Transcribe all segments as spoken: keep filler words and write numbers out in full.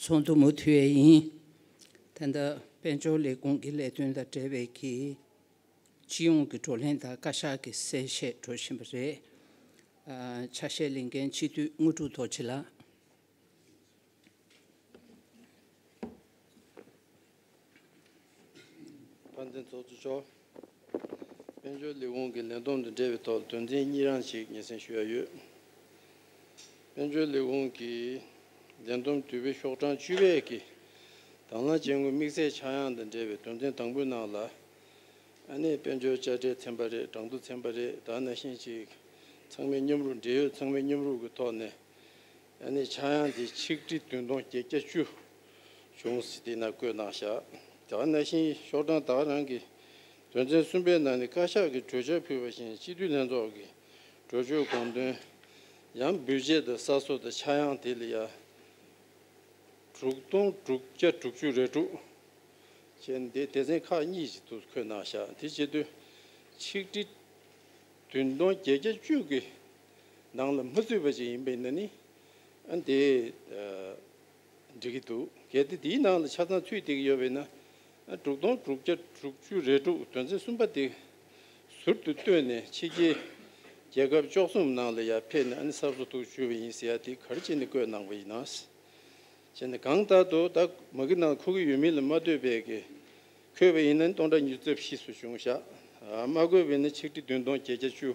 ཚོགས་འདུ་མུ་མཐུད་ཡས་ཡིན། ད་ལྟ་དཔལ་འབྱོར་ལས་ཁུངས་ཀྱི་ལས་དོན་དང་འབྲེལ་བའི་གི་སྤྱི་ཡོངས་ཀྱི་བགྲོ་གླེང་དང་བཀའ་ཤག་གི་གསལ་བཤད་འགྲོ་བཞིན་པ་རེད། ཨ། ཆ་ཤས་ལེན་མཁན་སྤྱི་འཐུས་དངོས་གྲུབ་རྡོ་རྗེ་ལགས། དཔལ་ལྡན་ཚོགས་གཙོ་མཆོག་དཔལ་འབྱོར་ལས་ཁུངས་ཀྱི་ལས་བསྡོམས་དང་འབྲེལ་བའི་ཐོག་དོན་ཚན་གཉིས་རང་ཞིག་སྙན་སེང་ཞུ་ཡ་ཡོད། དཔལ་འབྱོར་ལས་ཁུངས་ཀྱི་ལས་བསྡོམས་དུས་བབ་ཤོག་གྲངས་བཅུ་པའི་གི་དང་བླངས་བྱེད་དངུལ་དམིགས་བསལ་ཆག་ཡང་དང་འབྲེལ་བའི་དོན་ཚན་དང་པོའི་ནང་ལ། ཨ་ནི་དཔལ་འབྱོར་དཔྱ་ཁྲལ་ཚན་པ་རེད། གྲངས་ཐོ་ཚན་པ་རེད། ད་ནང་བཞིན་ཅིག་ཚང་མའི་མཉམ་རུབ་འབྲེལ་ཡོད་ཚང་མའི་མཉམ་རུབ་ཀྱི་ཐོག་ནས། ཨ་ནི་ཆག་ཡང་དེ་ཆིག་ཁྲི་བདུན་སྟོང་བརྒྱད་བརྒྱ་བཅུ་བྱུང་ཟེར་དེ་ན་བཀོད་གནང་བཞག་ད་ག་ནང་བཞིན་ཤོག་གྲངས་ད་ག་རང་གི་དོན་ཚན་གསུམ་པའི་ནང་ནས་བཀའ་ཤག་གིས་གྲོས་འཆར་ཕུལ་བ་བཞིན་སྤྱི་འཐུས་ལྷན་ཚོགས་ཀྱི་གྲོས་ཆོད་དགོངས་དོན་ཡང་བུད་བྱེད་དང་གསར་བཟོ་དང་ཆག་ཡང་དེ་ལ་ཡ་དྲུག་སྟོང་དྲུག་བརྒྱ་དྲུག་ཅུ་རེ་དྲུག་བྱས་ནས་དེ་སྡེ་ཚན་ཁག་གཉིས་ཤིག་ཏུ་འཁོད་གནང་བཞག་དེ་བྱེད་དུས་ཆིག་ཁྲི་བདུན་སྟོང་བརྒྱད་བརྒྱ་བཅུ་གི་ནང་ལ་མ་ཚུད་པ་ཅིག་ཡིན་པས་ན་ནི་ཨ་དེ་འགྲིག་གི་འདུག་གལ་ཏེ་དེའི་ནང་ལ་ཆ་ཚང་ཚུད་བསྡད་ཀྱི་ཡོད་པས་ན་ཨ་དྲུག་སྟོང་དྲུག་བརྒྱ་དྲུག་ཅུ་རེ་དྲུག་དོན་ཚན་གསུམ་པ་དེ་ཟུར་དུ་བཏོན་ནས་ཕྱི་རྒྱལ་རྒྱལ་ཁབ་བཅུ་གསུམ་ནང་ལ་ཡར་ཕེབས་ནས་ཨ་ནི་གསར་བཟོ་ཐུགས་ཞུས་པ་ཡིན་ཟེར་ཡ་དེ་ག་རེ་བྱས་ནས་བཀོད་གནང་བ་ཡིན་ན། བྱས་ནས་གང་ལྟར་དུ་ད་མ་གི་ནང་འཁོད་ཀྱི་ཡོད་མིན་ལ་མ་ལྟོས་པའི་གི་འཁོད་པ་ཡིན་ན་སྟོང་ཕྲག་ཉི་ཤུ་རྩ་བཞི་སུ་བྱུང་བཞག་མ་འཁོད་པ་ཡིན་ན་ཆིག་ཁྲི་བདུན་སྟོང་བརྒྱད་བརྒྱ་བཅུ་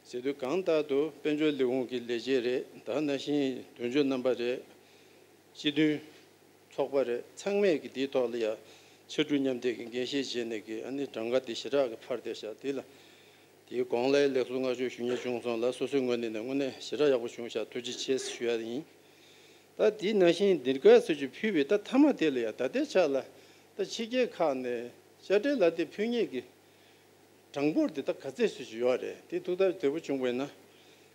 ཟེར་དུས་གང་ལྟར་དུ་དཔལ་འབྱོར་ལས་ཁུངས་ཀྱི་ལས་བྱེད་རེད། ད་ནང་བཞིན་དོན་གཅོད་རྣམ་པ་རེད། སྤྱི་མཐུན་ཚོགས་པ་རེད། ཚང་མས་ཀྱི་དེའི་ཐོག་ལ་ཡ་ཕྱར་གྲུ་མཉམ་འདེགས་ཀྱི་འགན་བཞེས་བྱས་ནས་ཀྱི་ཨ་ནི་གྲངས་ཀ་དེ་ཞེ་དྲག་གི་འཕར་བསྡད་བཞག་དེ་ལ་དེའི་གོང་ལ་ལེགས་སོ་བསྔགས་བརྗོད་ཞུ་སྙིང་བྱུང་སོང་ལ་སོ་སོའི་ངོས་ནས་ནས་དངོས་གནས་ཞེ་དྲག་ཡག་པོ་བྱུང་བཞག་ཐུགས་རྗེ་ཆེ་ཞུ་ཡ་ཡིན། ད་དེ་ནང་བཞིན་འདིར་ག་སོ་ཅིག་ཕུལ་བའི་ད་མཐའ་མ་དེ་ལ་ཡ་ད་ལྟའི་ཆ་ལ་ད་ཕྱི་རྒྱལ་ཁག་ནས་དཔྱ་ཁྲལ་ལ་དེ་ཕུལ་མཁན་གྱི་གྲངས་འབོར་དེ་ད་ག་ཚད་ཞིག་ཡོད་རེད། དེ་ཐུགས་ཐག་བདེ་པོ་བྱུང་བས་ན་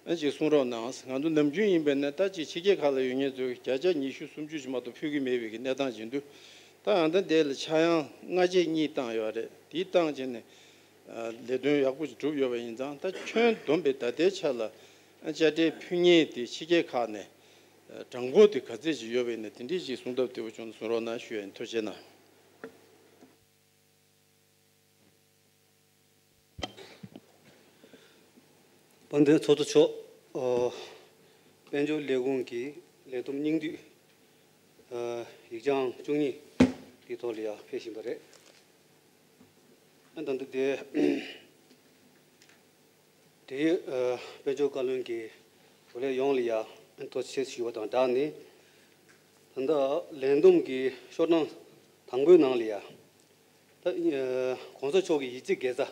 ཨ་ཅིག་གསུང་རོགས་གནང་། ང་ཚོ་ནམ་རྒྱུན་ཡིན་པས་ན་ད་ཅིག་ཕྱི་རྒྱལ་ཁག་ལ་ཡོད་མཁན་ཚོས་བརྒྱ་ཆ་ཉི་ཤུ་སུམ་ཅུ་ཞིག་མ་གཏོགས་ཕུལ་གྱི་མེད་པའི་གི་གནས་སྟངས་ཡིན་དུས་ད་ཨ་ད་འདི་ལ་ཆག་ཡང་སྔ་རྗེས་གཉིས་བཏང་ཡོད་རེད། དེ་བཏང་བྱས་ནས་ལས་དོན་ཡག་པོ་ཞིག་བསྒྲུབས་ཡོད་པ་ཡིན་ཙང་ད་ཁྱོན་བསྡོམས་པའི་ད་ལྟའི་ཆ་ལ་དཔྱ་ཁྲལ་ཕུལ་མཁན་དེ་ཕྱི་རྒྱལ་ཁག་ནས་གྲངས་འབོར་དེ་ག་ཚད་ཅིག་ཡོད་པ་ཡིན་ན་དེ་འདྲས་ཅིག་གསུང་སྟབས་བདེ་པོ་བྱུང་ན་གསུང་རོགས་གནང་ཞུ་ཡ་ཡིན། ཐུགས་རྗེ་གནང་། དཔལ་ལྡན་ཚོགས་གཙོ་མཆོག་ཨོ། དཔལ་འབྱོར་ལས་ཁུངས་ཀྱི་ལས་བསྡོམས་སྙིང་བསྡུས་ཨ་ཡིག་བྱང་བཅུ་གཉིས་དེའི་ཐོག་ལ་ཡང་ཕེབས་བཞིན་པ་རེད། ཨ་ད་ལྟ་དེ་དེའི་ཨ་དཔལ་འབྱོར་བཀའ་བློན་གྱི་བགྲོ་གླེང་ཡོངས་ལ་ཡང་ཐུགས་རྗེ་ཆེ་ཞུ་བ་དང་སྦྲགས་ནས། ད་ལྟ་ལས་བསྡོམས་ཀྱི་ཤོག་གྲངས་དང་པོའི་ནང་ལ་ཡང་ད་ཨ་གོང་ས་མཆོག་གི་ཡིག་ཆའི་དགེ་རྩ་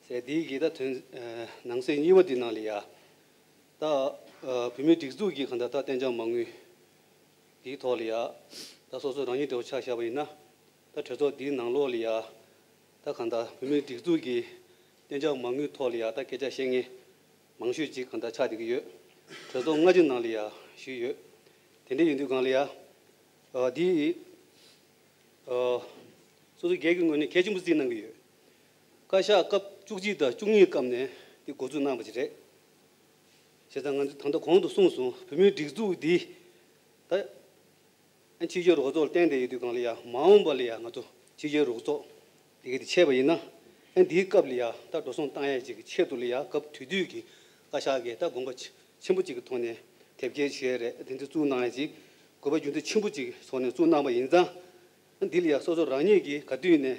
ཟེར་དེའི་གི་ད་དོན་ཨ་ནང་གསེས་གཉིས་པ་དེའི་ནང་ལ་ཡ་ད་ཨ་བོད་མིའི་སྒྲིག་འཛུགས་ཀྱི་གང་ལྟར་ད་གཏན་འཇགས་མ་དངུལ་དེའི་ཐོག་ལ་ཡ་ད་སོ་སོ་རང་ཉིད་དེ་བ་ཆ་བཞག་པ་ཡིན་ན་ད་གྲོས་ཚོགས་འདིའི་ནང་ལོགས་ལ་ཡ་ད་གང་ལྟར་བོད་མིའི་སྒྲིག་འཛུགས་ཀྱི་གཏན་འཇགས་མ་དངུལ་ཐོག་ལ་ཡ་ད་སྐད་ཆ་བཤད་མཁན་མང་ཤོས་ཅིག་གང་ལྟར་ཆགས་བསྡད་ཀྱི་ཡོད། གྲོས་ཚོགས་སྔ་ཕྱི་ནང་ལ་ཡ་ཞུས་ཡོད། དེ་འདྲ་ཡིན་དུས་སྒང་ལ་ཡ་ཨ་འདི་ཨ་སོ་སོ་སྒེར་གྱི་ངོས་ནས་གལ་ཆེན་པོ་བརྩིས་གནང་གི་ཡོད། བཀའ་ཤག་སྐབས་བཅུ་གཅིག་དང་བཅུ་གཉིས་སྐབས་ནས་འདི་འགོ་འཛུགས་གནང་བ་ཞིག་རེད། བྱས་ཙང་ང་ཚོས་ད་ལྟ་གོང་དུ་གསུངས་སོང་། བོད་མིའི་སྒྲིག་འཛུགས་འདི་ད་ཕྱི་རྒྱལ་རོགས་ཚོགས་ལ་བརྟེན་བསྡད་ཡོད་དུས་སྒང་ལ་ཡ་མ་འོངས་པ་ལ་ཡ་ང་ཚོ་ཕྱི་རྒྱལ་རོགས་ཚོགས་དེ་ག་དེ་ཆད་པ་ཡིན་ན་ཨ་འདིའི་སྐབས་ལ་ཡ་ད་འགྲོ་སོང་བཏང་ཡ་ཅིག་གི་ཆེད་དུ་ལ་ཡ་སྐབས་དེ་དུས་ཀྱི་བཀའ་ཤག་གིས་ད་དགོངས་པ་ཆེ་ཆེན་པོ་ཅིག་གི་ཐོག་ནས་དེབ་སྐྱེལ་བྱས་རེད། དེ་ཚོ་བཙུགས་གནང་ཡ་ཅིག་དགོས་པ་རྒྱུ་མཚན་ཆེན་པོ་ཅིག་གི་ཐོག་ནས་བཙུགས་གནང་པ་ཡིན་ཙང་འདི་ལ་ཡ་སོ་སོ་རང་ཉིད་ཀྱིས་ག་དུས་ནས་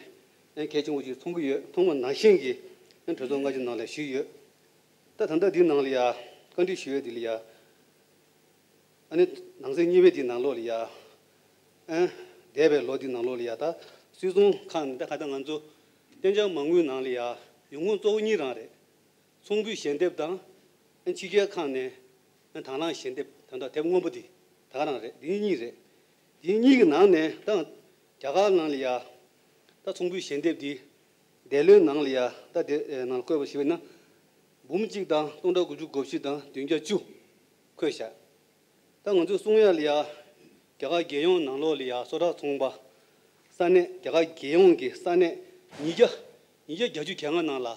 གལ་ཆེན་པོ་ཅིག་མཐོང་གི་ཡོད། མཐོང་བ་ནང་བཞིན་གྱི་གྲོས་ཚོགས་སྔ་ཕྱི་ནང་ལ་ཞུས་ཡོད། ད་ད་ལྟ་འདི་ནང་ལ་ཡ་བཀའ་འདྲི་ཞུ་ཡ་འདི་ལ་ཡ་ཨ་ནི་ནང་གསེས་གཉིས་པའི་འདི་ནང་ལོགས་ལ་ཡ་ཨ་འདས་པའི་ལོ་འདི་ནང་ལོགས་ལ་ཡ་ད་སྲིད་ཚོང་ཁང་ནས་ད་ག་ད་ང་ཚོ་གཏན་འཇགས་མ་དངུལ་ནང་ལ་ཡ་ཡོང་ཁུངས་གཙོ་བོ་གཉིས་རང་རེད། ཚོང་འབུལ་ཞལ་འདེབས་དང་ཕྱི་རྒྱལ་ཁག་ནས་དང་བླངས་ཞལ་འདེབས་ད་ལྟ་དེབ་སྔོན་པོ་འདི་ད་ག་རང་རེད། འདི་གཉིས་རེད། འདི་གཉིས་ཀྱི་ནང་ནས་ད་རྒྱ་གར་ནང་ལ་ཡ་ད་ཚོང་འབུལ་ཞལ་འདེབས་འདི་འདས་ལོའི་ནང་ལ་ཡ་ད་དེ་ནང་ལ་བཀོད་པ་ཞིག་ཡིན་ན་འབུམ་གཅིག་དང་སྟོང་ཕྲག་དགུ་བཅུ་གོ་བཞི་དང་བདུན་བརྒྱ་བཅུ་འཁོད་བཞག་ད་ང་ཚོས་གསུང་ཡ་ལ་ཡ་རྒྱ་གར་རྒྱལ་ཡོངས་ནང་ལོགས་ལ་ཡ་གསོལ་རས་ཚོང་པ་ས་གནས་རྒྱ་གར་རྒྱལ་ཡོངས་ཀྱི་ས་གནས་ཉིས་བརྒྱ་ཉིས་བརྒྱ་བརྒྱད་ཅུ་གྱ་ལྔ་ནང་ལ་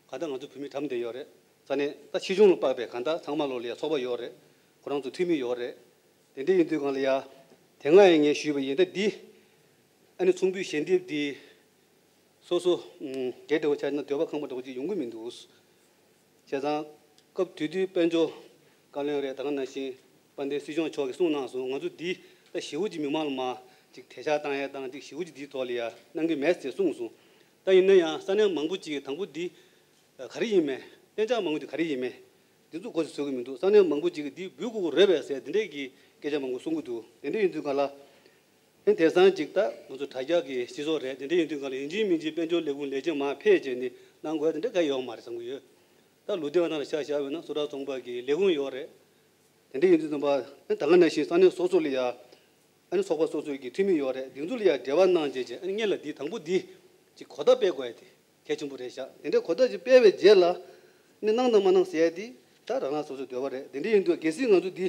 ག་ད་ང་ཚོ་བོད་མི་གྲམ་བསྡད་ཡོད་རེད། ས་གནས་ད་ཆེ་ཆུང་ལ་དཔག་པའི་ག་ད་ཚང་མ་ལོགས་ལ་ཡ་ཚོགས་པ་ཡོད་རེད། ཁོ་རང་ཚོ་འཐུས་མི་ཡོད་རེད། དེ་འདྲ་ཡིན་དུས་སྒང་ལ་ཡ་ དེ་སྔ་ཡང་ངས་ཞུས་པ་ཡིན། ད་འདི་ཨ་ནི་ཚོང་འབུལ་ཞལ་འདེབས་འདི་སོ་སོ་ཨུམ་གྲས་འདྲ་བོ་ཆགས་ན་འདོད་པ་ཁེངས་པ་འདྲ་བོ་ཅིག་ཡོང་གི་མི་འདུག་བྱས་ཙང་སྐབས་དེ་དུས་དཔལ་འབྱོར་བཀའ་བློན་རེད། ད་ག་ནང་བཞིན་དཔལ་ལྡན་སྲིད་སྐྱོང་མཆོག་གིས་གསུངས་གནང་སོང་། ང་ཚོ་འདི་ད་ཞེ་པོ་ཅིག་མི་མང་ལ་མར་ཅིག་གྲོས་འཆར་བཏང་ཡ་དང་ཅིག་ཞེ་པོ་ཅིག་འདིའི་ཐོག་ལ་ཡ་གནང་གི་མེད་ཟེར་གསུངས་སོང་། ད་ཡིན་ན་ཡང་ས་གནས་མང་པོ་ཅིག་དང་པོ་འདི་ག་རེ་ཡིན་མེད། གཏན་འཇགས་མང་པོ་འདི་ག་རེ་ཡིན་མེད། འདི་ཚོ་མགོ་ཚོས་ཚོད་ཀྱི་མི་འདུག་ས་གནས་མང་པོ་ཅིག་གིས་འདི་འབུལ་དགོས་ཀྱི་རེད་པས་ཟེར་འདི་འདྲས་ཀྱི་སྐད་ཆ་མང་པོ་གསུང་གི་འདུག་དེ་འདྲས་ཡིན་དུས་ག་ལ། ཨེ་དེང་སང་ཅིག་ད་ང་ཚོ་དྲ་རྒྱ་གི་སྤྱི་ཚོགས་རེད། དེ་འདྲས་ཡིན་དུས་ག་ལ་ཡིན་གཅིག་མིན་གཅིག་དཔལ་འབྱོར་ལས་ཁུངས་ལས་བྱེད་མར་ཕེབས་བྱས་ནས་གནང་དགོས་དེ་འདྲས་ག་ཡོད་མ་རེད་བསམ་གྱི་ཡོད། ད་ལུ་སྡེ་བ་ནང་ལ་ཆ་བཞག་པ་ཡིན་ན་སུ་ར་ཚོང་པ་གི་ལས་ཁུངས་ཡོད་རེད། དེ་འདྲས་ཡིན་དུས་ཙམ་པ་ཨེ་ད་ག་ནང་བཞིན་ས་གནས་སོ་སོ་ལ་ཡ་ཨ་ནི་ཚོགས་པ་སོ་སོའི་གི་འཐུས་མི་ཡོད་རེད། དེ་ཚོ་ལ་ཡ་འབྲེལ་བ་གནང་བྱས་བྱས་ཨ་ནི་སྔོན་ལ་འདི་དང་པོ་འདི་ཅིག་གོ་བརྡ་སྤེལ་དགོས་ཡ་དེ་གལ་ཆེན་པོ་རེད་ཤག་དེ་འདྲའི་གོ་བརྡ་ཅིག་སྤེལ་བའི་རྗེས་ལ་ནི་གནང་དང་མ་གནང་ཟེར་ཡ་དེ་ད་རང་རང་སོ་སོའི་འདོད་པ་རེད། དེ་འདྲ་ཡིན་དུས་གལ་སྲིད་ང་ཚོ་འདི་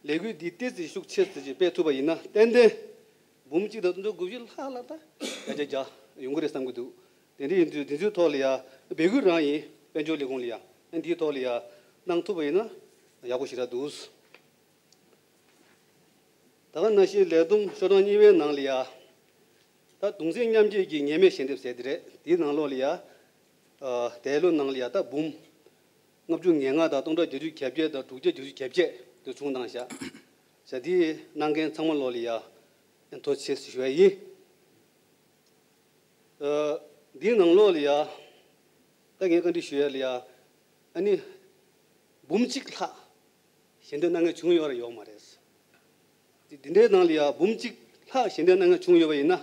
ལས་འགུལ་འདི་ཏོག་ཙམ་ཤུགས་ཆེ་ཙམ་ཅིག་སྤེལ་ཐུབ་པ་ཡིན་ན་ཏན་ཏན་འབུམ་གཅིག་དང་སྟོང་ཕྲག་དགུ་བཅུ་ལྷག་ལ་ད་བརྒྱ་ཆ་བརྒྱ་ཡོང་གི་རེད་བསམ་གྱི་འདུག་དེ་འདྲ་ཡིན་དུས་འདི་ཚོའི་ཐོག་ལ་ཡ་འབོད་སྐུལ་རང་ཡིན། དཔལ་འབྱོར་ལས་ཁུངས་ལ་ཡ་ཨ་འདིའི་ཐོག་ལ་ཡ་གནང་ཐུབ་པ་ཡིན་ན་ཡག་པོ་ཞེ་དྲག་འདུག་ད་ག་ནང་བཞིན་ལས་བསྡོམས་ཤོག་གྲངས་གཉིས་པའི་ནང་ལ་ཡ། ད་གདུང་སེམས་མཉམ་སྐྱེད་ཀྱི་ངེས་མེད་ཞལ་འདེབས་ཟེར་དེ་རེད། དེའི་ནང་ལོགས་ལ་ཡ། ཨ་འདས་ལོ་ནང་ལ་ཡ་ད་འབུམ་ལྔ་བཅུ་ང་ལྔ་དང་སྟོང་ཕྲག་བརྒྱད་ཅུ་གྱ་བརྒྱད་དང་དྲུག་བརྒྱ་བརྒྱད་ཅུ་གྱ་བརྒྱད་དུ་བྱུང་གནང་བཞག་བྱས་དེ་གནང་མཁན་ཚང་མ་ལོགས་ལ་ཡ། ཐུགས་རྗེ་ཆེ་ཞུ་བ་ཡིན། ཨ་འདིའི་ནང་ལོགས་ལ་ཡ། ད་ངས་བཀའ་འདྲི་ཞུ་ཡ་ལ་ཡ། ཨ་ནི། འབུམ་གཅིག་ལྷག་ཞལ་འདེབས་གནང་མཁན་བྱུང་ཡོད་རེད་ཡོད་མ་རེད། དེ་འདི་འདྲའི་ནང་ལ་ཡ་འབུམ་གཅིག་ལྷག་ཞལ་འདེབས་གནང་མཁན་བྱུང་ཡོད་པ་ཡིན་ན།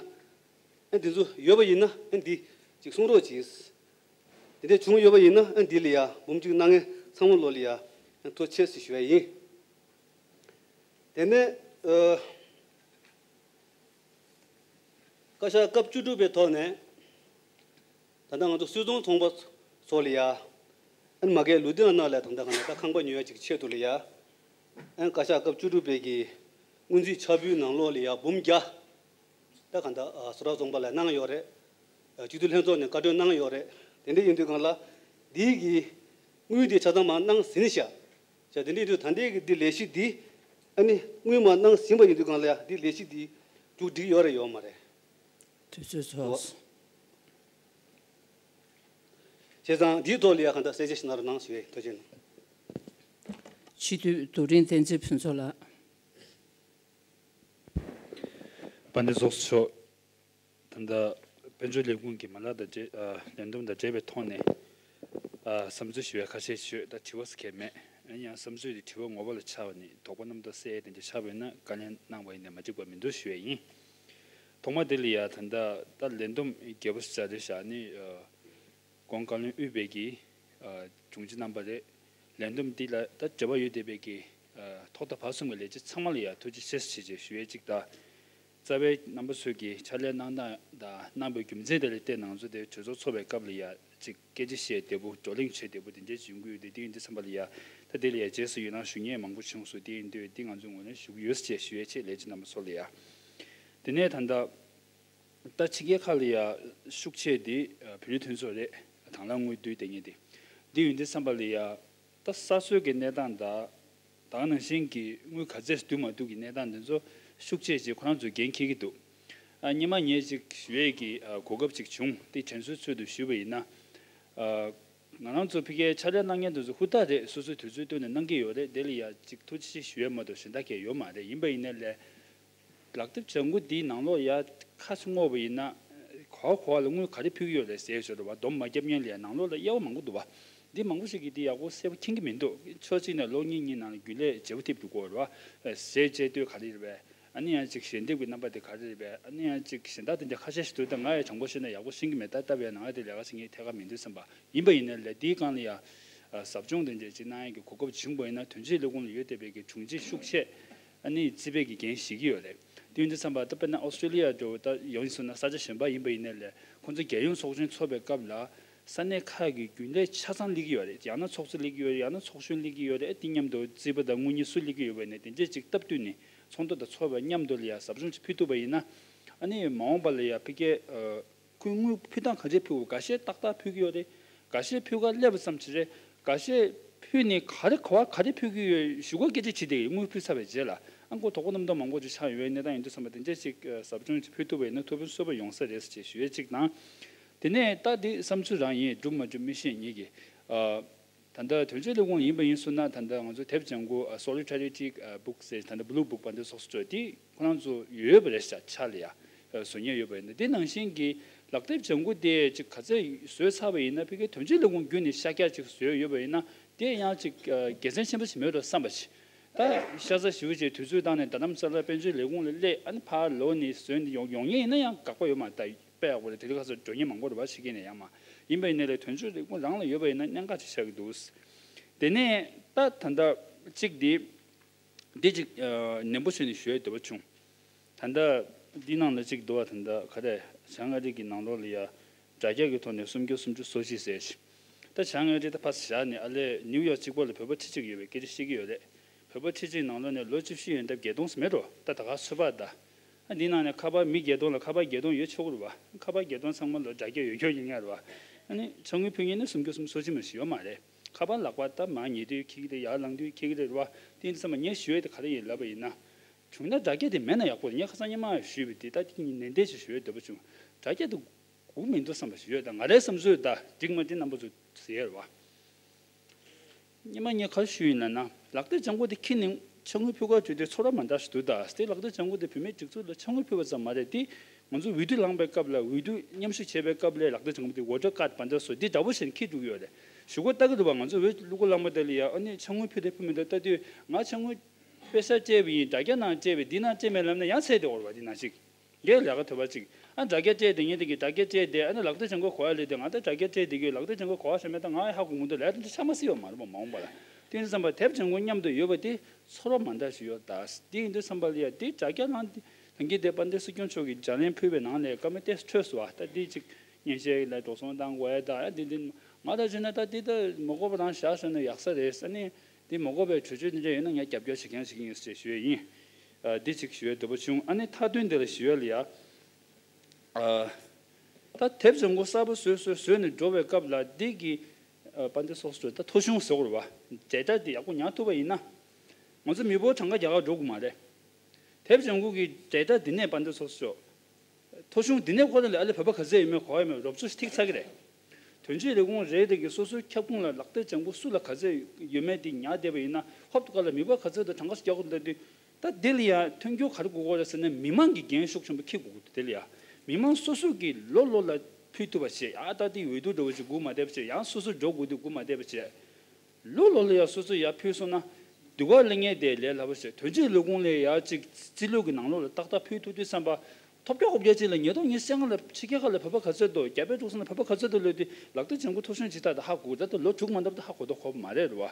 ཨ་འདི་ཚོ་ཡོད་པ་ཡིན་ན་ཨ་འདི་ཅིག་གསུང་རོགས་གྱིས། དེ་འདྲ་བྱུང་ཡོད་པ་ཡིན་ན་ཨ་འདི་ལ་ཡ་འབུམ་གཅིག་གནང་མཁན་ཚང་མ་ལོ་ལ་ཡ་ཐུགས་རྗེ་ཆེ་ཞུ་བ་ཡིན། དེ་ནས་ཨ། བཀའ་ཤག་སྐབས་བཅུ་དྲུག་པའི་ཐོག་ནས་ད་ལྟ་ང་ཚོ་སུད་ཚོང་ཚོང་པ་ཚོ་ལ་ཡ། ཨ་ནི་མ་གའི་ལུ་ཏི་ཨ་ན་ལ་ད་ལྟ་ག་ན་ད་ཁང་པ་ཉོ་ཡ་ཅིག་ཆེད་དུ་ལ་ཡ། ཨ་ནི་བཀའ་ཤག་སྐབས་བཅུ་དྲུག་པའི་གི་སྔོན་རྩིས་ཕྱག་འབུལ་ནང་ལོགས་ལ་ཡ་འབུམ་བརྒྱ། ད་ག་ད་སུ་ར་ཚོང་པ་ལ་གནང་ཡོད་རེད། སྤྱི་འཐུས་ལྷན་ཚོགས་ནས་བཀའ་འཁྲོལ་གནང་ཡོད་རེད། དེ་འདྲ་ཡིན་དུས་གང་ལ་འདིའི་གི་དངུལ་འདི་ཆ་ཚང་མ་གནང་ཟིན་ཤག་བྱས་དེ་འདྲ་ཡིན་དུས་ད་ལྟའི་གི་འདི་ལས་གཞི་འདི་ཨ་ནི་དངུལ་མ་གནང་ཟིན་པ་ཡིན་དུས་གང་ལ་ཡ་འདི་ལས་གཞི་འདི་མཇུག་སྒྲིལ་ཡོད་རེད་ཡོད་མ་རེད། དུས་ཚོད་ཚོགས། བྱས་ཙང་འདིའི་ཐོག་ལ་ཡ་གང་ལྟར་གསལ་བཤད་ཞིག་གནང་རོགས་གནང་ཞུ་ཡས་ཐུགས་རྗེ་གནང་། སྤྱི་འཐུས་རྡོ་རིང་བསྟན་འཛིན་ཕུན་ཚོགས་ལགས། དཔལ་ལྡན་ཚོགས་གཙོ་མཆོག་ད་ལྟ་དཔལ་འབྱོར་ལས་ཁུངས་ཀྱི་མ་ལག་དང་འབྲེལ་ཨ་ལས་བསྡོམས་དང་འབྲེལ་བའི་ཐོག་ནས་ཨ་བསམ་ཚུལ་ཞུ་ཡ་ཁ་ཤས་ཤོད། ད་དྲི་བ་སུ་གལ་མེད། ཨ་ནི་ཡང་བསམ་ཚུལ་དེ་དྲི་བ་ངོ་མ་ལ་ཆགས་པ་ནི་དོགས་པ་རྣམ་རྟོག་སེལ་ཡ་དེ་འདྲ་ཆགས་པ་ཡིན་ན་བཀའ་ལན་གནང་བ་ཡིན་ན་མ་འགྲིག་པ་མི་འདུག་ཞུ་ཡ་ཡིན། ཐོག་མ་དེ་ལ་ཡ་ད་ལྟ་ད་ལས་བསྡོམས་རྒྱས་པོ་ཞིག་བྱ་རེད་བཞག་ནི་ཨ་གོང་བཀའ་བློན་དབུས་པའི་གི་ཨ་དྲུང་ཆེ་རྣམ་པ་རེད། ལས་བསྡོམས་འདི་ལ་ད་འབྲེལ་བ་ཡོད་བསྡད་པའི་གི་ཨ་ཐོག་མཐའ་བར་གསུམ་གྱི་ལས་བྱེད་ཚང་མ་ལ་ཡ་ཐུགས་རྗེ་ཆེ་ཞེས་ཞུ་ཡས་གཅིག་དང་། རྩ་བའི་རྣམ་པ་ཚོས་ཀྱི་ཕྱག་ལས་གནང་སྟངས་དང་གནང་བའི་རྒྱུ་མཚན་དེ་ལ་བརྟེན་ང་ཚོ་དེ་གྲོས་ཚོགས་ཚོགས་པའི་སྐབས་ལ་ཡ་གཅིག་སྐད་ཆ་བཤད་བདེ་པོ་བགྲོ་གླེང་བྱེད་བདེ་པོ་དེ་འདྲས་ཅིག་ཡོང་གི་ཡོད་དེ་དེ་ཡིན་དུས་ཙམ་པ་ལ་ཡ་ད་དེ་ལ་ཡ་རྗེས་སུ་ཡི་རང་ཞུ་མཁན་མང་པོ་བྱུང་སོང་། དེ་ཡིན་དུས་དེ་ང་ཚོས་ངོས་ལེན་ཞུ་གི་ཡོད་ཅེས་ཞུ་ཡས་ཆེད་ལས་བྱེད་རྣམ་པ་ཚོ་ལ་ཡ། དེ་ནས་ད་ལྟ་ད་ཕྱི་རྒྱལ་ཁག་ལ་ཡ་ཤུགས་ཆེ་དེ་བོད་རིགས་མཐུན་ཚོགས་རེད། དང་བླངས་དངུལ་བསྡུ་བསྡད་མཁན་དེ། འདི་ཡོད་དུས་ཙམ་པ་ལ་ཡ། ད་ས་སྲོས་ཀྱི་གནས་སྟངས་དང་། ད་ག་ནང་བཞིན་གྱི་དངུལ་ག་ཚད་བསྡུ་མ་བསྡུ་གི་གནས་སྟངས་འདི་ཚོ་ཤུགས་ཆེ་ཅིག་ཁོ་རང་ཚོས་འགན་འཁྱེར་གྱི་འདུག་ཨ་སྔོན་མ་ངས་ཅིག་ཞུ་ཡས་ཀྱི་ཨ་གོ་སྐབས་ཅིག་བྱུང་། དེ་དྲན་གསོའི་ཚུལ་དུ་ཞུས་པ་ཡིན་ན། ཨ་ང་རང་ཚོ་ཕ་གིའི་ཕྱག་ལས་གནང་མཁན་དེ་ཚོ་ཧུར་ཐག་རེད། སོ་སོའི་དུས་ཚོད་བཏོན་ནས་གནང་གི་ཡོད་རེད། དེ་ལ་ཡ་ཅིག་ཐུགས་རྗེ་ཆེ་ཞུ་ཡས་མ་གཏོགས་གཞན་དག་གས་ཡོད་མ་རེད། ཡིན་པ་ཡིན་ནའི་ལས། ལག་དེབ་ལྗང་ཁུ་འདིའི་ནང་ལོགས་ཡ་ཁ་ཅིག་བསྔོགས་པ་ཡིན་ན། ག་བ་ག་བ་ལ་དངུལ་ག་རེ་ཕུལ་གྱི་ཡོད་རེད་ཟེར་ཞོར་དུ་བ་སྡོམ་མ་བརྒྱབ་མཁན་ལ་ཡ་ནང་ལོགས་ལ་དབྱེ་བ་མང་པོ་འདུག་བ། འདི་མང་པོ་ཞིག་གིས་འདི་ཡག་པོ་གསལ་པོ་མཁྱེན་གྱི་མི་འདུག་ཕྱོགས་གཅིག་ནས་ལོ་གཉིས་གཉིས་ནང་ལ་རྒྱུན་ལས་བརྗེ་པོ་ཐེབས་འགྲོ་གི་ཡོད་རེད་བ། ཟས་བཅད་དུས་ག་རེ་རེད་པས། ཨ་ནི་ཡང་ཅིག་ཞལ་འདེབས་ཀྱི་རྣམ་པ་དེ་ག་རེ་རེད་པས། ཨ་ནི་ཡང་ཅིག་གཞན་དག་དེ་འདྲ་ཁ་ཤས་ཤིག་འདུག་ད་ང་ཡང་དྲང་པོ་བཤད་ན་ཡག་པོ་ཤེས་ཀྱི་མེད། ད་ལྟ་བའི་ནང་ལ་དེ་ལས་ཀ་བྱེད་མཁན་ཐད་ཀར་མི་འདུག་བསམ་པ། ཡིན་པ་ཡིན་ན་ལས་འདིའི་སྒང་ལ་ཡ། ཨ་ཟབ་སྦྱོང་དེ་འདྲ་ཅིག་གནང་ཡག་གི་གོ་སྐབས་བྱུང་པ་ཡིན་ན་དོན་གཅོད་ལས་ཁུངས་ལ་ཡོད་བསྡད་པའི་གི་དྲུང་ཆེ་ཤུགས་ཆེ། ཨ་ནི་རྩིས་པའི་གི་འགན་བཞེས་ཀྱི་ཡོད་རེད། དེ་ཡིན་དུས་ཙམ་པ་ད་དཔེར་ན་ཨོ་སི་ཀྲི་ལི་ཡ་འདྲ་བོ་ད་ཡོང་སོང་ན་ས་ཆ་གཞན་པ་ཡིན་པ་ཡིན་ནའི་ལས་ཁོང་ཚོ་རྒྱལ་ཡོངས་ཚོགས་ཆེན་ཚོགས་པའི་སྐབས་ལ་ས་གནས་ཁག་གི་རྒྱུན་ལས་ཆ་ཚང་སླེབས་ཀྱི་ཡོད་རེད། ཡང་ན་ཚོགས་གཙོ་སླེབས་ཀྱི་ཡོད་རེད། ཡང་ན་ཚོགས་གཞོན་སླེབས་ཀྱི་ཡོད་རེད། དེ་མཉམ་དུ་རྩིས་པ་དང་དངུལ་གཉེར་སུ་སླེབས་ཀྱི་ཡོད་པ་ཡིན་ནའི་དེ་འདྲས་ཅིག་སྟབས་བསྟུན་ནས་ཚོགས་འདུ་དང་ཚོགས་པ་མཉམ་དུ་ལ་ཡ་ཟབ་སྦྱོང་ཅིག་ཕུལ་ཐུབ་པ་ཡིན་ན། ཨ་ནི་མ་འོངས་པ་ལ་ཡ་ཕ་གིའི་ཨ། ཁོས་དངུལ་ཕུལ་སྟངས་ག་འདྲས་ཕུལ་དགོས། འགའ་ཤས་ཏག་ཏག་ཕུལ་གྱི་ཡོད་རེད། འགའ་ཤས་ཕུལ་ཁ་སླེབས་པ་ཙམ་ཞིག་རེད། འགའ་ཤས་ ཕུལ་ནས་ག་རེ་ག་བ་ག་རེ་ཕུལ་གྱི་ཡོད་ཞུ་སྒོ་སྐད་ཆ་དྲིས་ཏེ་དངུལ་ཕུལ་ཚར་བའི་རྗེས་ལ་ཨ་མགོ་དོག་པོ་རྣམ་རྟོག་མང་པོ་ཅིག་ཆགས་ཡོད་པའི་གནས་སྟངས་ཡིན་དུས་ཙམ་པ་དེ་འདྲ་ཅིག་ཟབ་སྦྱོང་ཅིག་ཕུལ་ཐུབ་པ་ཡིན་ན་ཐུགས་ཕན་གསོས་པ་ཡོང་ས་རེད་ཅེས་ཞུ་ཡས་ཅིག་དང་། དེ་ནས་ད་དེ་བསམ་ཚུལ་རང་ཡིན་སྒྲུབ་མ་སྒྲུབ་མི་ཤེས་ངེད་ཀྱིས། ད་ལྟ་དོན་གཅོད་ལས་ཁུངས་ཡིན་པ་ཡིན་སོང་ན་ད་ལྟ་ང་ཚོ་དེབ་ལྗང་ཁུ་Solidarity Book ཟེར་ད་ལྟ་Blue Book པ་འདི་སོགས་སུ་འགྲོ་དེ་ཁོ་རང་ཚོ་ཡོད་པ་རེད་ཤག་ཆ་ལ་ཡ་བཟོ་མཁན་ཡོད་པ་ཡིན་ན་དེ་ནང་བཞིན་གྱི་ལག་དེབ་ལྗང་ཁུ་དེ་ཅིག་ག་ཚད་བཟོས་ཚར་བ་ཡིན་ན་ཕ་གིའི་དོན་གཅོད་ལས་ཁུངས་བརྒྱུད་ནས་ཤར་རྒྱག་ཅིག་བཟོས་ཡོད་པ་ཡིན་ན་དེ་ཡང་ཅིག་དགེ་མཚན་ཆེན་པོ་ཞིག་མེད་འགྲོ་བསམ་པ་ཞིག་ད་ཤ་ཚ་ཞེ་པོ་ཅིག་དུས་ཚོད་བཏང་ནས་རྡ་རམ་ས་ལ་དཔལ་འབྱོར་ལས་ཁུངས་ལ་སླེབས་ཨ་ནི་ཕར་ལོག་ནས་བཟོས་ནས་ཡོང་ཡོང་ངེས་ཡིན་ན་ཡང་དགག་པ་ཡོད་མ་རེད། ད་དཔེ་ཡག་པོ་རེད། དེ་རིང་ཁ་སང་འགྲོ་མཁན་མང་པོ་རེད་པ། ཕྱི་རྒྱལ་ནས་ཡང་མ་ཡིན་པ་ཡིན་ནའི་ལས་དོན་གཅོད་ལས་ཁུངས་རང་ལ་ཡོད་པ་ཡིན་ན་གནད་འགག་ཅིག་ཆགས་ཀྱི་འདུག་དེ་ནས་ད་ད་ལྟ་གཅིག་འདི་འདི་ཅིག་ནན་པོ་བྱས་ནས་ཞུ་ཡས་འདོད་པ་བྱུང་། ད་ལྟ་འདི་ནང་ལ་གཅིག་འདུག་བ། ད་ལྟ་ག་རེ་བྱང་ཨ་རི་གི་ནང་ལོགས་ལ་ཡ་དྲ་རྒྱ་གི་ཐོག་ནས་སུམ་བརྒྱ་སུམ་ཅུ་སོ་བཞི་ཟེར་ཞིག་ད་བྱང་ཨ་རི་ད་ཕར་བཞག་ནས་ཨ་ལས་ནིའུ་ཡོག་གཅིག་པོ་ལ་བོད་པ་ཁྲི་གཅིག་ཡོད་པའི་སྐད་ཆ་བཤད་ཀྱི་ཡོད་རེད། བོད་པ་ཁྲི་གཅིག་ནང་ལོགས་ནས་ལོ་བཅུ་བཞི་ཡོད་ན་བརྒྱད་སྟོང་ཟེར་མེད་འགྲོ། ད་ད་ག་ཚོད་པ་ད། ཨ་འདི་ནང་ནས་ཁ་པར་མི་བརྒྱད་སྟོང་ལ་ཁ་པར་བརྒྱད་སྟོང་ཡོད་ཆོག་གི་རེད་བ། ཁ་པར་བརྒྱད་སྟོང་ཚང་མ་ལ་དྲ་རྒྱ་ཡོད་ཁྱོད་ཡིན་ངེས་རེད་བ། ཨ་ནི་ཕྱག་དངུལ་ཕུལ་མཁན་ནི་སུམ་བརྒྱ་སུམ་ཅུ་སོ་གཅིག་མ་ཞིག་ཡོད་མ་རེད། ཁ་པར་ལག་པར་ད་མར་ཉལ་དུས་འཁྱེར་གྱི་རེད། ཡར་ལངས་དུས་འཁྱེར་གྱི་རེད་བ། དེ་ཡིན་དུས་ཙམ་པ་ངས་ཞུ་ཡས་དེ་ག་རེ་ཡིན་ལབ་པ་ཡིན་ན། བྱུང་ན་དྲ་རྒྱ་དེ་མེད་ན་ཡག་པོ་རེད། ངས་ཁ་སང་སྔོན་མ་ཞུས་པ་དེ་ད་དེ་ནན་ཏན་ཞིག་ཞུ་ཡས་འདོད་པ་བྱུང་། དྲ་རྒྱ་དེ་དགོས་མི་འདུག་བསམ་པ་ཞིག་ཡོད། ད་ང་རའི་བསམ་ཚུལ་ད་འགྲིག་མ་འགྲིག་རྣམ་པ་ཚོ་ཟེར་ཡས་རེད་བ། སྔོན་མ་ངས་ག་རེ་ཞུས་ཡིན་ལབ་ན་ལག་དེབ་ལྗང་ཁུ་དེ་འཁྱེར་ནས་ཕྱག་དངུལ་ཕུལ་ག་འགྲོ་དུས་ཚོར་བ་མ་འདྲ་ཞིག་འདུག་ད་དེ་ལག་དེབ་ལྗང་ཁུ་དེ་བུད་མེད་སྒྲིག་འཛུགས་ལ་ཕྱག་དངུལ་ཕུལ་བ་ཙམ་མ་རེད་དེ། ང་ཚོ་འོས་བསྡུ་ལངས་པའི་སྐབས་ལ་འོས་བསྡུ་མཉམ་ཞུགས་བྱེད་པའི་སྐབས་ལ་ལག་དེབ་ལྗང་ཁུ་དེ་voter card བ་འདྲ་བཟོ་དེ་འདྲ་པོ་ཞིག་འཁྱེར་འགྲོ་གི་ཡོད་རེད། ཞུ་སྒོ་ལྟ་གི་འདུག་བ། ང་ཚོ་འོས་བླུག་ག་ལངས་པ་དེ་ལ་ཡ་ཨ་ནི་ཕྱག་དངུལ་ཕུལ་དང་ཕུལ་མི་འདུག་ལྟ་དུས་ང་ཕྱག་དངུལ་པེ་ས་སྤྲད་པ་ཡིན། དྲ་རྒྱ་ནང་སྤྲད་པ་འདི་ནང་སྤྲད་མེད་ལབ་ན་ཡང་ཚད་དེ་འོར་བ་འདི་ནང་ཞིག་ངས་ལས་ཀ་ཐོབ་པ་ཅིག་ཨ་དྲ་རྒྱ་སྤྲད་དེ་ངས་དེ་གི་དྲ་རྒྱ་སྤྲད་དེ་ཨ་ནི་ལག་དེབ་ལྗང་ཁུ་གོ་བ་ལས་དེ་ང་ད་དྲ་རྒྱ་སྤྲད་དེ་གི་ལག་དེབ་ལྗང་ཁུ་གོ་བ་ཤ་མེད་ད་ང་ཧ་གོ་མི་འདུག་ལས་དེ་འདྲ་ཆ་མ་སྲིད་པ་མ་རེད་པ་མ་འོངས་པ་ལ། དེ་ཡིན་དུས་ཙམ་པ་དེབ་ལྗང་ཁུ་མཉམ་དུ་ཡོད་པ་དེ་ཚོར་བ་མ་འདྲ་ཞིག་ཡོད་ད། དེ་ཡིན་དུས་ཙམ་པ་ལ་ཡ་དེ་དྲ་རྒྱ་ནང་དེ་ལྷན་རྒྱས་དེ་དཔལ་ལྡན་སྲིད་སྐྱོང་མཆོག་གིས་ལྗགས་ལན་ཕུལ་བའི་ནང་ནས་བཀའ་མོལ་ཏེ་འཕྲོས་སོ་བ། ད་དེ་ཅིག་སྙན་ཆ་ལ་འགྲོ་སོང་བཏང་དགོས་ཡ་ད་ཡ་དེ་དེ་ང་ད་བྱས་ན་ད་དེ་ད་མ་དགོས་པ་རང་བཞག་སོང་ན་ཡག་ས་རེད་ཨ་ནི། དེ་མ་དགོས་པའི་གྲོས་ཆོད་འདི་འདྲ་ཡོད་ན་ངས་རྒྱབ་སྐྱོར་བྱེད་མཁན་ཞིག་ཡིན་ཞེས་ཞུ་ཡས་ཡིན། ཨ་འདི་གཅིག་ཞུ་ཡས་འདོད་པ་བྱུང་། ཨ་ནི་མཐའ་དོན་འདི་ལ་ཞུ་ཡས་ལ་ཡ། ཨ་ད་དེབ་ལྗང་ཁུ་གསར་པ་བཟོས་བཟོས་བཟོས་ནས་འགྲོ་བའི་སྐབས་ལ་འདི་གི་ཨ་དཔལ་ལྡན་ཚོགས་གཙོས་ད་ཐོ་གཞུང་ཟེར་དགོས་རེད་བ། data འདི་ཡག་པོ་ཉར་ཐུབ་པ་ཡིན་ན། ང་ཚོ་མི་འབོར་གྲངས་ཀ་རྒྱ་གར་འགྲོ་དགོས་མ་རེད། དེབ་ལྗང་ཁུ་གི་data འདི་ནས་དཔལ་ལྡན་ཚོགས་གཙོ། ཐོ་གཞུང་འདི་ནས་ཁོ་རང་ལ་ཨ་ལེ་བོད་པ་ག་ཚད་ཡོད་མེད་གོ་བ་ཡོད་མེད་རོབ་ཚུགས་ཤིག་ཐིག་ཚར་གི་རེད། དོན་གཅོད་ལས་ཁུངས་རེ་རེ་གི་སོ་སོའི་ཁྱབ་ཁོངས་ལ་ལག་དེབ་ལྗང་ཁུ་སུ་ལ་ག་ཚད་ཡོད་མེད་དེ་ཉར་བསྡད་པ་ཡིན་ན་ཧོབ་ཏེ་ག་ལ་མི་འབོར་ག་ཚད་དང་གྲངས་ཀ་ཞིག་རྒྱག་དགོས་འདུག་དུས། ད་འདི་ལ་ཡང་མཐུན་འགྱུར་ག་རེ་དགོས་ཀྱི་རེད་ཟེར་ན་མི་མང་གི་འགན་ཤུགས་ཆེན་པོ་འཁྱེར་དགོས་ཀྱི་འདུག་དེ་ལ་ཡང་མི་མང་སོ་སོ་གིས་ལོ་ལོ་ལ་ཕུལ་ཐུབ་པ་བྱས། ཨ་ད་དེ་འོས་བསྡུ་འགྲོ་བ་ཞིག་སྒུག་མ་བསྡད་པ་བྱས། ཡང་སོ་སོ་འགྲོ་དགོས་དུས་སྒུག་མ་བསྡད་པ་བྱས། ལོ་ལོ་ལ་ཡ་སོ་སོ་ཡར་ཕུལ་སོང་ན་སྡུག་ག་སླེབས་མཁན་དེ་ལས་སླ་པོ་ཞིག་དོན་གཅོད་ལས་ཁུངས་ལ་ཡ་གཅིག་རྩིས་ལུགས་ཀྱི་ནང་ལོགས་ལ་ཏག་ཏག་ཕུལ་ཐུབ་དུས་ཙམ་པ། ཐོབ་རྒྱག་ཧོབ་རྒྱག་ཅིག་ལ་ཉིས་སྟོང་ཉི་ཤུ་རྩ་ལྔ་ལ་ཕྱི་རྒྱལ་ཁག་ལ་བོད་པ་ག་ཚོད་འདུག་རྒྱ་བལ་འབྲུག་གསུམ་ལ་བོད་པ་ག་ཚོད་འདུག་ལབ་དུས་ལག་དེབ་ལྗང་ཁུ་ཐོ་གཞུང་ཇི་ལྟར་དུ་ཧ་གོ་ད་ལྟ་ལོ་དྲུག་མ་འདབ་ད་ཧ་གོ་ད་གོ་བ་མ་རེད་རེད་བ།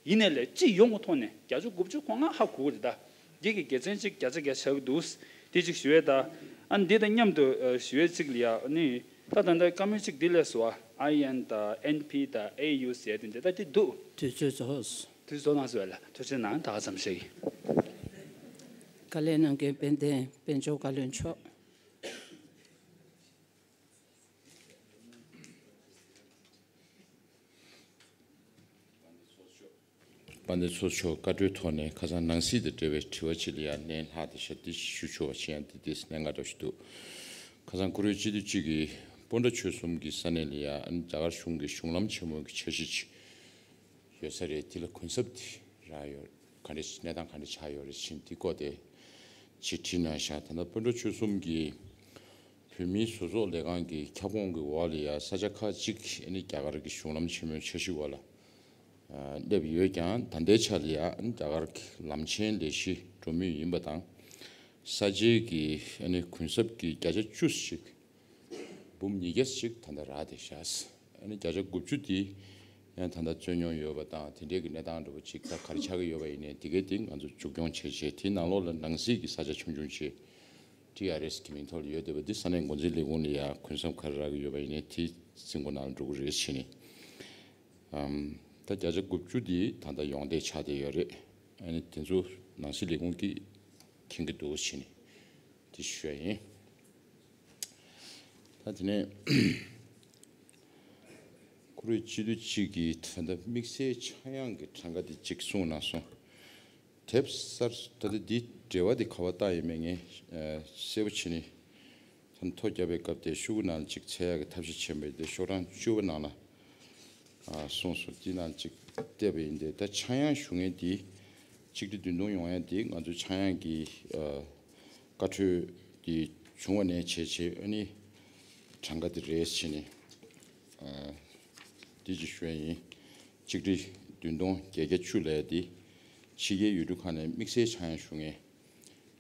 ཡིན་ནའི་ལས་སྤྱི་ཡོངས་ཀྱི་ཐོག་ནས་བརྒྱ་ཆ་དགུ་བཅུ་གོ་ལྔ་ཧ་གོ་གི་རེད་ད། འདི་གི་དགེ་མཚན་གཅིག་བརྒྱ་ཆ་བརྒྱ་ཆགས་ཀྱི་འདུག་དེ་གཅིག་ཞུ་ཡས་ད། ཨ་ནི་འདི་དང་མཉམ་དུ་ཨ་ཞུ་ཡས་གཅིག་ལ་ཡ་ཨ་ནི། ད་ད་ལྟ་བཀའ་མོལ་གཅིག་འདི་ལས་སུ་ཨ་ཨའི་ཨེན་དང་ཨེན་ཕི་དང་ཨེ་ཡུ་ཟེར་དེ་འདྲ་ད་དེ་འདུག་དུས་ཚོད་རྫོགས། དུས་ཚོད་རྫོགས་གནང་སོང་བས་ལ་ཐུགས་རྗེ་གནང་། ད་ག་ཙམ་ཞིག་བཀའ་ལན་གནང་མཁན་དཔལ་ལྡན་དཔལ་འབྱོར་བཀའ་བློན་མཆོག་དཔལ་ལྡན་ཚོགས་གཙོ་མཆོག་བཀའ་འཁྲོལ་ཐོག་ནས་ཁ་སང་ནང་སྲིད་དང་འབྲེལ་བའི་དྲི་བ་གཅིག་ལ་ཡང་ལན་ལྷག་དེ་ཤ་དེ་ཞུ་ཆོག་པ་ཅིག་ཡང་དེ་དེ་གནད་འགག་འདྲ་ཞིག་འདུག་ཁ་སང་བཀུར་འོས་སྤྱི་འཐུས་གཅིག་གིས་སྤོན་ཊ་ཆོལ་གསུམ་གྱི་ས་གནས་ལ་ཡང་རྒྱ་གར་གཞུང་གི་གཞུང་ལམ་ཆེན་མོ་གི་འཆར་གཞི་ཅིག་ཡོད་ས་རེད། དེ་ལ་གུན་གསབ་དེ་རག་ཡོད་ག་འདྲ་གནས་སྟངས་ག་འདྲ་ཆགས་ཡོད་རེད་ཕྱིན་དེ་སྐོར་དེ་ཅིག་དྲིས་གནང་ཤག་ད་ལྟ་སྤོན་ཊ་ཆོལ་གསུམ་གྱི་བོད་མིའི་སོ་ཚོགས་ལས་ཁང་གི་ཁྱབ་ཁོངས་ཀྱི་འོག་ལ་ཡང་ས་ཆ་ཁག་ཅིག་ཨ་ནི་རྒྱ་གར་གྱི་གཞུང་ལམ་ཆེན་མོའི་འཆར་གཞི་འོག་ལ་སླེབས་ཡོད་ཀྱང་ད་ལྟའི་ཆ་ལ་ཡང་ཨ་ནི་རྒྱ་གར་གྱི་ལམ་ཆེན་ལས་གཞི་འགྲོ་མུས་ཡིན་པ་དང་ས་ཆའི་གི་ཨ་ནི་གུན་གསབ་ཀྱི་བརྒྱ་ཆ་བཅུ་ཞིག་འབུམ་ཉིས་བརྒྱ་ཞིག་ད་ལྟ་རག་བསྡད་ཤག་ཨ་ནི་བརྒྱ་ཆ་དགུ་བཅུ་དེ་ཡང་ད་ལྟ་རྩོད་རྙོག་ཡོད་པ་དང་དེ་འདྲའི་གི་གནས་སྟངས་འདྲ་པོ་ཅིག་ད་ག་རེ་ཆགས་ཀྱི་ཡོད་པ་ཡིན་ནའི་དེ་གའི་དེ་ང་ཚོ་མཇུག་སྐྱོང་བྱས་བྱས་དེའི་ནང་ལོགས་ལ་ནང་སྲིད་ཀྱི་ས་ཆ་ཆུང་ཆུང་ཅིག་ཊི་ཨར་ཨེས་གི་མིང་ཐོག་ལ་ཡོད་བསྡད་པ་འདི་ས་གནས་འགོ་འཛིན་ལས་ཁུངས་ལ་ཡང་གུན་གསབ་ག་རེ་རག་གི་ཡོད་པ་ཡིན་ནའི་དེ་རྩིས་འགོ་ནང་ལ་འགྲོ་གི་རེད་བྱས་ནས། ཨམ། ད་བརྒྱ་ཆ་དགུ་བཅུ་འདི་ད་ལྟ་ཡོངས་བསྡད་ཆགས་བསྡད་ཡོད་རེད། ཨ་ནི་དེ་ཚོ་ནང་སྲིད་ལས་ཁུངས་ཀྱིས་མཁྱེན་གྱི་འདུག་བྱས་ནས་དེ་ཞུ་ཡ་ཡིན། ད་དེ་ནས་གོ་ ཀུ་རེ་སྤྱི་འཐུས་གཅིག་གིས་ད་ལྟ་དམིགས་བསལ་ཆག་ཡང་གི་གྲངས་ཀ་དེ་གཅིག་གསུངས་གནང་སོང་། དེབ་གསར་ད་ལྟ་འདི་འབྲེལ་བ་དེ་ག་བ་བཏགས་ཡིན་མིན་ངས་གསལ་པོ་བྱས་ནས། ད་ཐོ་བརྒྱབ་པའི་སྐབས་དེ་ཤོག་གུ་ནང་ལ་ཅིག་འཚོལ་ཡག་གི་ཐབས་ཤེས་བྱས་པ་ཡིན་ཏེ། ཤོག་གྲངས་བཅུ་པ་ནང་ལ་གསུངས་སོང་། དེ་ནང་ཅིག་བལྟས་པ་ཡིན་ཏེ། ད་ཆག་ཡང་ཞུ་མཁན་དེ་གཅིག་ཁྲི་བདུན་སྟོང་ཡོང་ཡ་དེ་ང་ཚོ་ཆག་ཡང་གི་བཀའ་འཁྲོལ་དེ་བྱུང་བ་ནས་བྱས་བྱས། ཨ་ནི་གྲངས་ཀ་དེ་རེད་བྱས་ནས། དེ་ཅིག་ཞུ་ཡ་ཡིན། གཅིག་ཁྲི་བདུན་སྟོང་བརྒྱད་བརྒྱ་བཅུ་ལབ་ཡ་དེ་ཕྱི་རྒྱལ་ཡུལ་གྲུ་ཁག་ནས་དམིགས་བསལ་ཆག་ཡང་ཞུ་མཁན།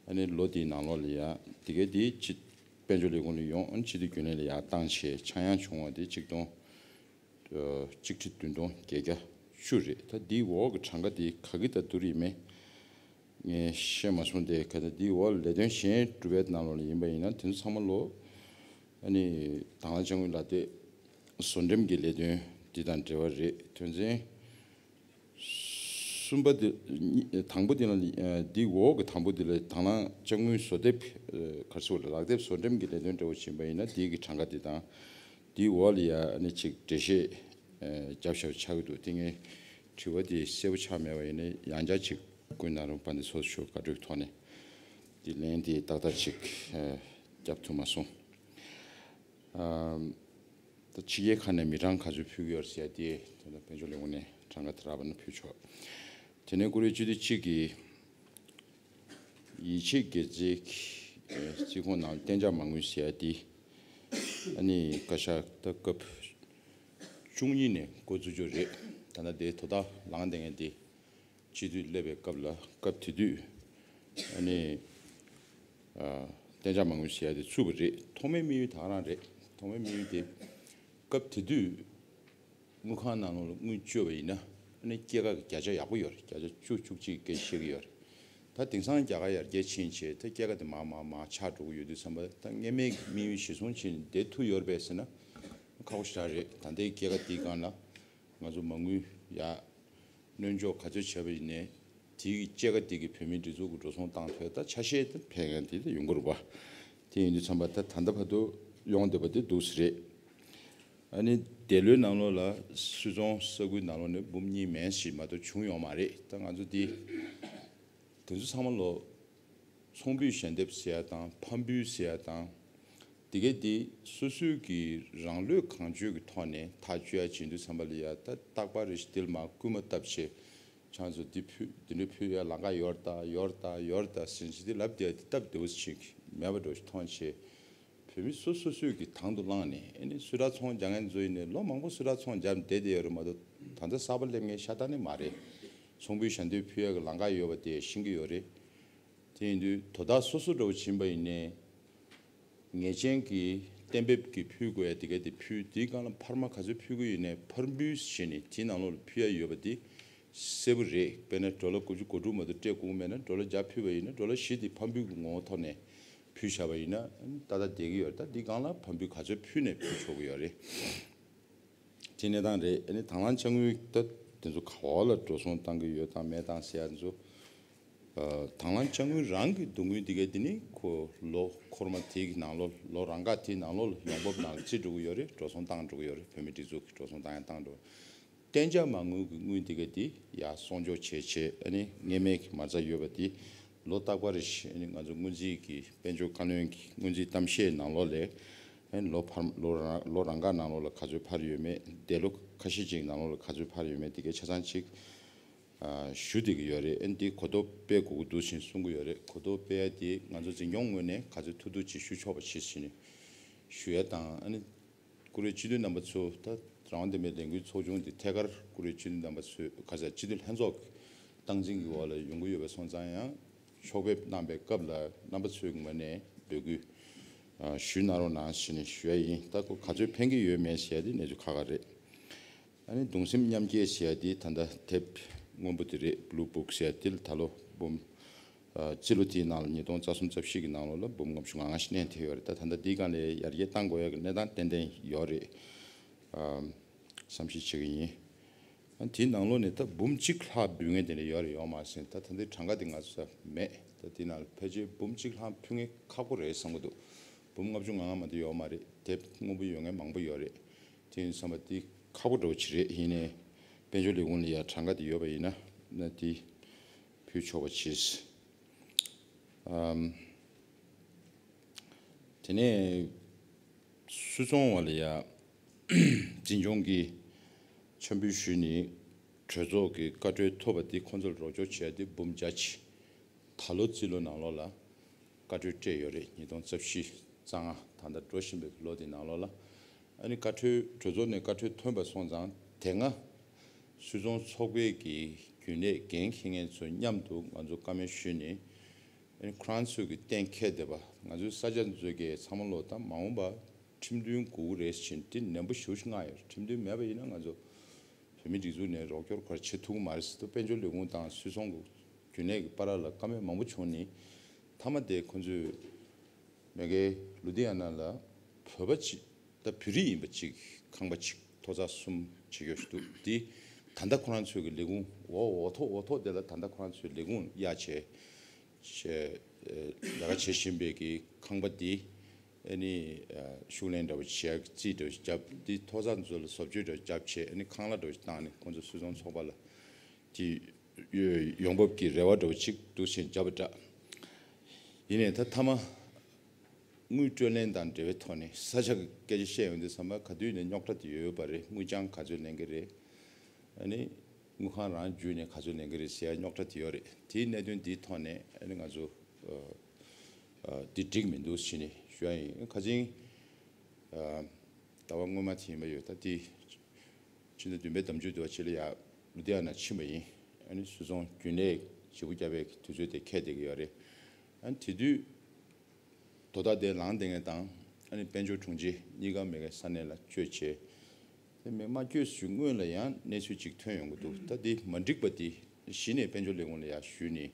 ཨ་ནི་ལོ་དེའི་ནང་ལོགས་ལ་ཡ་དེ་གའི་དེ་སྤྱི་དཔལ་འབྱོར་ལས་ཁུངས་ལ་ཡོང་། ཨ་ནི་སྤྱི་འཐུས་རྒྱུན་ལས་ལ་ཡ་བཏང་བྱས་ཆག་ཡང་བྱུང་བ་དེ་གཅིག་སྟོང་། གཅིག་ཁྲི་བདུན་སྟོང་བརྒྱད་བརྒྱ་བཅུ་རེད། ད་འདིའི་འོག་གི་གྲངས་ཀ་དེ་ག་གི་ད་བསྡུར་ཡིན་མིན་ངས་ཤེས་མ་སོང་སྟེ། ག་ད་འདིའི་འོག་ལ་ལས་དོན་གཞན་སྒྲུབ་པའི་ནང་ལོགས་ལ་ཡིན་པ་ཡིན་ན། དེ་ཚོ་ཚང་མ་ལོ། ཨ་ནི་དང་བླངས་དཔྱ་དངུལ་ལག་དེབ་བཟོ་འགྲེམས་ཀྱི་ལས་དོན་འདི་དང་འབྲེལ་བ་རེད། དོན་ཚན་གསུམ་པ་འདི། དང་པོ་འདི་ལ། འདིའི་འོག་གི་དང་པོ་འདི་ལ་དང་བླངས་དཔྱ་དངུལ་བཟོ་དེབ། ག་རེ་ཟེར་དགོས་རེད། ལག་དེབ་བཟོ་འགྲེམས་ཀྱི་ལས་དོན་འདྲ་བོ་ཕྱིན་པ་ཡིན་ན། འདིའི་གི་གྲངས་ཀ་འདི་དང་། འདིའི་འོག་ལ་ཡ་ཨ་ནི་ཅིག་འགྲེལ་བཤད་རྒྱབ་བཞག་ཆགས་ཀྱི་འདུག། དེ་ངས་དྲི་བ་འདི་གསལ་པོ་ཆགས་མེད་པ་ཡིན་ན། ཡང་བསྐྱར་ཅིག་སྐུ་ཉིད་ནང་རུ་བ་འདི་ཚོ་ཞུ་བཀའ་འཁྲོལ་གྱི་ཐོག་ནས། འདི་ལན་འདི་ཏག་ཏག་ཅིག་རྒྱབ་ཐུབ་མ་སོང་། ཨ། ད་ཕྱི་རྒྱལ་ཁག་ནས་མི་གྲངས་ག་ཚོད་ཕུལ་གྱི་ཡོད་ཟེར་ཡ་དེ། ད་ལྟ་དཔལ་འབྱོར་ལས་ཁུངས་ནས་གྲངས་ཀ་དེ་རག་པ་ན་ཕུལ་ཆོག། དེ་ནས་ཀུ་རེ་སྤྱི་འཐུས་གཅིག་གིས་ཡིད་ཆེས་དགེ་རྩའི་རྩིས་ཁོངས་ནང་གཏན་འཇགས་མ་དངུལ་ཟེར་ཡ་དེ། ཨ་ནི་བཀའ་ཤག་ད་སྐབས་བཅུ་གཉིས་ནས་འགོ་བཙུགས་རྒྱུ་རེད། ད་ལྟ་དེ་དོ་བདག་ལངས་བསྡད་མཁན་དེ། སྤྱི་འཐུས་སླེབས་པའི་སྐབས་ལ། སྐབས་དེ་དུས་ཨ་ནི་ཨ་གཏན་འཇགས་མ་དངུལ་ཟེར་ཡ་དེ་བཙུགས་པ་རེད། ཐོག་མའི་དམིགས་ཡུལ་ད་ག་རང་རེད། ཐོག་མའི་དམིགས་ཡུལ་དེ་སྐབས་དེ་དུས་དངུལ་ཁང་ནང་ལོགས་ལ་དངུལ་བཅོལ་བ་ཡིན་ན། ཨ་ནི་སྐྱེད་ཀ་གི་བརྒྱ་ཆ་ཡག་པོ་ཡོད་རེད། བརྒྱ་ཆ་བཅུ་བཅུ་གཅིག་སྐད་ཆ་བཤད་ཀྱི་ཡོད་རེད། ད་དེང་སང་རྒྱ་གར་ཡར་རྒྱས་ཕྱིན་བྱས། ད་སྐྱེད་ཀ་དེ་མར་མར་མར་ཆག་འགྲོ་གི་ཡོད་དུས་ཙམ་པ། ད་སྔོན་མའི་དམིགས་ཡུལ་གཞིར་བཟུང་བྱས་ནས་བསྡད་ཐུབ་ཡོད་རེད་པས་ཟེར་ན། ཁག་པོ་ཞེ་དྲག་རེད། ད་ལྟའི་སྐྱེད་ཀ་དེའི་སྒང་ལ་ང་ཚོ་མ་དངུལ་ཡར་སྣོན་འཇོག་ག་ཚོད་བྱས་པ་ཡིན་ནའི། དེའི་སྐྱེད་ཀ་དེ་གིས་བོད་མིའི་སྒྲིག་འཛུགས་ཀྱི་འགྲོ་སོང་བཏང་ཐུབ། ད་ཆ་ཤས་དེ་ཕན་མཁན་དེ་ད་ཡོང་གི་རེད་པ། དེ་ཡིན་དུས་ཙམ་པ། ད་ད་ལྟ་བར་དུ་ཡོང་བསྡད་པ་དེ་འདུག་སེ་རེད། ཨ་ནི་འདས་ལོའི་ནང་ལོགས་ལ་སུད་ཚོང་ས་ཁུལ་ནང་ལོགས་ནས་འབུམ་གཉིས་མན་ཞིག་མ་གཏོགས་བྱུང་ཡོད་མ་རེད། ད་ང་ཚོ་འདི་དེ་ཚོ་ཚང་མ་ལོ། ཚོང་འབུལ་ཞལ་འདེབས་ཟེར་ཡ་དང་། ཕམ་འབུལ་ཟེར་ཡ་དང་། དེ་གས་དེ་སོ་སོའི་གི་རང་བློས་གང་བྱོས་ཀྱི་ཐོག་ནས་ཐག་གཅོད་ཡ་བྱེད་དུས་ཙམ་པ་ལ་ཡ། ད་རྟག་པར་རེ་ཞིག་དེ་ལ་མར་སྐུལ་མ་བཏབ་བྱས། ཁྱེད་ཚོ་འདི་ཕུལ། འདི་འདྲ་ཕུལ་ཡ་ལམ་ཁ་ཡོད་རེད་ད། ཡོད་རེད་ད། ཡོད་རེད་ད་ཟེར་བྱས་དེ་ལབ་བསྡད་ཡ་དེ་སྟབས་བདེ་པོ་ཞིག་མེད་པ་འདྲ་ཞིག་མཐོང་བྱས། བོད་མི་སོ་སོ་སོས་ཀྱི་དང་དུ་བླངས་ནས། ཨ་ནི་སུད་ཊར་ཚོང་རྒྱག་མཁན་ཚོ་ཡིན་ནའི་ལོ་མང་པོ་སུད་ཊར་ཚོང་རྒྱབ་བསྡད་བསྡད་ཡོད་རེད་མ་གཏོགས། ད་ལྟ་གསར་པ་སླེབས་མཁན་ཤ་སྟག་ནི་མ་རེད། ཚོང་འབུལ་ཞལ་འདེབས་ཕུལ་ཡ་གི་ལམ་ཁ་ཡོད་པ་དེ་ཤེས་ཀྱི་ཡོད་རེད། དེ་ཡིན་དུས་དོ་བདག་སོ་སོ་འདྲ་བོ་ཕྱིན་པ་ཡིན་ནའི། ངེས་ཅན་གྱི་གཏན་འབེབས་ཀྱི་ཕུལ་དགོས་ཡ་དེ་ག་དེ་ཕུལ། དེའི་སྒང་ལ་འཕར་མ་ག་ཚོད་ཕུལ་གྱི་ཡོད་ནའི་ཕར་འབུལ་བྱས་ནས་དེའི་ནང་ལོགས་ལ་ཕུལ་ཡ་ཡོད་པ་དེ་གསལ་པོ་རེད། དཔེར་ན་ཌོ་ལར་དགུ་བཅུ་གོ་དྲུག་མ་གཏོགས་སྤྲད་དགོས་མེད་ན། ཌོ་ལར་བརྒྱ་ཕུལ་བ་ཡིན་ན། ཌོ་ལར་བཞི་དེ་ཕར་འབུལ་གྱི་ངོ་བོ་ཐོག་ནས་ཕུལ་བཞག་པ་ཡིན་ན་ཏག་ཏག་བསྡད་ཀྱི་ཡོད་རེད། ད་འདི་སྒང་ལ་ཕར་འབུལ་ག་ཚོད་ཕུལ་ནས་ཕུལ་ཆོག་གི་ཡོད་རེད། དེ་གནས་སྟངས་རེད། ཨ་ནི་དང་བླངས་དཔྱ་དངུལ་ད་དེ་ཚོ་ག་བ་ལ་འགྲོ་སོང་བཏང་གི་ཡོད་དང་མེད་དང་ཟེར་ཡ་དེ་ཚོ། ཨ། དང་བླངས་དཔྱ་དངུལ་རང་གི་བསྡུ་དངུལ་འདི་ག་འདི་ནི་ཁོ་ལོ་འཁོར་མ་དེའི་ནང་ལོགས། ལོ་རང་འགའ་དེའི་ནང་ལོགས་ལ་ཡོང་འབབ་ནང་ལ་བརྩི་འགྲོ་གི་ཡོད་རེད། འགྲོ་སོང་བཏང་འགྲོ་གི་ཡོད་རེད། བོད་མིའི་སྒྲིག་འཛུགས་ཀྱི་འགྲོ་སོང་བཏང་ཡ་བཏང་འགྲོ། གཏན་འཇགས་མ་དངུལ་གྱི་དངུལ་འདི་ག་འདི་ཡར་སྲུང་སྐྱོབ་བྱས་བྱས། ཨ་ནི་སྔོན་མའི་གི་མ་རྩ་ཡོད་པ་འདི་ལོ་རྟག་པར་རེ་བཞིན། ཨ་ནི་ང་ཚོ་སྔོན་རྩིས་ཀྱི་དཔལ་འབྱོར་བཀའ་བློན་གྱི་སྔོན་རྩིས་གཏམ་བཤད་ནང་ལོགས་ལ། ཨ་ནི་ལོ་འཕར། ལོ་རང་། ལོ་རང་འགའ་ནང་ལོགས་ལ་ག་ཚོད་འཕར་ཡོད་མེད། འདས་ལོ་ཁ་ཤས་ཅིག་ནང་ལོགས་ལ་ག་ཚོད་འཕར་ཡོད་མེད་འདི་ག་ཆ་ཚང་ཅིག་ཨ། ཞུ་བསྡད་ཀྱི་ཡོད་རེད། ཨ་ནི་འདི་གོ་རྟོགས་སྤེལ་དགོས་ཀྱི་འདུག་ཅེས་གསུང་གི་ཡོད་རེད། གོ་རྟོགས་སྤེལ་ཡ་དེ་ང་ཚོ་འཛིན་སྐྱོང་ངོས་ནས་ག་ཚོད་ཐུབ་ཐུབ་ཅིག་ཞུ་ཆོག་པ་བྱེད་ཟེར་ནས་ཞུ་ཡ་དང་། ཨ་ནི་ཀུ་རེ་སྤྱི་འཐུས་རྣམ་པ་ཚོ། ད་རང་དབང་བསྟན་པའི་ལས་འགུལ་ཚོགས་ཆུང་འདི་ཐད་ཀར་ཀུ་རེ་སྤྱི་འཐུས་རྣམ་པ་ཚོས། ག་ཚོད་སྤྱི་འཐུས་ལྷན་ཚོགས་ཀྱི་སྟངས་འཛིན་གྱི་འོག་ལ་ཡོང་གི་ཡོད་པ་སོང་ཙང་། ཡང་ཕྱོགས་ཕེབས་གནང་པའི་སྐབས་ལ་རྣམ་པ་ཚོའི་ངོས་ནས་འབོད་སྐུལ་ཞུས་གནང་རོགས་གནང་ཞེས་ནས་ཞུ་ཡ་ཡིན། ད་ཁོ་ག་ཚོད་ཕན་གྱི་ཡོད་མེད་ཟེར་ཡ་དེ་གནས་ཚུལ་ཁག་ཁག་རེད། ཨ་ནི་གདུང་སེམས་མཉམ་སྐྱེད་ཟེར་ཡ་དེ་ད་ལྟ་དེབ་སྔོན་པོ་དེ་རེད། བྷུ་ལུ་བུག་ཟེར་ཡ་དེ་ལ་ད་ལོ་འབུམ། ཨ། སྤྱི་ལོ་དེའི་ནང་ལ་ཉིས་སྟོང་རྩ་གསུམ་རྩ་བཞི་གི་ནང་ལོགས་ལ་འབུམ་ལྔ་བཅུ་ང་ལྔ་ཞིག་གནས་ཐེབས་ཡོད་རེད། ད་ད་ལྟ་འདིའི་སྒང་ལ་ཡར་རྒྱས་གཏང་དགོས་ཡ་གི་གནས་སྟངས་ཏན་ཏན་ཡོད་རེད། ཨ། བསམ་ཤེས་བྱེད་ཀྱི་ཡིན། ཨ། དེའི་ནང་ལོགས་ནས་ད་འབུམ་གཅིག་ལྷག་འབུལ་མཁན་དེ་འདྲ་ཡོད་རེད་ཡོད་མ་རེད་ཟེར། ད་ད་ལྟའི་གྲངས་ཀ་དེ་ང་ཚོ་མེད། ད་དེའི་ནང་ལ་ཕལ་ཆེར་འབུམ་གཅིག་ལྷག་ཕུལ་མཁན་ཁག་པོ་རེད་བསམ་གྱི་འདུག། འབུམ་ལྔ་བཅུ་ང་ལྔ་མ་གཏོགས་ཡོད་མ་རེད། དེབ་སྔོན་པོ་ཡོད་མཁན་མང་པོ་ཡོད་རེད། དེ་ཡིན་དུས་ཙམ་པ་དེ་ ཁག་པོ་འདྲ་བོ་ཅིག་རེད། ཡིན་ནའི་དཔལ་འབྱོར་ལས་ཁུངས་ལ་ཡ་གྲངས་ཀ་དེ་ཡོད་པ་ཡིན་ན་ན་དེ་ཕུལ་ཆོག་པ་བྱས། ཨམ། དེ་ནས་སུད་ཚོང་བ་ལ་ཡ་འཛིན་སྐྱོང་གི་འཆར་འབུལ་ཞུས་ནས་གྲོས་ཚོགས་ཀྱི་བཀའ་འཁྲོལ་ཐོབ་པ་དེ་ཁོང་ཚོར་རོགས་སྐྱོར་བྱས་ཏེ་འབུམ་བརྒྱ་ཅིག་ད་ལོ་རྩིས་ལོ་ནང་ལོགས་ལ་བཀའ་འཁྲོལ་སྤྲད་ཡོད་རེད། ཉིས་སྟོང་རྩ་བཞི་རྩ་ལྔ་ད་ལྟ་འགྲོ་བཞིན་པའི་ལོ་དེ་ནང་ལོགས་ལ། ཨ་ནི་བཀའ་འཁྲོལ་གྲོས་ཚོགས་ནས་བཀའ་འཁྲོལ་ཐོན་པ་སོང་ཙང་དེ་སྔ་སུད་ཚོང་ཚོགས་པའི་གི་རྒྱུན་ལས་འགན་འཁྱེར་མཁན་ཚོ་མཉམ་དུ་ང་ཚོ་བཀའ་མོལ་ཞུས་ནས། ཨ་ནི་ཁོ་རང་ཚོས་ཀྱི་གཏན་འཁེལ་བསྡད་པ། ང་ཚོའི་ས་ཆ་ཚོའི་གི་ཚང་མ་ལོ་ད་མ་འོངས་པ་ཁྲིམས་མཐུན་དགོས་ཀྱི་རེད་ཟེར་དེ་ནན་པོ་ཞེ་པོ་ཞིག་མངགས་ཡོད་རེད། ཁྲིམས་མཐུན་མེད་པ་ཡིན་ན་ང་ཚོ་བོད་མི་སྒྲིག་འཛུགས་ནས་རོགས་སྐྱོར་ག་རེ་བྱེད་ཐུབ་ཀྱི་མ་རེད་ཟེར། ད་དཔལ་འབྱོར་ལས་ཁུངས་དང་སུད་ཚོང་གི་རྒྱུན་ལས་ཀྱི་བར་ལ་བཀའ་མོལ་མང་པོ་བྱུང་ནས་མཐའ་མ་དེ་ཁོ་ཚོས་མ་གི་ལུ་དྷི་ཡ་ན་ལ་བོད་པ་ཅིག་ད་བོད་རིགས་ཡིན་པ་ཅིག་ཁང་པ་ཅིག་ཐོག་བརྩེགས་གསུམ་བྱེད་རྒྱུ་ཞིག་འདུག་དེ་ད་ལྟ་ཁོ་རང་ཚོའི་གི་ལས་ཁུངས་འོག་འོག་ཐོག་འོག་ཐོག་དེ་ལ་ད་ལྟ་ཁོ་རང་ཚོའི་ལས་ཁུངས་གཡར་བྱས་བྱས་ལས་ཀ་བྱེད་བཞིན་པའི་གི་ཁང་པ་དེ་ཨ་ནི་ཤུགས་ལེན་འདྲ་བོ་བྱེད་ཡག་རྩིས་འདྲ་བོ་བརྒྱབ། དེ་ཐོག་བརྩེགས་ཚོ་ལ་བཟོ་བཅོས་འདྲ་བོ་བརྒྱབ་བྱས་ཨ་ནི་ཁང་གླ་འདྲ་བོ་བཏང་ནས་ཁོང་ཚོ་སུད་ཚོང་ཚོགས་པ་ལ་དེ་ཡོང་འབབ་ཀྱི་རེ་བ་འདྲ་བོ་ཅིག་འདུག་བྱས་བརྒྱབ་པ་འདྲ། ཡིན་ནའི་ད་མཐའ་མ་དངུལ་སྤྲོད་ལེན་དང་འབྲེལ་བའི་ཐོག་ནས་ས་ཆ་གི་སྐད་ཆ་བཤད་ཡོང་དུས་ཙམ་པ་ག་དུས་ནས་རྙོག་དྲ་དེ་ཡོད་ཡོད་པ་རེད། དངུལ་རྐྱང་ག་ཚོད་ལེན་གི་རེད། ཨ་ནི་དངུལ་ཁང་རང་བརྒྱུད་ནས་ག་ཚོད་ལེན་གི་རེད་ཟེར་ཡ་རྙོག་དྲ་དེ་ཡོད་རེད། དེའི་གནད་དོན་འདིའི་ཐོག་ནས་ཨ་ནི་ང་ཚོ་ཨ་ཨ་འདི་འགྲིག་མི་འདུག་ཟེར་ནས་ཞུ་ཡ་ཡིན། ཁ་སང་ཨ་ཟླ་བ་སྔོན་མ་དེ་ཡིན་པ་ཡོད། ད་དེ་ཕྱི་ཟླ་བདུན་པའི་ཟླ་མཇུག་དུ་བ་ཕྱི་ལ་ཡ་ལུ་དྷི་ཡ་ན་ཕྱིན་པ་ཡིན། ཨ་ནི་སུད་ཚོང་རྒྱུན་ལས་བྱེད་པོ་བརྒྱབ་པའི་དུས་ཚོད་དེ་འཁེལ་བསྡད་ཀྱི་ཡོད་རེད། ཨ་ནི་དེ་དུས་དོ་བདག་དེ་ལངས་བསྡད་མཁན་དང་ཨ་ནི་དཔལ་འབྱོར་དྲུང་ཆེ་གཉིས་ཀ་མ་གི་ས་གནས་ལ་བསྐྱོད་བྱས། དེ་མ་མ་བསྐྱོད་ཞུ་སྔོན་ལ་ཡང་གནས་ཚུལ་ཅིག་ཐོན་ཡོང་གི་འདུག་ད་དེ་མ་འགྲིག་པ་དེ་གཞི་ནས་དཔལ་འབྱོར་ལས་ཁུངས་ལ་ཡར་ཞུས་ནས།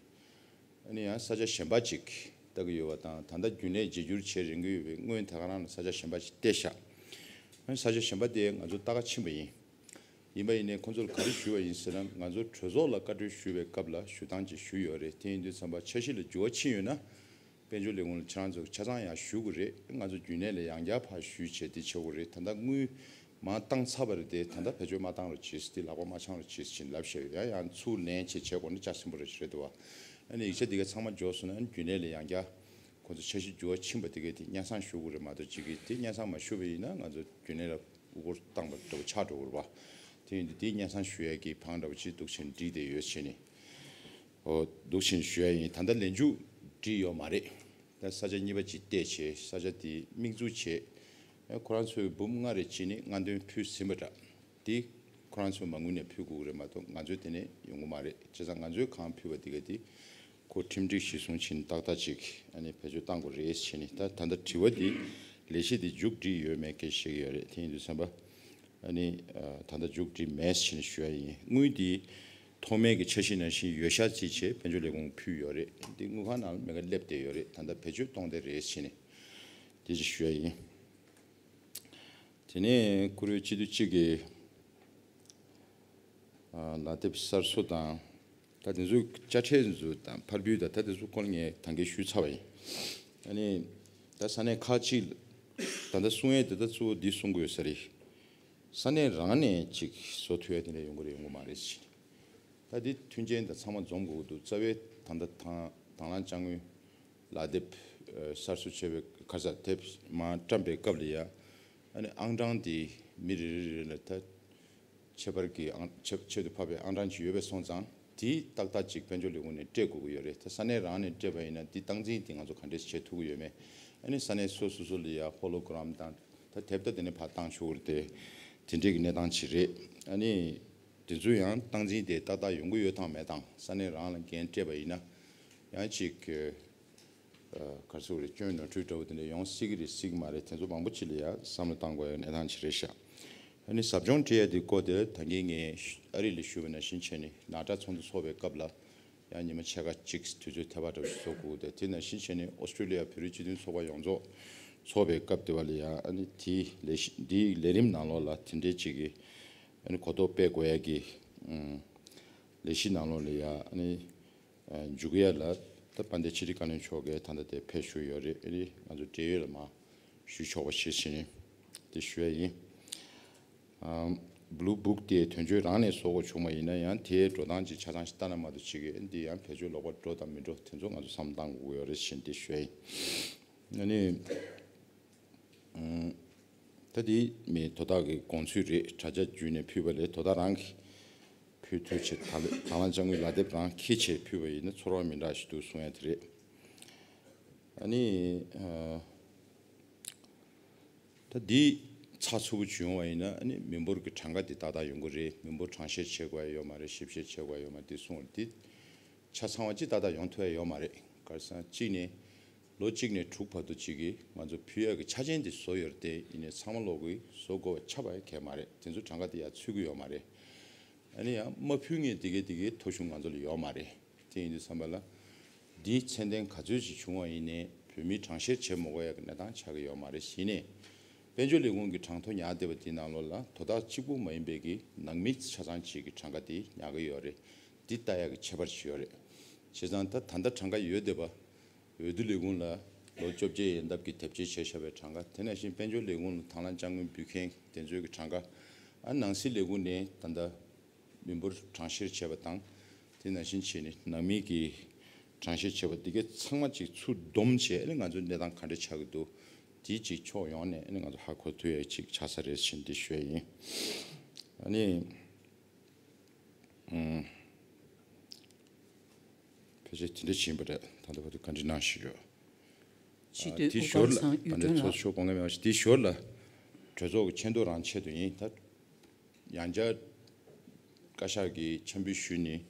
ཨ་ནི་ཡང་ས་ཆ་གཞན་པ་ཅིག་ལྟ་གི་ཡོད་པ་དང་། ད་ལྟ་རྒྱུན་ལས་བརྗེ་བསྒྱུར་བྱེད་རན་གི་ཡོད་པའི་སྔོན་ད་ག་རང་ལ་ས་ཆ་གཞན་པ་ཅིག་བལྟས་ཤག་ཨ་ནི་ས་ཆ་གཞན་པ་དེ་ང་ཚོ་ལྟ་ག་ཕྱིན་པ་ཡིན། ཡིན་པ་ཡིན་ནའི་ཁོང་ཚོར་ག་རེ་ཞུས་པ་ཡིན་ཟེར་ན། ང་ཚོ་གྲོས་ཚོགས་ལ་བཀའ་འཁྲོལ་ཞུས་པའི་སྐབས་ལ་ཞུ་སྟངས་ཅིག་ཞུས་ཡོད་རེད། དེ་ཡིན་དུས་ཙམ་པ་འཆར་གཞི་ལ་འགྱུར་བ་ཕྱིན་ཡོད་ན། དཔལ་འབྱོར་ལས་ཁུངས་ལ་ཁྱེད་རང་ཚོ་ཆ་ཚང་ཡང་ཞུ་དགོས་རེད། ང་ཚོ་རྒྱུན་ལས་ལ་ཡང་བསྐྱར་ཕར་ཞུས་བྱས་དེ་བྱེད་དགོས་རེད། ད་ལྟ་དངུལ་མར་བཏང་ཚར་བ་རེད་དེ། ད་ལྟ་བེད་སྤྱོད་མ་བཏང་རོགས་གྱིས། དེ་ལག་པ་མ་འཆང་རོགས་གྱིས་ཟེར་ལབ་བཞག་ཡོད། ཡང་ཡང་ཚུར་ལེན་བྱས་བྱེད་དགོས་ན་ལྕགས་སྲིན་པོ་རེད་རེད་འདུག་བ། ཨ་ནི་ཡིག་ཆ་དེ་ག་ཚང་མ་འབྱོར་སོང་ན་ཨ་ནི་རྒྱུན་ལས་ལ་ཡང་བསྐྱར་ཁོང་ཚོ་འཆར་གཞི་འགྱུར་བ་ཕྱིན་པ་དེ་ག་དེ་སྙན་སེང་ཞུ་དགོས་རེད་མ་གཏོགས་ཅིག་གིས་དེ་སྙན་སེང་མ་ཞུ་བ་ཡིན་ན་ང་ཚོ་རྒྱུན་ལས་ལ་དབུ་སྐོར་བཏང་པ་འདྲ་བོ་ཆགས་འགྲོ་གི་རེད་བ། དེ་ཡིན་དུས་དེ་སྙན་སེང་ཞུ་ཡས་ཀྱི་བང་འདྲ་བོ་ཅིག་འདུག་བྱས་བསྒྲིགས་བསྡད་ཡོད་བྱས་ནས། འོ་འདུག་བྱས་ཞུ་ཡ་ཡིན། ད་ལྟ་ལས་འཇུག་བསྒྲིགས་ཡོད་མ་རེད། ད་ས་ཆ་གཉིས་པ་ཅིག་བལྟས་བྱས་ས་ཆ་དེ་དམིགས་འཛུགས་བྱས། ཨ་ཁོ་རང་ཚོའི་འབུམ་ལྔ་རེ་གཅིག་ནི་སྔ་འདོན་ཕུལ་ཟིན་པ་འདྲ། དེ་ཁོ་རང་ཚོས་མ་དངུལ་ནས་ཕུལ་དགོས་ཀྱི་རེད་མ་གཏོགས་ང་ཚོའི་དེ་ནས་ཡོང་གི་མ་རེད། བྱས་ཙང་ང་ཚོས་གང་ཕུལ་བ་དེ་ག་དེ་ཁོ་ཁྲིམས་སྒྲིག་གཞིར་བཟུང་བྱས་ནས་ཏག་ཏག་ཅིག་ཨ་ནི་བེད་སྤྱོད་བཏང་དགོས་རེད་བྱས་ནས། ད་ད་ལྟ་དྲི་བ་འདི་ལས་གཞི་འདི་མཇུག་སྒྲིལ་ཡོད་མེད་སྐད་ཆ་བཤད་ཀྱི་ཡོད་རེད། དེ་ཡིན་དུས་ཙམ་པ། ཨ་ནི་ཨ་ད་ལྟ་མཇུག་སྒྲིལ་མེད་ཟེར་ནས་ཞུ་ཡ་ཡིན། དངུལ་འདི་ཐོག་མའི་གི་འཆར་གཞི་ནང་བཞིན་ཡོད་ཤག་རྩིས་བྱས་དཔལ་འབྱོར་ལས་ཁུངས་ཕུལ་ཡོད་རེད། འདི་དངུལ་ཁང་ནང་ལ་མེད་ཀ་སླེབས་བསྡད་ཡོད་རེད། ད་ལྟ་བེད་སྤྱོད་གཏོང་བསྡད་རེད་ཟེར་ནས་དེ་ཅིག་ཞུ་ཡ་ཡིན། དེ་ནས་བཀུར་འོས་སྤྱི་འཐུས་གཅིག་གིས་ཨ་ལག་དེབ་གསར་བཟོ་དང་། ད་དེ་ཚོའི་དཔྱ་ཁྲལ་ཚོ་དང་ཕར་འབུལ་དང་ད་དེ་ཚོ་སྐོར་ངས་ད་གིན་ཞུས་ཚར་བ་ཡིན། ཨ་ནི་ད་ས་གནས་ཁག་ཅིག་ད་ལྟ་གསུང་ཡས་དེ་ད་གཙོ་བོ་འདི་གསུང་དགོས་ས་རེད། ས་གནས་རང་ནས་ཅིག་བཟོ་ཐུབ་ཡ་དེ་འདྲ་ཡོང་གི་རེད་ཡོང་གི་མ་རེད་ཟེར། ད་འདི་མཐུན་རྐྱེན་དང་ཚང་མ་འཛོམས་དགོས་ཀྱི་འདུག་རྩ་བའི་ད་ལྟ་དང་དང་བླངས་དཔྱ་དངུལ་ལག་དེབ་ཨ་གསར་བཟོ་བྱས་པའི་ག་རེ་ཟ་དེབ་མར་བཀྲམ་པའི་སྐབས་ལ་ཡ། ཨ་ནི་ཨང་གྲངས་དེ་མི་རེ་རེ་རེ་ལ་ད་ཁྱད་པར་གྱི་ཨང་ཆེད་ཆེད་དུ་ཕབ་པའི་ཨང་གྲངས་ཅིག་ཡོད་པ་སོང་ཙང་། དེ་ཏག་ཏག་ཅིག་དཔལ་འབྱོར་ལས་ཁུངས་ནས་སྤྲད་དགོས་ཀྱི་ཡོད་རེད། ད་ས་གནས་རང་ནས་སྤྲད་པ་ཡིན་ན་དེ་སྟངས་འཛིན་དེ་ང་ཚོ་ག་འདྲས་བྱེད་ཐུབ་ཀྱི་ཡོད་མེད། ཨ་ནི་ས་གནས་སོ་སོ་སོ་ལ་ཡ་ཧོ་ལོ་གྷ་རམ་དང་ད་དེབ་ད་དེ་ནས་ཕར་བཏང་ཆོག་གི་རེད་དེ། དེ་འདྲས་ཀྱི་གནས་སྟངས་ཅིག་རེད། ཨ་ནི་དེ་ཚོ་ཡང་སྟངས་འཛིན་དེ་ཏག་ཏག་ཡོང་གི་ཡོད་དང་མེད་དང་། ས་གནས་རང་ལ་འགན་སྤྲད་པ་ཡིན་ན་ཡང་ཅིག་ག་རེ་ཟེར་དགོས་རེད། སྐྱོན་ནོར་འཁྲུལ་འདྲ་བོ་དེ་འདྲ་ཡོང་སྲིད་ཀྱི་རེད་སྲིད་ཀྱི་མ་རེད། དེ་ཚོ་མང་པོ་ཅིག་ལ་ཡ་བསམ་བློ་བཏང་དགོས་ཡ་གནས་སྟངས་ཅིག་རེད་ཤག་ཨ་ནི་ཟབ་སྦྱོང་སྤྲད་ཡ་དེ་སྐོར་དེ་ད་གིན་ངས་ཨ་རི་ལ་ཞུས་པ་ནང་བཞིན་བྱས་ནས་ནཱ་ཊ་ཚོགས་འདུ་ཚོགས་པའི་སྐབས་ལ་ཡང་ཉི་མ་ཕྱེད་ཀ་གཅིག་དུས་ཚོད་ཐེབས་པ་འདྲ་བོ་ཞིག་བཟོ་དགོས། དེ་དེ་ནང་བཞིན་བྱས་ནས་ཨོ་སི་ཀྲི་ལི་ཡ་བོད་རིགས་སྤྱི་མཐུན་ཚོགས་པ་ཡོངས་རྫོགས་ཚོགས་པའི་སྐབས་དེ་བ་ལ་ཡ། ཨ་ནི་དེའི་ལས་གཞི་འདིའི་ལས་རིམ་ནང་ལོགས་ལ་དེ་འདྲའི་ཅིག་གི་ཨ་ནི་གོ་རྟོགས་སྤེལ་དགོས་ཡ་གི་ཨུམ་ལས་གཞི་ནང་ལོགས་ལ་ཡ། ཨ་ནི་ཨ་འཇུག་ཡ་ལ་ད་དཔལ་ལྡན་ཕྱི་དྲིལ་བཀའ་བློན་མཆོག་གིས་ད་ལྟ་དེ་ཕེབས་བཞུགས་ཡོད་རེད། ཨ་ནི་ང་ཚོ་འབྲེལ་ཡོད་ལ་མར་ཞུ་ཆོག་པ་བྱེད་ཟེར་ནས་དེ་ཞུ་ཡ་ཡིན། ཨམ། Blue Book་དེ་དོན་གཅོད་རང་ནས་བཟོ་དགོས་བྱུང་བ་ཡིན་ན་ཡང་དེའི་འགྲོ་སྟངས་ཅིག་ཆ་ཚང་ཞིག་ལྟ་ན་མ་གཏོགས་ཅིག་གིས་འདི་ཡང་བེད་སྤྱོད་ལོག་པར་འགྲོ་དང་མི་འགྲོ་དེ་ཚོ་ང་ཚོ་བསམ་བློ་བཏང་དགོས་ཀྱི་ཡོད་རེད་ཅེས་འདི་ཞུ་ཡ་ཡིན། ཨ་ནི། ད་དེ་མི་དོ་བདག་གི་དགོངས་ཚུལ་རེད། དྲ་རྒྱ་བརྒྱུད་ནས་ཕུལ་བ་ལས་དོ་བདག་རང་གིས་ཕུལ་ཐུབ་ཆེད་དང་དང་བླངས་དཔྱ་དངུལ་ལག་དེབ་རང་འཁྱེར་བྱས་ཕུལ་བ་ཡིན་ན་ཚོར་བ་མི་འདྲ་ཞིག་འདུག་གསུང་ཡ་དེ་རེད། ཨ་ནི། ད་འདི་ཚགས་ཚུད་པོ་བྱུང་བ་ཡིན་ན་ཨ་ནི་མི་འབོར་གྱི་གྲངས་ཀ་འདི་ཏག་ཏག་ཡོང་གི་རེད། མི་འབོར་གྲངས་བཤེར་བྱེད་དགོས་ཡ་ཡོད་མ་རེད། ཞིབ་བཤེར་བྱེད་དགོས་ཡ་ཡོད་མ་རེད་འདི་གསུངས་པ་འདི་ཆ་ཚང་བ་ཅིག་ཏག་ཏག་ཡོང་ཐུབ་ཡ་ཡོད་མ་རེད། ག་རེ་ཟེར་ན་གཅིག་ནས་ལོ་གཅིག་ནས་དྲུག་བར་དུ་ཅིག་གིས་ང་ཚོ་ཕུལ་ཡ་གི་ཆ་རྐྱེན་འདི་བཟོ་ཡོད་རེད་དེ་ཡིན་ནའི་ཚང་མ་ལོག་གིས་བཟོ་དགོས་པ་ཆགས་པ་ཡ་གལ་མ་རེད། དེ་ཚོ་གྲངས་ཀ་འདི་ཡ་ཚུད་ཀྱི་ཡོད་མ་རེད། ཨ་ནི་ཡང་མ་ཕུལ་མཁན་དེ་གའི་དེ་གའི་ཐོ་གཞུང་ང་ཚོ་ལ་ཡོད་མ་རེད། དེ་ཡིན་དུས་ཙམ་པ་ལ། འདིའི་ཚད་ལྡན་ག་ཚོད་ཅིག་བྱུང་བ་ཡིན་ནའི་བོད་མིའི་གྲངས་བཤེར་བྱེད་མ་དགོས་ཡ་གི་གནས་སྟངས་ཆགས་ཀྱི་ཡོད་མ་རེད། གཞི་ནས་དཔལ་འབྱོར་ལས་ཁུངས་ཀྱི་གྲངས་ཐོ་ཉར་བསྡད་པ་དེའི་ནང་ལོགས་ལ་དོ་བདག་གཅིག་པུ་མ་ཡིན་པའི་གི་ནང་མི་ཆ་ཚང་ཅིག་གི་གྲངས་ཀ་དེ་ཉར་གི་ཡོད་རེད། འདི་ལྟ་ཡ་གི་ཁྱད་པར་ཅིག་ཡོད་རེད། བྱས་ཙང་ད་ད་ལྟ་གྲངས་ཀ་ཡོད་བསྡད་པ། འོས་བསྡུ་ལས་ཁུངས་ལ་ལོ་བཅོ་བརྒྱད་ཡན་འདབ་ཀྱི་དེབ་སྐྱེལ་བྱས་བཞག་པའི་གྲངས་ཀ། དེ་ནང་བཞིན་དཔལ་འབྱོར་ལས་ཁུངས་ལ་དང་བླངས་དཔྱ་དངུལ་འབུལ་མཁན་དེ་ཚོའི་གི་གྲངས་ཀ། ཨ་ནང་སྲིད་ལས་ཁུངས་ནས་ད་ལྟ་མི་འབོར་གྲངས་བཤེར་བྱས་པ་དང་། དེ་ནང་བཞིན་བྱས་ནས་ནང་མི་གི་གྲངས་བཤེར་བྱས་པ་འདི་གའི་ཚང་མ་ཅིག་ཚུར་བསྡོམས་བྱས་ཨ་ནི་ང་ཚོའི་གནས་སྟངས་ག་འདྲ་ཆགས་ཀྱི་འདུག་དེ་ཅིག་ཕྱོགས་ཡོངས་ནས་ཨ་ནི་ང་ཚོ་ཧ་གོ་ཐུབ་ཡ་ཅིག་ཆགས་ས་རེད་ཅེས་འདི་ཞུ་ཡ་ཡིན། ཨ་ནི། ཕལ་ཆེར་དེ་འདྲ་ཕྱིན་པ་རེད། ད་ལྟ་བར་དུ་བཀའ་འདྲི་གནང་བཞིན་ཡོད། སྤྱི་འཐུས་དེ་དབུ་ཞོར་དཀར་ལ་ཚང་གཡུ་ཨ་ནི་སྒྲོན་ཚོགས་ལགས། ཆོག་དགོངས་ལ་མེད་པ་ཞིག་དེ་ཞོར་ལ་གྲོས་ཚོགས་ཀྱི་ཆེ་མཐོ་རང་ཆེད་དུ་ཡིན། ད་ཡང་བསྐྱར་བཀའ་ཤག་གིས་འཆམ་འབུལ་ཞུས་ནས་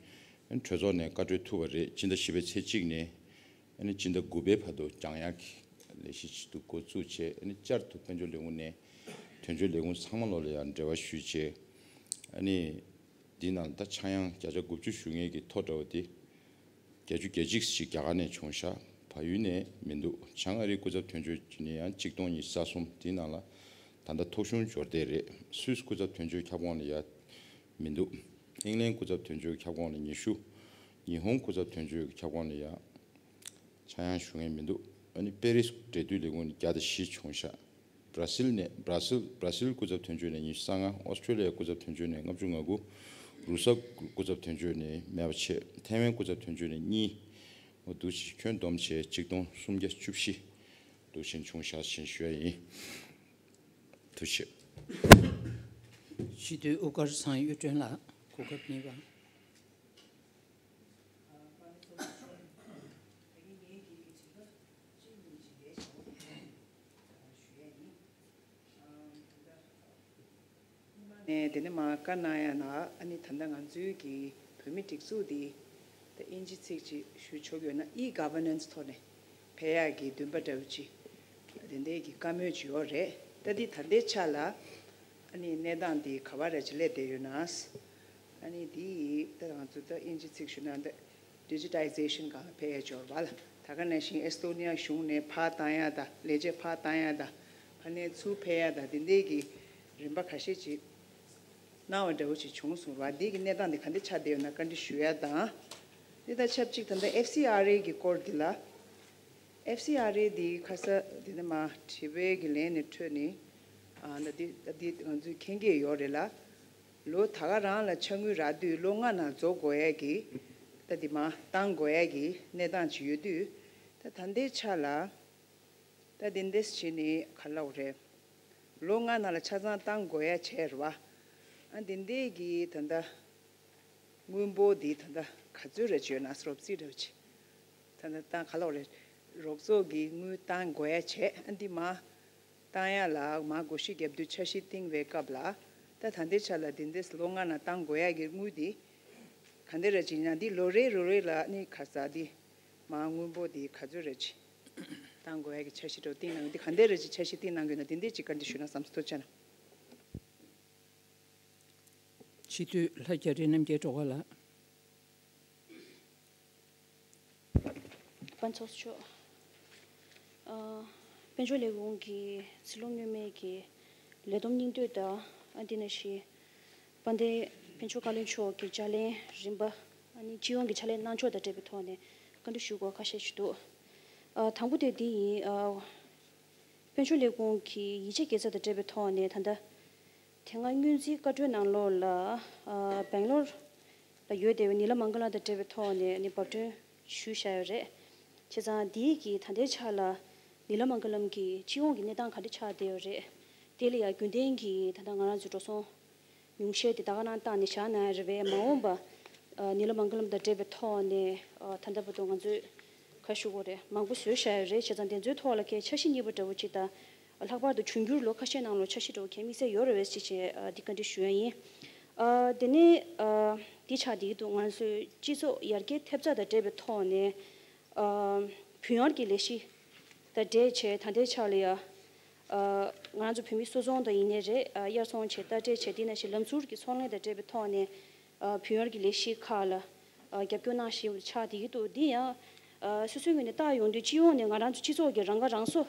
གྲོས་ཚོགས་ནས་བཀའ་འཁྲོལ་ཐུབ་པ་རེད། སྤྱི་ཟླ་བཞི་པའི་ཚེས་གཅིག་ནས་ཨ་ནི་སྤྱི་ཟླ་དགུ་པའི་བར་དུ་སྦྱང་ཡག་གི་ལས་གཞི་ཞིག་ཏུ་འགོ་བཙུགས་བྱས། ཨ་ནི་བསྐྱར་དུ་དཔལ་འབྱོར་ལས་ཁུངས་ནས་དོན་གཅོད་ལས་ཁུངས་ཚང་མ་ལོག་ལ་ཡང་འབྲེལ་བ་ཞུས་བྱས། ཨ་ནི་འདི་ནང་ད་ཆག་ཡང་བརྒྱ་ཆ་དགུ་བཅུ་ཞུ་མཁན་གྱི་ཐོ་འདྲ་བོ་དེ་བརྒྱད་ཅུ་གྱ་གཅིག་ཞིག་རྒྱ་གར་ནས་བྱུང་ཤག་བལ་ཡུལ་ནས་མི་འདུག་བྱང་ཨ་རིའི་སྐུ་ཚབ་དོན་གཅོད་ཀྱི་ནས་ཡང་གཅིག་སྟོང་ཉི་ཤུ་རྩ་གསུམ། འདི་ནང་ལ་ད་ལྟ་ཐོ་གཞུང་འབྱོར་ལྡན་རེད། སུད་སི་སྐུ་ཚབ་དོན་གཅོད་ཁྱབ་ཁོངས་ལ་ཡ་མི་འདུག་ཨིང་ལན་སྐུ་ཚབ་དོན་གཅོད་ཁྱབ་ཁོངས་ལ་ཉི་ཤུ། ཉི་ཧོང་སྐུ་ཚབ་དོན་གཅོད་ཁྱབ་ཁོངས་ལ་ཡ་ཆག་ཡང་ཞུ་མཁན་མི་འདུག་ཨ་ནི་པེ་རིས་འབྲེལ་མཐུད་ལས་ཁུངས་ནས་བརྒྱ་དང་བཞི་བྱུང་ཤག་བར་སིལ་ནས་བར་སིལ་བར་སིལ་སྐུ་ཚབ་དོན་གཅོད་ནས་ཉི་ཤུ་རྩ་ལྔ། ཨོ་སི་ཀྲོ་ལི་ཡ་སྐུ་ཚབ་དོན་གཅོད་ནས་ལྔ་བཅུ་ང་དགུ། རུ་སབ་སྐུ་ཚབ་དོན་གཅོད་ནས་མེད་པ་བྱས། ཐའེ་ཝན་སྐུ་ཚབ་དོན་གཅོད་ནས་གཉིས། འོ་འདུག་ཅིག་ཁྱོན་བསྡོམས་བྱས་གཅིག་སྟོང་སུམ་བརྒྱ་བཅུ་བཞི་འདུག་ཅིག་བྱུང་ཤག་ཅེས་ཞུ་ཡ་ཡིན། ཐུགས་རྗེ་ཆེ། སྤྱི་འཐུས་དབུ་དཀར་ཚང་གཡུ་སྒྲོན་ལགས་གོ་སྐབས་གཉིས་པ། ནས་དེ་ནས་མར་བཀའ་གནང་ཡ་ན་ཨ་ནི་ད་ལྟ་ང་ཚོའི་གི་བོད་མི་སྒྲིག་འཛུགས་འདི་ད་ཨིན་ཇི་ཚིག་ཅིག་ཞུ་ཆོག་ཡོད་ན་ཨི་ག་ཝར་ནན་སི་ཐོག་ནས་ཕེབས་ཡག་གི་འདུན་པ་འདྲ་བོ་ཅིག་དེ་འདྲའི་གི་བཀའ་མོལ་ཅིག་ཡོད་རེད། ད་འདི་ད་ལྟའི་ཆ་ལ་ཨ་ནི་གནས་སྟངས་འདི་ག་བ་རེ་ཅིག་སླེབས་བསྡད་ཡོད་ན། ཨ་ནི་འདི་ད་ང་ཚོ་ད་ཨིན་ཇི་ཚིག་ཞུ་ན་ད་ཌི་ཇི་ཊའི་ཟེ་ཤན་སྒང་ལ་ཕེབས་ཡ་འབྱོར་བ་ལ། ད་ག་ནང་བཞིན་ཨེ་སི་ཐོ་ནི་ཡ་གཞུང་ནས་ཕར་བཏང་ཡ་དང་ལས་བྱེད་ཕར་བཏང་ཡ་དང་ཕར་ནས་ཚུར་ཕེབས་ཡ་དང་དེ་འདྲའི་གི་རིམ་པ་ཁ་ཤས་ཅིག་གནང་བ་འདྲ་བོ་ཅིག་བྱུང་སོང་བ། འདི་གི་གནས་སྟངས་འདི་ག་འདྲ་ཆགས་བསྡད་ཡོད་ན་བཀའ་འདྲི་ཞུ་ཡ་དང་། འདི་དང་ཆབས་ཅིག་ད་ལྟ་ཨེཕ་སི་ཨར་ཨེ་གི་སྐོར་འདི་ལ། ཨེཕ་སི་ཨར་ཨེ་འདི་ཁ་ས་འདི་ནས་མར་དྲི་བའི་གི་ལན་ནས་འཕྲོས་ནས་ཨ་ད་འདི་ད་འདི་ང་ཚོས་མཁྱེན་གྱི་ཡོད་རེད་ལ། ལོ་ད་ག་རང་ལ་ཆ་དངུལ་རག་དུས་ལོ་ལྔ་ནང་རྫོགས་དགོས་ཡས་ཀྱི་ད་དེ་མ་བཏང་དགོས་ཡས་ཀྱི་གནས་སྟངས་ཅིག་ཡོད་དུས། ད་ད་ལྟའི་ཆ་ལ་ད་དེ་འདྲས་བྱས་ནས་ག་ལབ་དགོས་རེད། ལོ་ལྔ་ནང་ལ་ཆ་ཚང་བཏང་དགོས་ཡས་བྱས་རེད་བ། ཨ་དེ་འདྲས་ཀྱི་ད་ལྟ་དངུལ་འབོར་འདི་ད་ལྟ་ག་ཚོད་རེ་བྱས་ཡོད་ན་རོབ་རྩིས་འདྲ་བྱས། ད་ལྟ་བཏང་ག་ལབ་དགོས་རེད། རོགས་ཚོགས་ཀྱི་དངུལ་བཏང་དགོས་ཡས་བྱས་ཨ་འདི་མ། བཏང་ཡ་ལ་མར་སྒོར་གཞས་རྒྱབ་དུས་འཆར་གཞི་བཏིང་བའི་སྐབས་ལ། ད་ད་ལྟའི་ཆ་ལ་དེ་འདྲས་ལོ་ལྔ་ནང་བཏང་དགོས་ཡ་གི་དངུལ་དེ་ག་འདྲ་རེ་ཅིག་ཡིན་ན་འདི་ལོ་རེ་རེ་རེ་ལ་ནི་ག་ས་འདི་མར་དངུལ་འབོར་འདི་ག་ཚོད་རེ་ཅིག་བཏང་དགོས་ཡ་གི་འཆར་གཞི་འདྲ་བཏིང་གནང་གི་འདི་ག་འདྲ་རེ་ཅིག་འཆར་གཞི་བཏིང་གནང་གི་ཡོད་ན་དེ་འདྲས་ཅིག་བཀའ་འདྲི་ཞུས་ན་བསམ་སོང་། ཐུགས་རྗེ་གནང་། སྤྱི་འཐུས་ལྷ་རྒྱ་རི་རྣམ་རྒྱལ་སྒྲོལ་དཀར་ལགས། དཔལ་འབྱོར་ལས་ཁུངས་ཚོགས་གཙོ་མཆོག་ཨ། དཔལ་འབྱོར་ལས་ཁུངས་ཀྱི་ཕྱི་ལོ་སྔོན་མའི་གི་ལས་བསྡོམས་སྙིང་བསྡུས་དང་། ཨ་འདི་ནང་བཞིན་དཔལ་ལྡན་དཔལ་འབྱོར་བཀའ་བློན་མཆོག་གི་ཕྱག་ལེན་རིམ་པ། ཨ་ནི་སྤྱི་ཡོངས་ཀྱི་ཕྱག་ལས་གནང་ཕྱོགས་དང་འབྲེལ་བའི་ཐོག་ནས་བཀའ་འདྲི་ཞུ་དགོས་ཁ་ཤས་ཤིག་འདུག་ཨ་དང་པོ་དེ་འདི་ཡིན། ཨ་དཔལ་འབྱོར་ལས་ཁུངས་ཀྱི་ཡིག་ཆ་དགེ་རྩ་དང་འབྲེལ་བའི་ཐོག་ནས་ད་ལྟ་ དེ་སྔ་སྔོན་རྩིས་བཀའ་འཁྲོལ་ནང་ལོགས་ལ་ཨ་སྦེང་ལོར་ལ་ཡོད་བསྡད་པའི་ནི་ལ་མང་ག་ལམ་དང་འབྲེལ་བའི་ཐོག་ནས་ནི་བབ་བསྟུན་ཞུས་བཞག་ཡོད་རེད། བྱས་ཙང་འདིའི་གི་ད་ལྟའི་ཆ་ལ་ནི་ལ་མང་ག་ལམ་གྱི་སྤྱི་ཡོངས་ཀྱི་གནས་སྟངས་ག་འདྲ་ཆགས་བསྡད་ཡོད་རེད། དེ་ལ་ཡང་རྒྱུན་ལྡན་གྱི་ད་ལྟ་ང་རང་ཚོའི་འགྲོ་སོང་ཉུང་ཤས་དེ་ད་ག་རང་བཏང་ནས་བཞག་ན་རེད་པས། མ་འོངས་པ་ཨ་ནི་ལ་མང་ག་ལམ་དང་འབྲེལ་བའི་ཐོག་ནས་ཨ་ད་ལྟ་བར་དུ་ང་ཚོས་ག་ཞུ་དགོས་རེད། མང་པོ་བཟོས་བཞག་ཡོད་རེད། བྱས་ཙང་དེ་ཚོའི་ཐོག་ལ་ཁའི་འཆར་གཞི་གཉིས་པ་འདྲ་བོ་ཅིག་དང་། ལྷག་པར་དུ་འབྱུང་འགྱུར་ལོ་ཁ་ཤས་ནང་ལོགས་འཆར་གཞི་འདྲ་བོ་གལ་དམིགས་བསལ་ཡོད་རེད་པས་ཅེས་བྱས་ཨ་འདི་བཀའ་འདྲི་ཞུ་ཡ་ཡིན། ཨ་དེ་ནས་ཨ་འདི་ཆགས་བསྡད་ཀྱི་འདུག་ང་ཚོའི་སྤྱི་ཚོགས་ཡར་རྒྱས་ཐེབས་རྩ་དང་འབྲེལ་བའི་ཐོག་ནས་ཨ་བུན་གཡར་གྱི་ལས་གཞི་དང་འབྲེལ་བྱས་ད་ལྟའི་ཆ་ལ་ཡ་ཨ་ང་རང་ཚོ་བོད་མི་སུད་ཚོང་དང་ཡིན་ནའི་རེད། ཨ་དབྱར་ཚོང་བྱས་ལྟ་སྤྲད་བྱས་དེ་ནང་བཞིན་ལམ་ཟུར་གྱི་ཚོང་ལས་དང་འབྲེལ་བའི་ཐོག་ནས་ཨ་བུན་གཡར་གྱི་ལས་གཞི་ཁག་ལ་ཨ་རྒྱབ་སྐྱོར་གནང་བཞིན་པ་ཆགས་བསྡད་ཀྱི་འདུག་འདི་ཡང་ཨ་སོ་སོའི་ངོས་ནས་བལྟ་ཡོང་དུས་སྤྱི་ཡོངས་ནས་ང་རང་ཚོ་སྤྱི་ཚོགས་ཀྱི་རང་ཁ་རང་གསོ་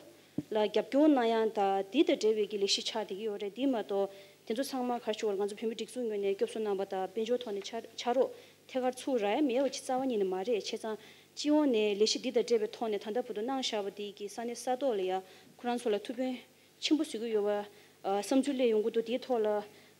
ལ་རྒྱབ་སྐྱོར་གནང་ཡ་དང་འདི་དང་འབྲེལ་བའི་གི་ལས་གཞི་ཆགས་བསྡད་ཀྱི་ཡོད་རེད། འདི་མ་གཏོགས་དེ་ཚོ་ཚང་མ་ག་རེ་ཞུ་དགོས་རེད། ང་ཚོ་བོད་མི་སྒྲིག་འཛུགས་ངོས་ནས་སྐྱོབ་གསོ་གནང་པ་དང་དཔལ་འབྱོར་ཐོག་ནས་ཕྱ་ཕྱག་རོགས་ཐད་ཀར་ཚུགས་རག་ཡ་མེད་པ་ཅིག་རྩ་བ་ཉིད་ནས་མ་རེད། བྱས་ཙང་སྤྱི་ཡོངས་ནས་ལས་གཞི་འདི་དང་འབྲེལ་བའི་ཐོག་ནས་ད་ལྟ་བར་དུ་གནང་བཞག་པ་འདི་གི་ས་གནས་ས་ཐོག་ལ་ཡ་ཁོ་རང་ཚོ་ལ་ཐུགས་ཕན་ཆེན་པོ་གཟིགས་ཀྱི་ཡོད་པ་ཨ་བསམ་ཚུལ་སླེབས་ཡོང་གི་འདུག་དེའི་ཐོག་ལ་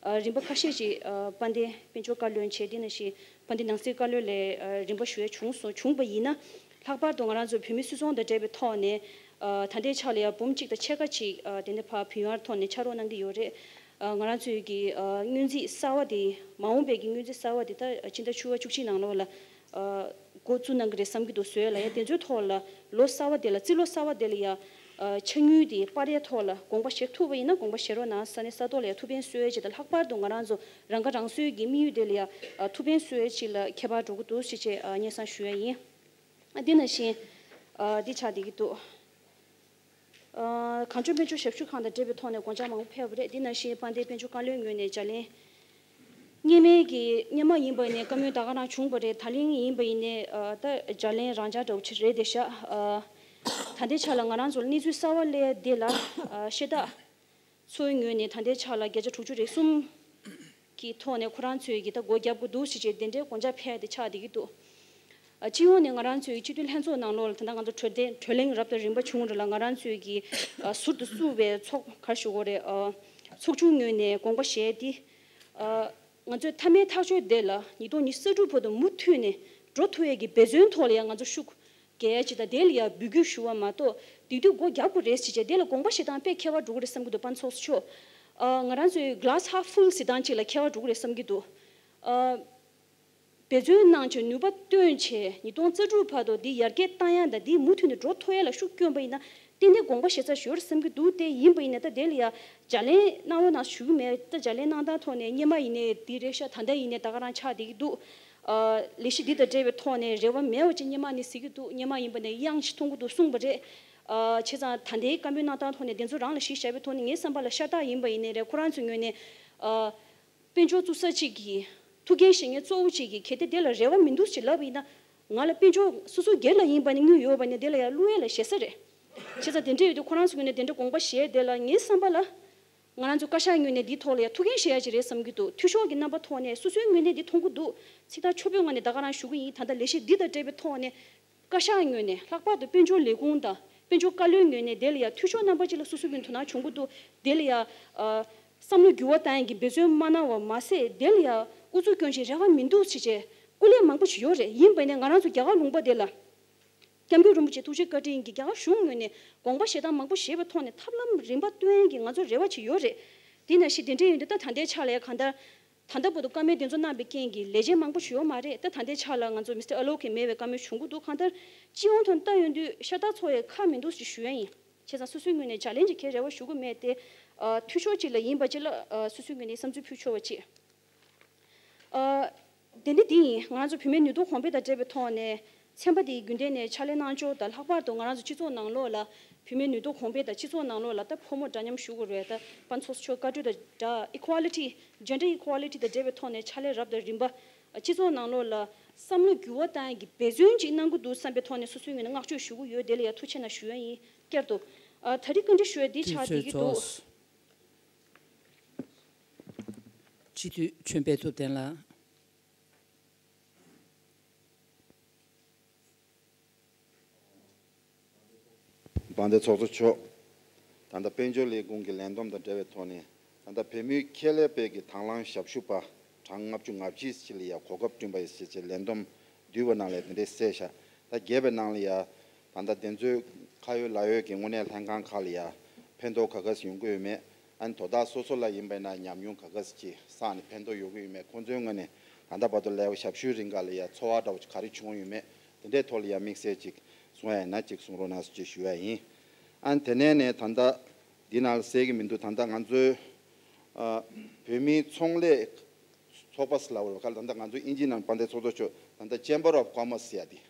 ཨ་རིམ་པ་ཁ་ཤས་ཅིག་ཨ་དཔལ་ལྡན་དཔལ་འབྱོར་བཀའ་བློན་བྱས། དེ་ནང་བཞིན་དཔལ་ལྡན་ནང་སྲིད་བཀའ་བློན་ལ་ཨ་རིམ་པ་ཞུ་ཡ་བྱུང་སོང་། བྱུང་བ་ཡིན་ན་ལྷག་པར་དུ་ང་རང་ཚོ་བོད་མི་སུད་ཚོང་དང་འབྲེལ་བའི་ཐོག་ནས་ཨ་ད་ལྟའི་ཆ་ལ་ཡ་འབུམ་གཅིག་དང་ཕྱེད་ཀ་ཅིག་ཨ་དེ་ནས་ཕར་བུན་གཡར་ཐོག་ནས་ཕྱག་རོགས་གནང་གི་ཡོད་རེད། ཨ་ང་རང་ཚོའི་གི་ཨ་སྔོན་རྩིས་གསར་བ་དེ་མ་འོངས་པའི་གི་སྔོན་རྩིས་གསར་བ་དེ་ད་སྤྱི་ཟླ་བཅུ་པ་བཅུ་གཅིག་ནང་ལོགས་ལ་ཨ་འགོ་བཙུགས་གནང་གི་རེད་བསམ་གྱི་འདུག་བཟོས་ལ་ཡ་དེ་ཚོའི་ཐོག་ལ་ལོ་གསར་བ་དེ་ལ་རྩིས་ལོ་གསར་བ་དེ་ལ་ཡ་ཨ་ཆ་དངུལ་དེ་སྤར་ཡའི་ཐོག་ལ་དགོངས་པ་བཞེས་ཐུབ་པ་ཡིན་ན་དགོངས་པ་བཞེས་རོགས་གནང་། ས་གནས་ས་ཐོག་ལ་ཡ་ཐུགས་ཕན་གསོས་ཡ་ཅིག་དང་ལྷག་པར་དུ་ང་རང་ཚོ་རང་ཁ་རང་གསོའི་གི་དམིགས་ཡུལ་དེ་ལ་ཡ་ཨ་ཐུགས་ཕན་གསོས་ཡ་ཅིག་ལ་ཁྱད་པར་འགྲོ་གི་འདུག་ཅེས་བྱས་ཨ་སྙན་སེང་ཞུ་ཡ་ཡིན། ཨ་དེ་ནང་བཞིན་ཨ་འདི་ཆགས་བསྡད་ཀྱི་འདུག་ཨ་གངས་ལྗོངས་དཔལ་འབྱོར་ཞབས་ཞུ་ཁང་དང་འབྲེལ་བའི་ཐོག་ནས་དགོངས་འཆར་མང་པོ་ཕེབས་པ་རེད། འདི་ནང་བཞིན་དཔལ་ལྡན་དཔལ་འབྱོར་བཀའ་བློན་ངོས་ནས་བརྒྱ་ལན། སྔོན་མའི་གི་སྔོན་མ་ཡིན་པ་ཡིན་ནའི་བཀའ་མོལ་ད་ག་རང་བྱུང་བ་རེད། ད་ལན་ཡིན་པ་ཡིན་ནའི་ཨ་ད་བརྒྱ་ལན་རང་འཇགས་འདྲ་བོ་ཅིག་རེད་དེ་ཤག་ཨ་ད་ལྟའི་ཆ་ལ་ང་རང་ཚོ་ལ་གནས་ཚུལ་གསར་བ་སླེབས་དེ་ལ་ཨ་ཤེས་ད། ཚོའི་ངོས་ནས་ད་ལྟའི་ཆ་ལ་བརྒྱ་ཆ་དྲུག་ཅུ་རེ་གསུམ་གྱི་ཐོག་ནས་ཁོ་རང་ཚོའི་གི་ད་སྒོ་བརྒྱབ་དགོས་འདུག་ཟེར་བྱས་དེ་འདྲའི་དགོངས་འཆར་ཕེབས་ཏེ་ཆགས་བསྡད་ཀྱི་འདུག་ཨ་སྤྱི་ཡོངས་ནས་ང་རང་ཚོའི་སྤྱི་འཐུས་ལྷན་ཚོགས་ནང་ལོགས་ལ་ད་ལྟ་ང་ཚོ་གྲོས་གྲོས་གླེང་རབ་དང་རིམ་པ་བྱུང་རེད་ལ། ང་རང་ཚོའི་གི་ཨ་ཟུར་དུ་བཙུགས་པའི་ཚོགས་ག་རེ་ཞུ་དགོས་རེད། ཨ་ཚོགས་ཆུང་ངོས་ནས་དགོངས་པ་བཞེས་ཏེ་ཨ་ང་ཚོའི་མཐའ་མའི་ཐག་གཅོད་དེ་ལ་ཉིས་སྟོང་ཉི་ཤུ་རྩ་དྲུག་བར་དུ་མུ་མཐུད་ནས་འགྲོ་ཐུབ་ཡས་ཀྱི་འབད་བརྩོན་ཐོག་ལ་ཡང་ང་ཚོ་ཤུགས་རྒྱག་ཡ་ཅིག་དང་དེ་ལ་ཡང་འབོད་སྐུལ་ཞུ་བ་མ་གཏོགས། དེ་དུས་སྒོ་རྒྱག་དགོས་རེད་ཟེར་བྱས་དེ་ལ་དགོངས་པ་བཞེས་སྟངས་དཔེ་ཁྱད་པར་འགྲོ་གི་རེད་བསམ་གྱི་འདུག་དཔལ་ཚོགས་གཙོ་མཆོག་ཨ་ང་རང་ཚོའི་glass half full ཟེར་སྟངས་ཅིག་ལ་ཁྱད་པར་འགྲོ་གི་རེད་བསམ་གྱི་འདུག་ཨ་འབད་བརྩོན་གནང་བྱས་ནུས་པ་བཏོན་བྱས་ཉིས་སྟོང་རྩ་དྲུག་བར་དུ་འདི་ཡར་རྒྱས་བཏང་ཡ་དང་འདི་མུ་མཐུད་ནས་འགྲོ་ཐུབ་ཡ་ལ་ཤུགས་བསྐྱོན་པ་ཡིན་ན་ཏན་ཏན་དགོངས་པ་བཞེས་ས་ཞིག་ཡོད་རེད་བསམ་གྱི་འདུག་དེ་ཡིན་པ་ཡིན་ན་ད་དེ་ལ་ཡ་བརྒྱ་ལན་གནང་རོགས་གནང་ཞུ་གི་མེད། ད་བརྒྱ་ལན་གནང་སྟངས་ཐོག་ནས་སྔོན་མ་ཡིན་ནའི་འདི་རེད་ཤག་ད་ལྟ་ཡིན་ནའི་ད་ག་རང་ཆགས་བསྡད་ཀྱི་འདུག་ཨ་ལས་གཞི་འདི་དང་འབྲེལ་བའི་ཐོག་ནས་རེ་བ་མེད་པ་ཅིག་སྔོན་མ་ནས་གཟིགས་ཀྱི་འདུག་སྔོན་མ་ཡིན་པ་ནས་གཡང་ཅིག་མཐོང་གི་འདུག་གསུངས་པ་རེད། ཨ་བྱས་ཙང་ད་ལྟའི་བཀའ་མོལ་གནང་སྟངས་ཐོག་ནས་དེ་ཚོ་རང་ལ་གཞི་བཞག་པའི་ཐོག་ནས་ངའི་བསམ་པ་ལ་ཤ་སྟག་ཡིན་པ་ཡིན་ནའི་རེད། ཁོ་རང་ཚོའི་ངོས་ནས་ཨ་དཔལ་འབྱོར་བཙུགས་ས་གཅིག་གི་ཐུགས་འགན་བཞེས་མཁན་གཙོ་བོ་གཅིག་གིས་གལ་ཏེ་དེ་ལ་རེ་བ་མི་འདུག་ཅེས་ལབ་པ་ཡིན་ན། ང་ལ་དཔལ་འབྱོར་སོ་སོ་སྒེར་ལ་ཡིན་པ་ནས་དངུལ་ཡོད་པ་ནས་དེ་ལ་ཡང་བླུག་ཡས་ལ་ཞེ་ས་རེད། བྱས་ཙང་དེ་འདྲ་ཡོད་དུས་ཁོ་རང་ཚོའི་ངོས་ནས་དེ་འདྲ་དགོངས་པ་བཞེས་དེ་ལ་ངའི་བསམ་པ་ལ། ང་རང་ཚོ་བཀའ་ཤག་ངོས་ནས་འདིའི་ཐོག་ལ་ཡང་ཐུགས་འགན་བཞེས་ཡ་ཅིག་རེད་བསམ་གྱི་འདུག་འཐུས་ཤོར་གྱི་རྣམ་པ་ཐོག་ནས་སོ་སོའི་ངོས་ནས་འདི་མཐོང་གི་འདུག་ཚིག་ཐག་ཆོད་པོའི་ངང་ནས་ད་ག་རང་ཞུ་གི་ཡིན། ད་ལྟ་ལས་གཞི་འདི་དང་འབྲེལ་བའི་ཐོག་ནས་བཀའ་ཤག་ངོས་ནས་ལྷག་པར་དུ་དཔལ་འབྱོར་ལས་ཁུངས་དང་དཔལ་འབྱོར་བཀའ་བློན་ངོས་ནས་དེ་ལ་ཡང་འཐུས་ཤོར་རྣམ་པ་ཅིག་ལ་སོ་སོའི་ངོས་ནས་དོ་སྣང་བྱུང་གི་འདུག་དེ་ལ་ཡང་ཨ་བསམ་བློ་འགྱུར་བ་བཏང་ཡ་གི་འབད་བརྩོན་མ་གནང་བ་མ་ཟད། དེ་ལ་ཡང་ཨུ་ཚུགས་སྐྱོན་ཅིག་རེ་བ་མི་འདུག་ཅེས་བྱས་སྐུ་ལས་མང་པོ་ཞིག་ཡོད་རེད། ཡིན་པ་ནས་ང་རང་ཚོ་རྒྱ་གར་ལུང་པ་དེ་ལ། སྐྱབས་མགོན་རིན་པོ་ཆེ་ཐུགས་རྗེ་བཀའ་དྲིན་གྱིས་རྒྱ་གར་གཞུང་ངོས་ནས་དགོངས་པ་བཞེས་སྟངས་མང་པོ་བཞེས་པའི་ཐོག་ནས་ཐབས་ལམ་རིམ་པ་སྟོན་གྱི་ང་ཚོ་རེ་བ་ཅིག་ཡོད་རེད། དེ་ནང་བཞིན་དེ་འདྲ་ཡིན་དུས་ད་ད་ལྟའི་ཆ་ལ་ཡ་གང་ལྟར་ད་ལྟ་བར་དུ་བཀའ་མོལ་དེ་ཚོ་གནང་པའི་རྐྱེན་གྱིས་ལས་བྱེད་མང་པོ་ཞིག་ཡོད་མ་རེད། ད་ད་ལྟའི་ཆ་ལ་ང་ཚོ་མི་སི་ཊར་ཨ་ལོ་ཀི་མེད་པའི་བཀའ་མོལ་བྱུང་གི་འདུག་གང་ལྟར་སྤྱི་ཡོངས་ཐོག་ལྟ་ཡོང་དུས་ཤ་སྟག་ཚོ་ཡི་ཁག་མི་འདུག་ཅེས་ཞུ་ཡ་ཡིན། བྱས་ཙང་སོ་སོའི་ངོས་ནས་བརྒྱ་ལན་ཅིག་གས་རེ་བ་ཞུ་གི་མེད་དེ། ཨ་འཐུས་ཤོར་ཅིག་ལ་ཡིན་པ་ཅིག་ལ་ཨ་སོ་སོའི་ངོས་ནས་བསམ་ཚུལ་ཕུལ་ཆོག་པ་ཅིག་ཨ་དེ་འདྲ་དེ་ཡིན། ང་ཚོ་བུད་མེད་ནུས་སྟོབས་གོང་འཕེལ་དང་འབྲེལ་བའི་ཐོག་ནས་ཚན་པ་དེའི་རྒྱུན་ལྡན་ནས་ཕྱག་ལས་གནང་ཕྱོགས་དང་། ལྷག་པར་དུ་ང་རང་ཚོ་སྤྱི་ཚོགས་ནང་ལོགས་ལ་བུད་མེད་ནུས་སྟོབས་གོང་འཕེལ་དང་སྤྱི་ཚོགས་ནང་ལོགས་ལ་ད་ཕོ་མོ་འདྲ་མཉམ་ཞུ་དགོས་རེད། ད་དཔལ་ཚོགས་གཙོ་མཆོག་བཀའ་འཁྲོལ་དང་སྦྲགས་equality, gender equality དང་འབྲེལ་བའི་ཐོག་ནས་ཕྱག་ལས་རབ་དང་རིམ་པ་སྤྱི་ཚོགས་ནང་ལོགས་ལ་བསམ་བློ་འགྱུར་བ་བཏང་ཡག་གི་འབད་བརྩོན་ཅིག་གནང་གི་འདུག་བསམ་པའི་ཐོག་ནས་སོ་སོའི་ངོས་ནས་བསྔགས་བརྗོད་ཞུ་གི་ཡོད། དེ་ལ་ཡང་ཐུགས་རྗེ་གནང་ཞུ་ཡ་ཡིན། བསྐྱར་དུ་ཨ་ད་རེས་བཀའ་འདྲི་ཞུ་ཡ་འདི་ཆགས་བསྡད་ཀྱི་འདུག་སྤྱི་འཐུས་ཆོས་འཕེལ་ཐུབ་བསྟན་ལགས། དཔལ་ལྡན་ཚོགས་གཙོ་མཆོག་ད་ལྟ་དཔལ་འབྱོར་ལས་ཁུངས་ཀྱི་ལས་བསྡོམས་དང་འབྲེལ་བའི་ཐོག་ནས་ ད་ལྟ་བོད་མིའི་ཁྱད་ལས་པའི་གི་དང་བླངས་ཞབས་ཞུ་པ་གྲངས་ལྔ་བཅུ་ང་བཞི་ཅིག་ལ་ཡ་གོ་སྐབས་བསྐྲུན་པ་ཡིན་ཟེར་བྱས་ལས་བསྡོམས་བསྡུས་པ་ནང་ལ་དེ་འདྲའི་གསལ་བཞག་ད་རྒྱས་པའི་ནང་ལ་ཡ་ད་ལྟ་དེ་ཚོའི་ཁ་ཡོད་ལག་ཡོད་ཀྱི་དངོས་གནས་ལྷན་ཁང་ཁག་ལ་ཡ་ཕན་ཐོགས་ག་ག་ཟེ་ཡོང་གི་ཡོད་མེད། ཨ་ནི་དོ་བདག་སོ་སོ་ལ་ཡིན་པ་ཡིན་ན་ཉམས་མྱོང་ག་ག་ཟེ་ཅིག་བསགས་ནས་ཕན་ཐོགས་ཡོང་གི་ཡོད་མེད། ཁོང་ཚོའི་ངོས་ནས་ད་ལྟ་བར་དུ་ལས་ཀ་ཞབས་ཞུའི་རིང་ག་ལ་ཡ་ཚོར་བ་འདྲ་བོ་ཅིག་ག་རེ་བྱུང་ཡོད་མེད། དེ་འདྲའི་ཐོག་ལ་ཡ་དམིགས་བསལ་ཅིག་གསུང་ཡ་ཡིན་ན་ཅིག་གསུང་རོགས་གནང་ཟེར་ཅིག་ཞུ་ཡ་ཡིན། ཨ་ནི་དེ་ནས་ནས་ད་ལྟ་འདི་ནང་ལ་གསལ་གྱི་མི་འདུག་ད་ལྟ་ང་ཚོའི་ཨ་བོད་མིའི་ཚོང་ལས་ཚོགས་པ་ཟེར་ལབ་པ་ལ་ད་ལྟ་ང་ཚོ་དབྱིན་ཇིའི་ནང་ཕན་བདེ་ཚོགས་གཙོ་མཆོག་ད་ལྟ་Chamber of Commerce ཟེར་ཡ་དེ།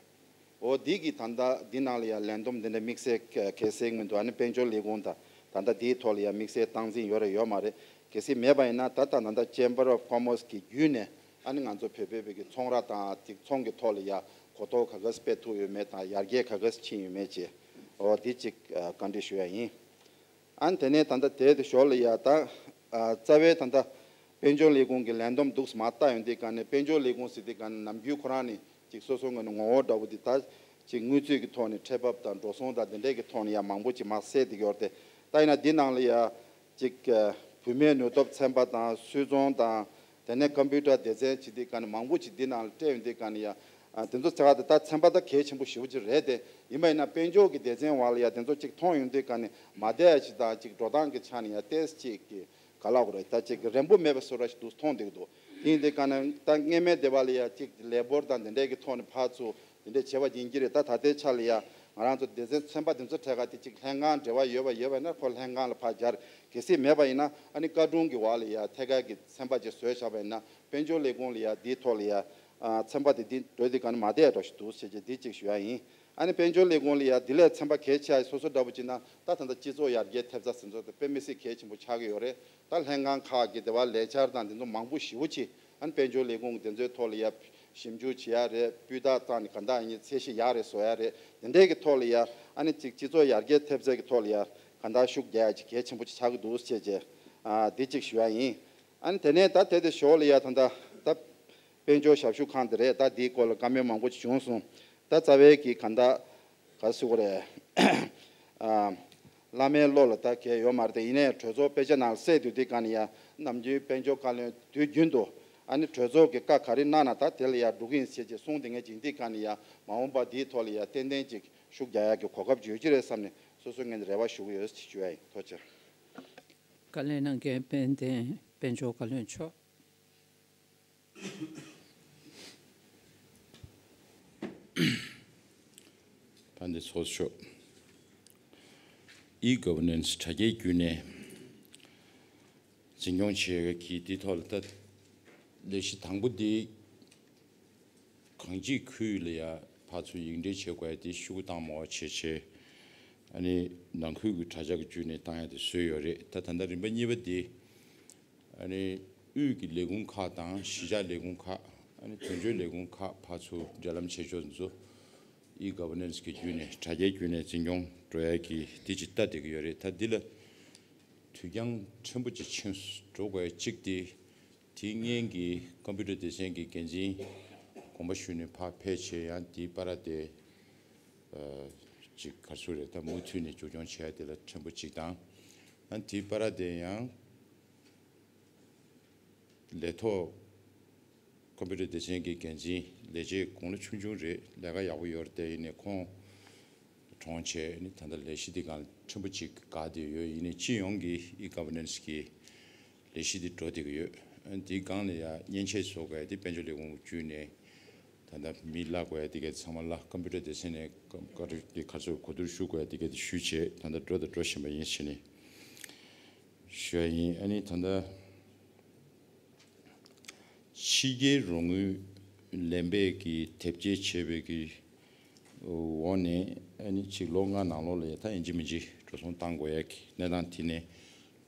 འོ་འདི་གི་ད་ལྟ་འདི་ནང་ལ་ཡ་ལས་བསྡོམས་འདི་འདྲ་དམིགས་བསལ་ག་གལ་གསལ་མི་འདུག་ཨ་ནི་དཔལ་འབྱོར་ལས་ཁུངས་དང་ད་ལྟ་འདིའི་ཐོག་ལ་ཡ་དམིགས་བསལ་སྟངས་འཛིན་ཡོད་རེད་ཡོད་མ་རེད། གལ་སྲིད་མེད་པ་ཡིན་ན་ད་ལྟ་ད་ལྟ་Chamber of Commerce གི་བརྒྱུད་ནས་ཨ་ནི་ང་ཚོ་བོད་པའི་བོད་ཀྱི་ཚོང་ར་དང་ཅིག་ཚོང་གི་ཐོག་ལ་ཡ་གོ་རྟོགས་ག་ག་ཟེ་སྤེལ་ཐུབ་ཡོད་མེད་དང་ཡར་རྒྱས་ག་ག་ཟེ་ཕྱིན་ཡོད་མེད་ཅེས་འོ་འདི་ཅིག་བཀའ་འདྲི་ཞུ་ཡ་ཡིན། ཨ་ནི་དེ་ནས་ད་ལྟ་དེའི་ཞོར་ལ་ཡ་ད་རྩ་བའི་ད་ལྟ་དཔལ་འབྱོར་ལས་ཁུངས་ཀྱི་ལས་བསྡོམས་འདུག་སེ་མར་བལྟ་ཡོང་དུས་ག་ནས་དཔལ་འབྱོར་ལས་ཁུངས་ཟེར་དུས་ག་ནས་ནམ་རྒྱུན་ཁོ་རང་ནས་ཅིག་སོ་སོ་ངོས་ནས་ངོ་བོ་འདྲ་བོ་དེ་ད་ཅིག་དངུལ་རྩིས་ཀྱི་ཐོག་ནས་ཁྲལ་འབབ་དང་འགྲོ་སོང་དང་དེ་འདྲས་ཀྱི་ཐོག་ནས་ཡ་མང་པོ་ཅིག་མར་གསལ་བསྡད་ཀྱི་ཡོད་རེད་དེ། ད་ཡིན་ན་འདི་ནང་ལ་ཡ་ཅིག་བུད་མེད་ནུས་སྟོབས་ཚན་པ་དང་སུད་ཚོང་དང་དེ་ནས་ཀམ་པུ་ཊར་སྡེ་ཚན་བྱེད་དུས་ག་ནས་མང་པོ་ཅིག་འདི་ནང་ལ་སྤྲད་ཡོང་དུས་ག་ནས་ཡ་དེ་ཚོ་ཚ་ཁ་དེ་ད་ཚན་པ་ད་གལ་ཆེན་པོ་ཞེ་པོ་ཅིག་རེད་དེ། ཡིན་པ་ཡིན་ན་དཔལ་འབྱོར་གྱི་སྡེ་ཚན་བར་ལ་ཡ་དེ་ཚོ་ཅིག་མཐོང་ཡོང་དུས་ག་ནས་མ་བསྡད་ཡ་ཅིག་དང་ཅིག་འགྲོ་སྟངས་ཀྱི་ཆ་ནས་ཡ་ཏོག་ཙམ་ཅིག་གི་ག་ལབ་དགོས་རེད། ད་ཅིག་རན་པོ་མེད་པ་བཟོ་འདྲ་ཞིག་འདུག་མཐོང་བསྡད་ཀྱི་འདུག་དེ་ཡིན་དུས་ག་ནས་ད་སྔོན་མའི་སྡེ་བ་ལ་ཡ་ཅིག་ལས་འབོར་དང་དེ་འདྲས་ཀྱི་ཐོག་ནས་ཕར་ཚུར་དེ་འདྲས་བྱས་པ་ཡིན་གྱི་རེད། ད་ད་ལྟའི་ཆ་ལ་ཡ་ང་རང་ཚོ་སྡེ་ཚན་ཚན་པ་དེ་ཚོ་ཐད་ཀར་དེ་ཅིག་ལྷན་ཁང་འབྲེལ་བ་ཡོད་པ་ཡོད་པ་ཡིན་ན་ཁོ་ལྷན་ཁང་ལ་ཕར་སྦྱར། གལ་སྲིད་མེད་པ་ཡིན་ན་ཨ་ནི་བཀའ་དྲུང་གི་འོག་ལ་ཡ་ཐད་ཀར་གྱི་ཚན་པ་ཅིག་བཟོས་བཞག་པ་ཡིན་ན་དཔལ་འབྱོར་ལས་ཁུངས་ལ་ཡ་དེའི་ཐོག་ལ་ཡ་ཚན་པ་དེ་འདི་འགྲོ་དུས་ག་ནས་མ་བསྡད་འགྲོ་ཞིག་འདུག་ཟེར་བྱས་འདི་གཅིག་ཞུ་ཡ་ཡིན། ཨ་ནི་དཔལ་འབྱོར་ལས་ཁུངས་ལ་ཡ་འདི་ལས་ཚན་པ་གལ་ཆེ་བ་སོ་སོ་འདྲ་པོ་ཅིག་ན་ད་ད་ལྟ་སྤྱི་ཚོགས་ཡར་རྒྱས་ཐེབས་རྩ་ཟེར་ཚོ་དེ་དཔེ་མི་སྲིད་གལ་ཆེན་པོ་ཆགས་ཀྱི་ཡོད་རེད། ད་ལྷན་ཁང་ཁག་གི་དེ་བ་ལས་འཆར་དང་དེ་ཚོ་མང་པོ་ཞེ་པོ་ཅིག་ཨ་ནི་དཔལ་འབྱོར་ལས་ཁུངས་ཀྱི་དེ་ཚོའི་ཐོག་ལ་ཡ་ཞིབ་འཇུག་བྱེད་ཡ་རེད། སྤུས་དག་བཏང་ནས་ག་འདྲ་ཡིན་ཚད་གཞི་ཡག་རེད་བཟོ་ཡ་རེད། དེ་འདྲའི་གི་ཐོག་ལ་ཡ་ཨ་ནི་ཅིག་སྤྱི་ཚོགས་ཡར་རྒྱས་ཐེབས་རྩ་གི་ཐོག་ལ་ཡ་ག་འདྲ་ཤུགས་རྒྱག་ཡ་ཅིག་གལ་ཆེན་པོ་ཅིག་ཆགས་ཀྱི་འདུག་ཟེར་བྱས་ཨ་འདི་གཅིག་ཞུ་ཡ་ཡིན། ཨ་ནི་དེ་ནས་ད་དེ་དེ་ཞོར་ལ་ཡ་ད་ད་ད་དཔལ་འབྱོར་ཞབས་ཞུ་ཁང་དེ་རེད། ད་འདིའི་སྐོར་ལ་བཀའ་མོལ་མང་པོ་ཅིག་བྱུང་སོང་། ད་རྩ་བའི་གི་ག་འདྲ་ག་ཟེར་དགོས་རེད། ཨ། བླ་མའི་བློ་ལ་ད་གལ་ཡོད་མ་རེད་དེ། ཡིན་ནའི་གྲོས་ཚོགས་དཔེ་ཆ་ནང་གསལ་བསྡད་དུས་ག་ནས་ཡ་ནམ་རྒྱུན་དཔལ་འབྱོར་བཀའ་བློན་དུས་རྒྱུན་དུ་ཨ་ནི་གྲོས་ཚོགས་ཀྱི་བཀའ་ག་རེ་གནང་ན་ད་དེ་ལ་ཡ་འགྲོ་གི་ཡིན་ཟེར་བྱས་གསུངས་བསྡད་མཁན་ཅིག་ཡིན་དུས་ག་ནས་ཡ་མ་འོངས་པ་འདིའི་ཐོག་ལ་ཡ་ཏན་ཏན་ཅིག་ཤུགས་རྒྱག་ཡ་གི་གོ་སྐབས་ཅིག་ཡོད་ཀྱི་རེད་བསམ་ནས་སོ་སོའི་ངོས་ནས་རེ་བ་ཞུ་གི་ཡོད་ཅེས་ཞུ་ཡ་ཡིན། ཐུགས་རྗེ་ཆེ། བཀའ་ལན་གནང་མཁན་དཔལ་ལྡན་དཔལ་འབྱོར་བཀའ་བློན་མཆོག་ཕན་བདེ་ཚོགས་གཙོ་མཆོག e-governance་དྲ་རྒྱའི་བརྒྱུད་ནས་འཛིན་སྐྱོང་བྱེད་ཀྱི་འདི་ཐོག་ལ་ད་ལས་གཞི་དང་པོ་འདི་གངས་སྐྱིད་ཁུལ་ལ་ཡ་ཕར་ཚུར་ཡིག་འབྲེལ་བྱེད་དགོས་ཡ་འདི་ཤུགས་བཏང་མོ་བྱེད་བྱེད་ཨ་ནི་ནང་ཁུལ་གྱི་དྲ་རྒྱ་གི་བརྒྱུད་ནས་བཏང་ཡ་དེ་བཟོས་ཡོད་རེད། ད་ད་ལྟ་རིམ་པ་གཉིས་པ་འདི། ཨ་ནི་དབུས་ཀྱི་ལས་ཁུངས་ཁག་དང་གཞིས་ཆགས་ལས་ཁུངས་ཁག་ཨ་ནི་དོན་གཅོད་ལས་ཁུངས་ཁག་ཕར་ཚུར་འབྲེལ་ལམ་བྱེད་ཕྱོགས་ཚོ་e-governance་གི་བརྒྱུད་ནས་དྲ་རྒྱའི་བརྒྱུད་ནས་འཛིན་སྐྱོང་འགྲོ་ཡ་གི་དེ་ཅིག་ལྟ་བསྡད་ཀྱི་ཡོད་རེད། ད་འདི་ལ་དུས་འགྱངས་ཕྲན་བུ་ཅིག་ཕྱིན་འགྲོ་དགོས་ཡ་གཅིག་དེ་དེའི་སྔོན་གྱི་ཀམ་པུ་ཊར་སྡེ་ཚན་གྱི་འགན་འཛིན་དགོངས་པ་ཞུས་ནས་ཕར་ཕེབས་བྱས་ཡང་དེའི་བར་དེ་ཅིག་ག་རེ་ཟེར་རེད། ད་མུ་མཐུད་ནས་འཛུགས་སྐྱོང་བྱས་ཡ་དེ་ལ་ཕྲན་བུ་ཅིག་དང་ཨ་ནི་དེའི་བར་དེ་ཡང་། ལས་ཐོག་ཀམ་པུ་ཊར་སྡེ་ཚན་གྱི་འགན་འཛིན་ལས་བྱེད་དགུང་ལོ་ཆུང་ཆུང་རེད། ལས་ཀ་ཡག་པོ་ཡོད་རེད་དེ། ཡིན་ནའི་ཁོང་གྲོངས་བྱས་ནི་ད་ལྟ་ལས་གཞི་འདི་སྒང་ཕྲན་བུ་ཅིག་འགག་བསྡད་ཡོད། ཡིན་ནའི་སྤྱི་ཡོངས་ཀྱི་e-governance་གི་ལས་གཞི་འདི་འགྲོ་བསྡད་ཀྱི་ཡོད། འདིའི་སྒང་ལ་ཡ་མཉེན་ཆས་བཟོ་དགོས་ཡ་དེ་དཔལ་འབྱོར་ལས་ཁུངས་བརྒྱུད་ནས་ད་ལྟ་མི་གླ་དགོས་ཡ་དེ་ག་ཚང་མ་གླ། ཀམ་པུ་ཊར་སྡེ་ཚན་ནས་ཀམ་ཀ་རུ་དེ་ག་ཚོད་གོ་བསྡུར་ཞུ་དགོས་ཡ་དེ་ག་དེ་ཞུས་བྱས་ད་ལྟ་འགྲོ་དང་འགྲོ་བཞིན་པ་ཡིན་ཟེར་ནས། ཞུ་ཡ་ཡིན། ཨ་ནི་ད་ལྟ་ཕྱི་རྒྱལ་རོགས་དངུལ་ལེན་པའི་གི་དེབ་སྐྱེལ་བྱས་པའི་གི་འོག་ནས་ཨ་ནི་ཅིག་ལོ་ལྔ་ནང་ལོགས་ལ་ཡ་ད་ཡིན་གཅིག་མིན་གཅིག་འགྲོ་སོང་བཏང་དགོས་ཡ་གི་གནས་སྟངས་དེ་ནས་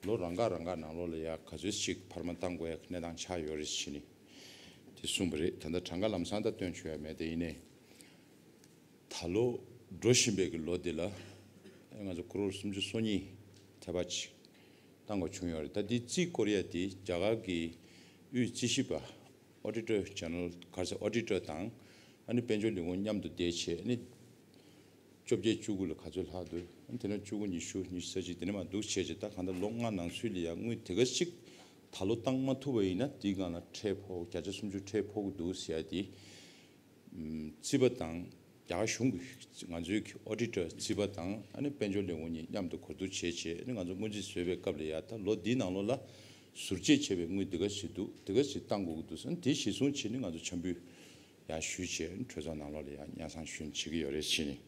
ལོ་རང་འགའ་རང་འགའ་ནང་ལོགས་ལ་ཡ་ག་ཚོད་ཅིག་འཕར་མ་བཏང་དགོས་ཡ་གི་གནས་སྟངས་ཆགས་ཡོད་རེད་ཟེར་ནས་དེ་གསུངས་པ་རེད། ད་ལྟ་གྲངས་ཀ་ལམ་སང་ད་སྟོན་ཆོག་ཡ་མེད་དེ། ཡིན་ནའི། ད་ལོ་འགྲོ་བཞིན་པའི་གི་ལོ་འདི་ལ་ང་ཚོ་ཀོ་རོར་སུམ་ཅུ་སོ་གཉིས་ཐེ་བ་ཅིག་བཏང་དགོས་བྱུང་ཡོད་རེད། ད་འདི་རྩིས་སྐོར་ཡ་དེ་རྒྱ་གར་གྱི་དབུས་རྩིས་ཞིབ་པ་Auditor General་ག་རེ་ཟེར་Auditor་དང་ཨ་ནི་དཔལ་འབྱོར་ལས་ཁུངས་མཉམ་དུ་བསྡད་བྱས་ཨ་ནི་ བཅོ་བརྒྱད་བཅུ་དགུ་ལ་ག་ཚོད་ལྷག་འདུག་དེ་ནས་བཅུ་དགུ་ཉི་ཤུ་ཉི་ཤུ་རྩ་གཅིག་དེ་ནས་མར་འདུག་བྱས་རྗེས་ད་གང་ལྟར་ལོ་ལྔ་ནང་ཚུད་ལ་ཡང་དངུལ་དེ་ག་ཅིག་ད་ལོ་བཏང་མ་ཐུབ་པ་ཡིན་ན་དེའི་སྒང་ལ་ཁྲལ་ཕོག་བརྒྱ་ཆ་སུམ་ཅུ་ཁྲལ་ཕོག་གི་འདུག་ཟེར་ཡ་དེ། རྩིས་པ་དང་རྒྱ་གར་གཞུང་གི་ང་ཚོའི་ཨོ་ཌི་ཊར་རྩིས་པ་དང་ཨ་ནི་དཔལ་འབྱོར་ལས་ཁུངས་གཉིས་མཉམ་དུ་གོ་བསྡུར་བྱས་རྗེས་ཨ་ནི་ང་ཚོ་སྔོན་རྩིས་བཟོས་པའི་སྐབས་ལ་ཡ་ད་ལོ་འདིའི་ནང་ལོགས་ལ་ཟུར་བཅད་བྱས་པའི་དངུལ་འདི་ག་ཞིག་འདུག་འདི་ག་ཞིག་བཏང་དགོས་ཀྱི་འདུག་ཟེར་ན་དེ་གཞིར་བཟུང་བྱས་ནས་ང་ཚོ་འཆར་འབུལ་ཡང་ཞུས་བྱས་གྲོས་ཚོགས་ནང་ལོགས་ལ་ཡང་སྙན་སེང་ཞུ་ནི་བྱེད་ཀྱི་ཡོད་རེད་ཟེར་ནས་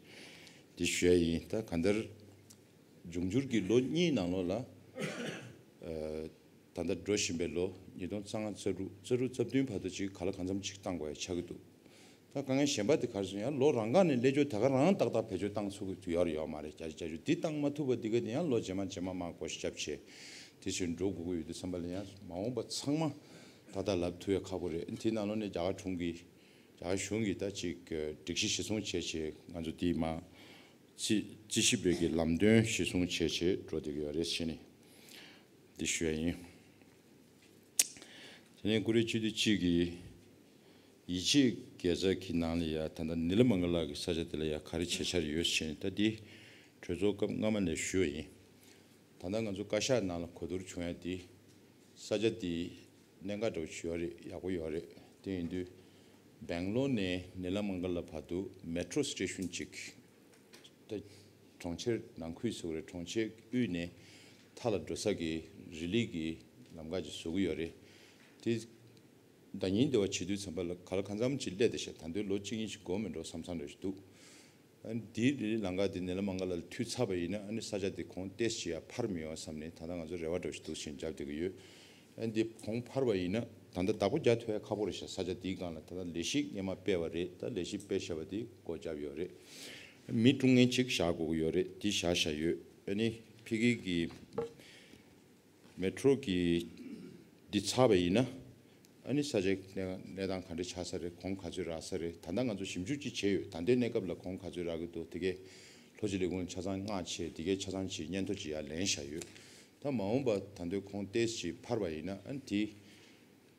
འདི་ཞུ་ཡ་ཡིན། ད་གང་ལྟར། འབྱུང་འགྱུར་གྱི་ལོ་གཉིས་ནང་ལོགས་ལ། ཨ། ད་ལྟ་འགྲོ་བཞིན་པའི་ལོ་ཉིས་སྟོང་རྩ་ལྔ་རྩ་དྲུག་རྩ་དྲུག་རྩ་བདུན་བར་དུ་ཅིག་ག་ལ་གང་འཚམ་ཅིག་བཏང་དགོས་ཡ་ཆགས་ཀྱི་འདུག་ད་དཀའ་ངལ་གཞན་པ་དེ་ག་རེ་ཟེར་ན་ཡང་ལོ་རང་འགག་ནས་སླེབས་ཆོག་ད་ག་རང་ཏག་ཏག་བེད་སྤྱོད་བཏང་ཚུགས་ཀྱི་ཡོད་རེད་ཡོད་མ་རེད། བརྒྱ་ཆ་བརྒྱད་ཅུ་འདི་བཏང་མ་ཐུབ་པ་འདི་ག་དེ་ཡང་ལོ་རྗེས་མ་རྗེས་མ་མར་བགོ་བཤའ་རྒྱབ་བྱས་དེ་བཞིན་འགྲོ་དགོས་ཀྱི་ཡོད་དུས་ཙམ་པ་ལ་ཡང་མ་འོངས་པ་ཚང་མ་ཏག་ཏག་ལབ་ཐུབ་ཡ་ཁག་པོ་རེད། དེའི་ནང་ལོགས་ནས་རྒྱ་གར་གཞུང་གིས་རྒྱ་གར་གཞུང་གིས་ད་ཅིག་སྒྲིག་གཞི་གཞིར་བཟུང་བྱས་བྱས་ང་ཚོ་འདི་མ། རྩིས་རྩིས་ཞིབ་པའི་གི་ལམ་སྟོན་གཞིར་བཟུང་བྱས་བྱས་འགྲོ་བསྡད་ཀྱི་ཡོད་རེད་ཟེར་ནས་འདི་ཞུ་ཡ་ཡིན། དེ་ནས་ཀུ་རེ་སྤྱི་འཐུས་གཅིག་གིས་ཡིད་ཆེས་དགེ་རྩ་གི་ནང་ལ་ཡ་ད་ལྟ་ནི་ལ་མང་ག་ལགས་ཀྱི་ས་ཆ་དེ་ལ་ཡ་ག་རེ་བྱེད་འཆར་ཡོད་ཟེར་ནས་ད་འདི་གྲོས་ཚོགས་སྐབས་སྔ་མ་ནས་ཞུས་པ་ཡིན། ད་ལྟ་ང་ཚོ་བཀའ་ཤག་ནང་ལ་གོ་བསྡུར་བྱུང་ཡ་འདི་ས་ཆ་འདི་གནད་འགག་འདྲ་བོ་ཅིག་ཡོད་རེད། ཡག་པོ་ཡོད་རེད། དེ་ཡིན་དུས་སྦེང་ལོར་ནས་ནི་ལ་མང་ག་ལ་བར་དུ་མེ་ཊོ་སི་ཊེ་ཤན་གཅིག་ད་གྲོང་ཁྱེར་ནང་ཁུལ་ཟེར་བ་རེད། གྲོང་ཁྱེར་དབུས་ནས་མཐའ་ལ་འགྲོ་ས་གི་རི་ལི་གི་ལམ་ཁ་ཅིག་བཟོ་གི་ཡོད་རེད། དེ་ཟླ་ཉིན་འདི་བ་བྱེད་དུས་ཙམ་པ་ལ་ག་ལ་གང་འཚམ་ཅིག་སླེབས་བསྡད་ཤག་ད་དུང་ལོ་གཅིག་གཉིས་ཅིག་འགོར་མི་འགྲོ་བསམ་བསམ་འདྲ་ཞིག་འདུག་ཨ་ནི་འདིའི་རི་ལི་ལམ་ཁ་དེ་ནི་ལ་མང་ག་ལ་མཐུད་ཚར་བ་ཡིན་ན་ཨ་ནི་ས་ཆ་དེ་གོང་ཏོག་ཙམ་ཅིག་ཡར་འཕར་མི་ཡོང་བསམ་ནས་ད་ལྟ་ང་ཚོ་རེ་བ་འདྲ་ཞིག་འདུག་ཟེར་བྱས་རྒྱབ་བསྡད་ཀྱི་ཡོད། ཨ་ནི་འདི་གོང་འཕར་བ་ཡིན་ན་ད་ལྟ་བདག་པོ་རྒྱག་ཐུབ་ཡ་ཁག་པོ་རེད་ཤག་ས་ཆ་དེའི་སྒང་ལ་ད་ལྟ་ལས་གཞི་སྔོན་མ་སྤེལ་བ་རེད། ད་ལས་གཞི་སྤེལ་བཞག་པ་དེ་སྒོ་བརྒྱབ་ཡོད་རེད། མི་སྲུང་མཁན་ཅིག་བཞག་དགོས་ཀྱི་ཡོད་རེད། དེ་བཞག་བཞག་ཡོད། ཨ་ནི་ཕ་གི་གི་མེ་ཊོ་གི་འདི་ཚར་བ་ཡིན་ན་ཨ་ནི་ས་ཆའི་གནས་གནས་སྟངས་ག་འདྲ་ཆགས་ས་རེད། གོང་ག་ཚོད་རག་ས་རེད། ད་ལྟ་ང་ཚོ་ཞིབ་འཇུག་ཅིག་བྱས་ཡོད། ད་ལྟའི་གནས་སྐབས་ལ་གོང་ག་ཚོད་རག་གི་འདུག་དེ་གའི་ལྷོ་སྤྱི་ལས་ཁུངས་ཆ་ཚང་མངགས་བྱས་དེ་གའི་ཆ་ཚང་ཅིག་སྙན་ཐོ་ཅིག་ཡར་ལེན་བཞག་ཡོད། ད་མ་འོངས་པ་ད་དུང་གོང་ཏོག་ཙམ་ཅིག་འཕར་བ་ཡིན་ན་ཨ་ནི་དེ།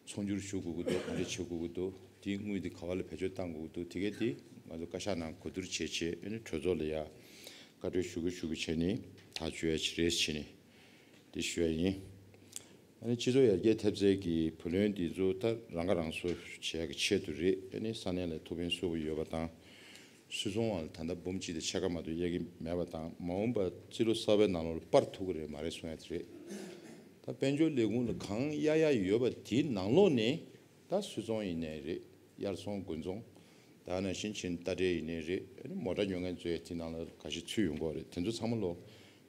ཚོང་སྒྱུར་ཞུ་དགོས་ཀྱི་འདུག་ག་འདྲ་བྱེད་དགོས་ཀྱི་འདུག་དེའི་དངུལ་དེ་ག་བ་ལ་བེད་སྤྱོད་གཏང་དགོས་ཀྱི་འདུག་དེ་གའི་དེ་ང་ཚོ་བཀའ་ཤག་ནང་གོ་བསྡུར་བྱས་བྱས་ཨ་ནི་གྲོས་ཚོགས་ལ་ཡ་བཀའ་འཁྲོལ་ཞུ་གི་ཞུ་གི་བྱས་ནས་ཐག་གཅོད་ཡ་ཅིག་རེད་བྱས་ནས་དེ་ཞུ་ཡ་ཡིན། ཨ་ནི་སྤྱི་ཚོགས་ཡར་རྒྱས་ཐེབས་རྩའི་གི་བུ་ལོན་འདི་ཚོ་ད་རང་ཁ་རང་གསོ་བྱེད་ཡ་གི་ཆེད་དུ་རེད། ཨ་ནི་ས་གནས་ལ་ཐུགས་ཕན་གསོས་པོ་ཡོད་པ་དང་། སུད་ཚོང་བ་ལ་ད་ལྟ་འབུམ་གཅིག་དང་ཕྱེད་ཀ་མ་གཏོགས་གཡར་གྱི་མེད་པ་དང་། མ་འོངས་པ་རྩིས་ལོ་གསར་པའི་ནང་ལོགས་ལ་སྤར་ཐུབ་ཀྱི་རེད་མ་རེད་གསུང་ཡ་དེ་རེད། ད་དཔལ་འབྱོར་ལས་ཁུངས་ལ་གང་གཡར་ཡ་ཡོད་པ་དེའི་ནང་ལོགས་ནས་ད་སུད་ཚོང་ཡིན་ནའི་རེད། དབྱར་ཚོང་དགུན་ཚོང་། ད་ནང་བཞིན་ཕྱིན་རྟ་དྲེལ་ཡིན་ནའི་རེད། ཨ་ནི་མོ་ཊ་ཉོ་མཁན་ཚོས་དེ་ནང་ལ་ག་ཤེད་ཚུད་ཡོང་གི་རེད། དེ་ཚོ་ཚང་མ་ལོ་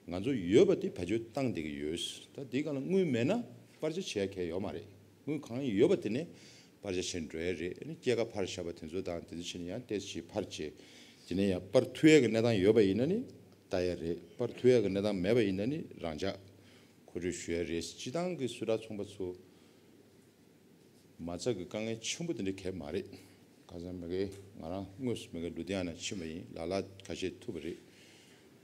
ང་ཚོ་ཡོད་པ་དེ་བེད་སྤྱོད་བཏང་བསྡད་ཀྱི་ཡོད། ད་དེའི་སྒང་ལ་དངུལ་མེད་ན་སྤར་ཆ་བྱེད་ཡ་གང་ཡང་ཡོད་མ་རེད། དངུལ་གང་ཡོད་པ་དེ་ནས་སྤར་ཆ་བྱེད་འགྲོ་ཡ་རེད། ཨ་ནི་སྐྱེད་ཀ་ཕར་བཞག་པ་དེ་ཚོ་དང་དེ་ཚོ་བྱས་ནས་ཡང་ཏོག་ཙམ་ཕར་བྱེད། དེ་ནས་ཡང་སྤར་ཐུབ་ཡ་གི་གནས་སྟངས་ཡོད་པ་ཡིན་ན་ནི་ལྟ་ཡ་རེད། སྤར་ཐུབ་ཡ་གི་གནས་སྟངས་མེད་པ་ཡིན་ན་ནི་རང་འཇགས་མཁོ་སྤྲོད་ཞུ་ཡ་རེད། སྤྱི་བཏང་གི་སུད་ཊར་ཚོང་པ་ཚོ་མ་རྩ་གི་དཀའ་ངལ་ཆེན་པོ་དེ་འདྲ་གང་ཡང་མ་རེད། ཁ་སང་མ་གི་ང་རང་དངོས་སུ་མ་གི་ལུ་དྷི་ཡ་ན་ཕྱིན་པ་ཡིན། ལ་ལ་ཁ་ཤས་ཐུག་པ་རེད།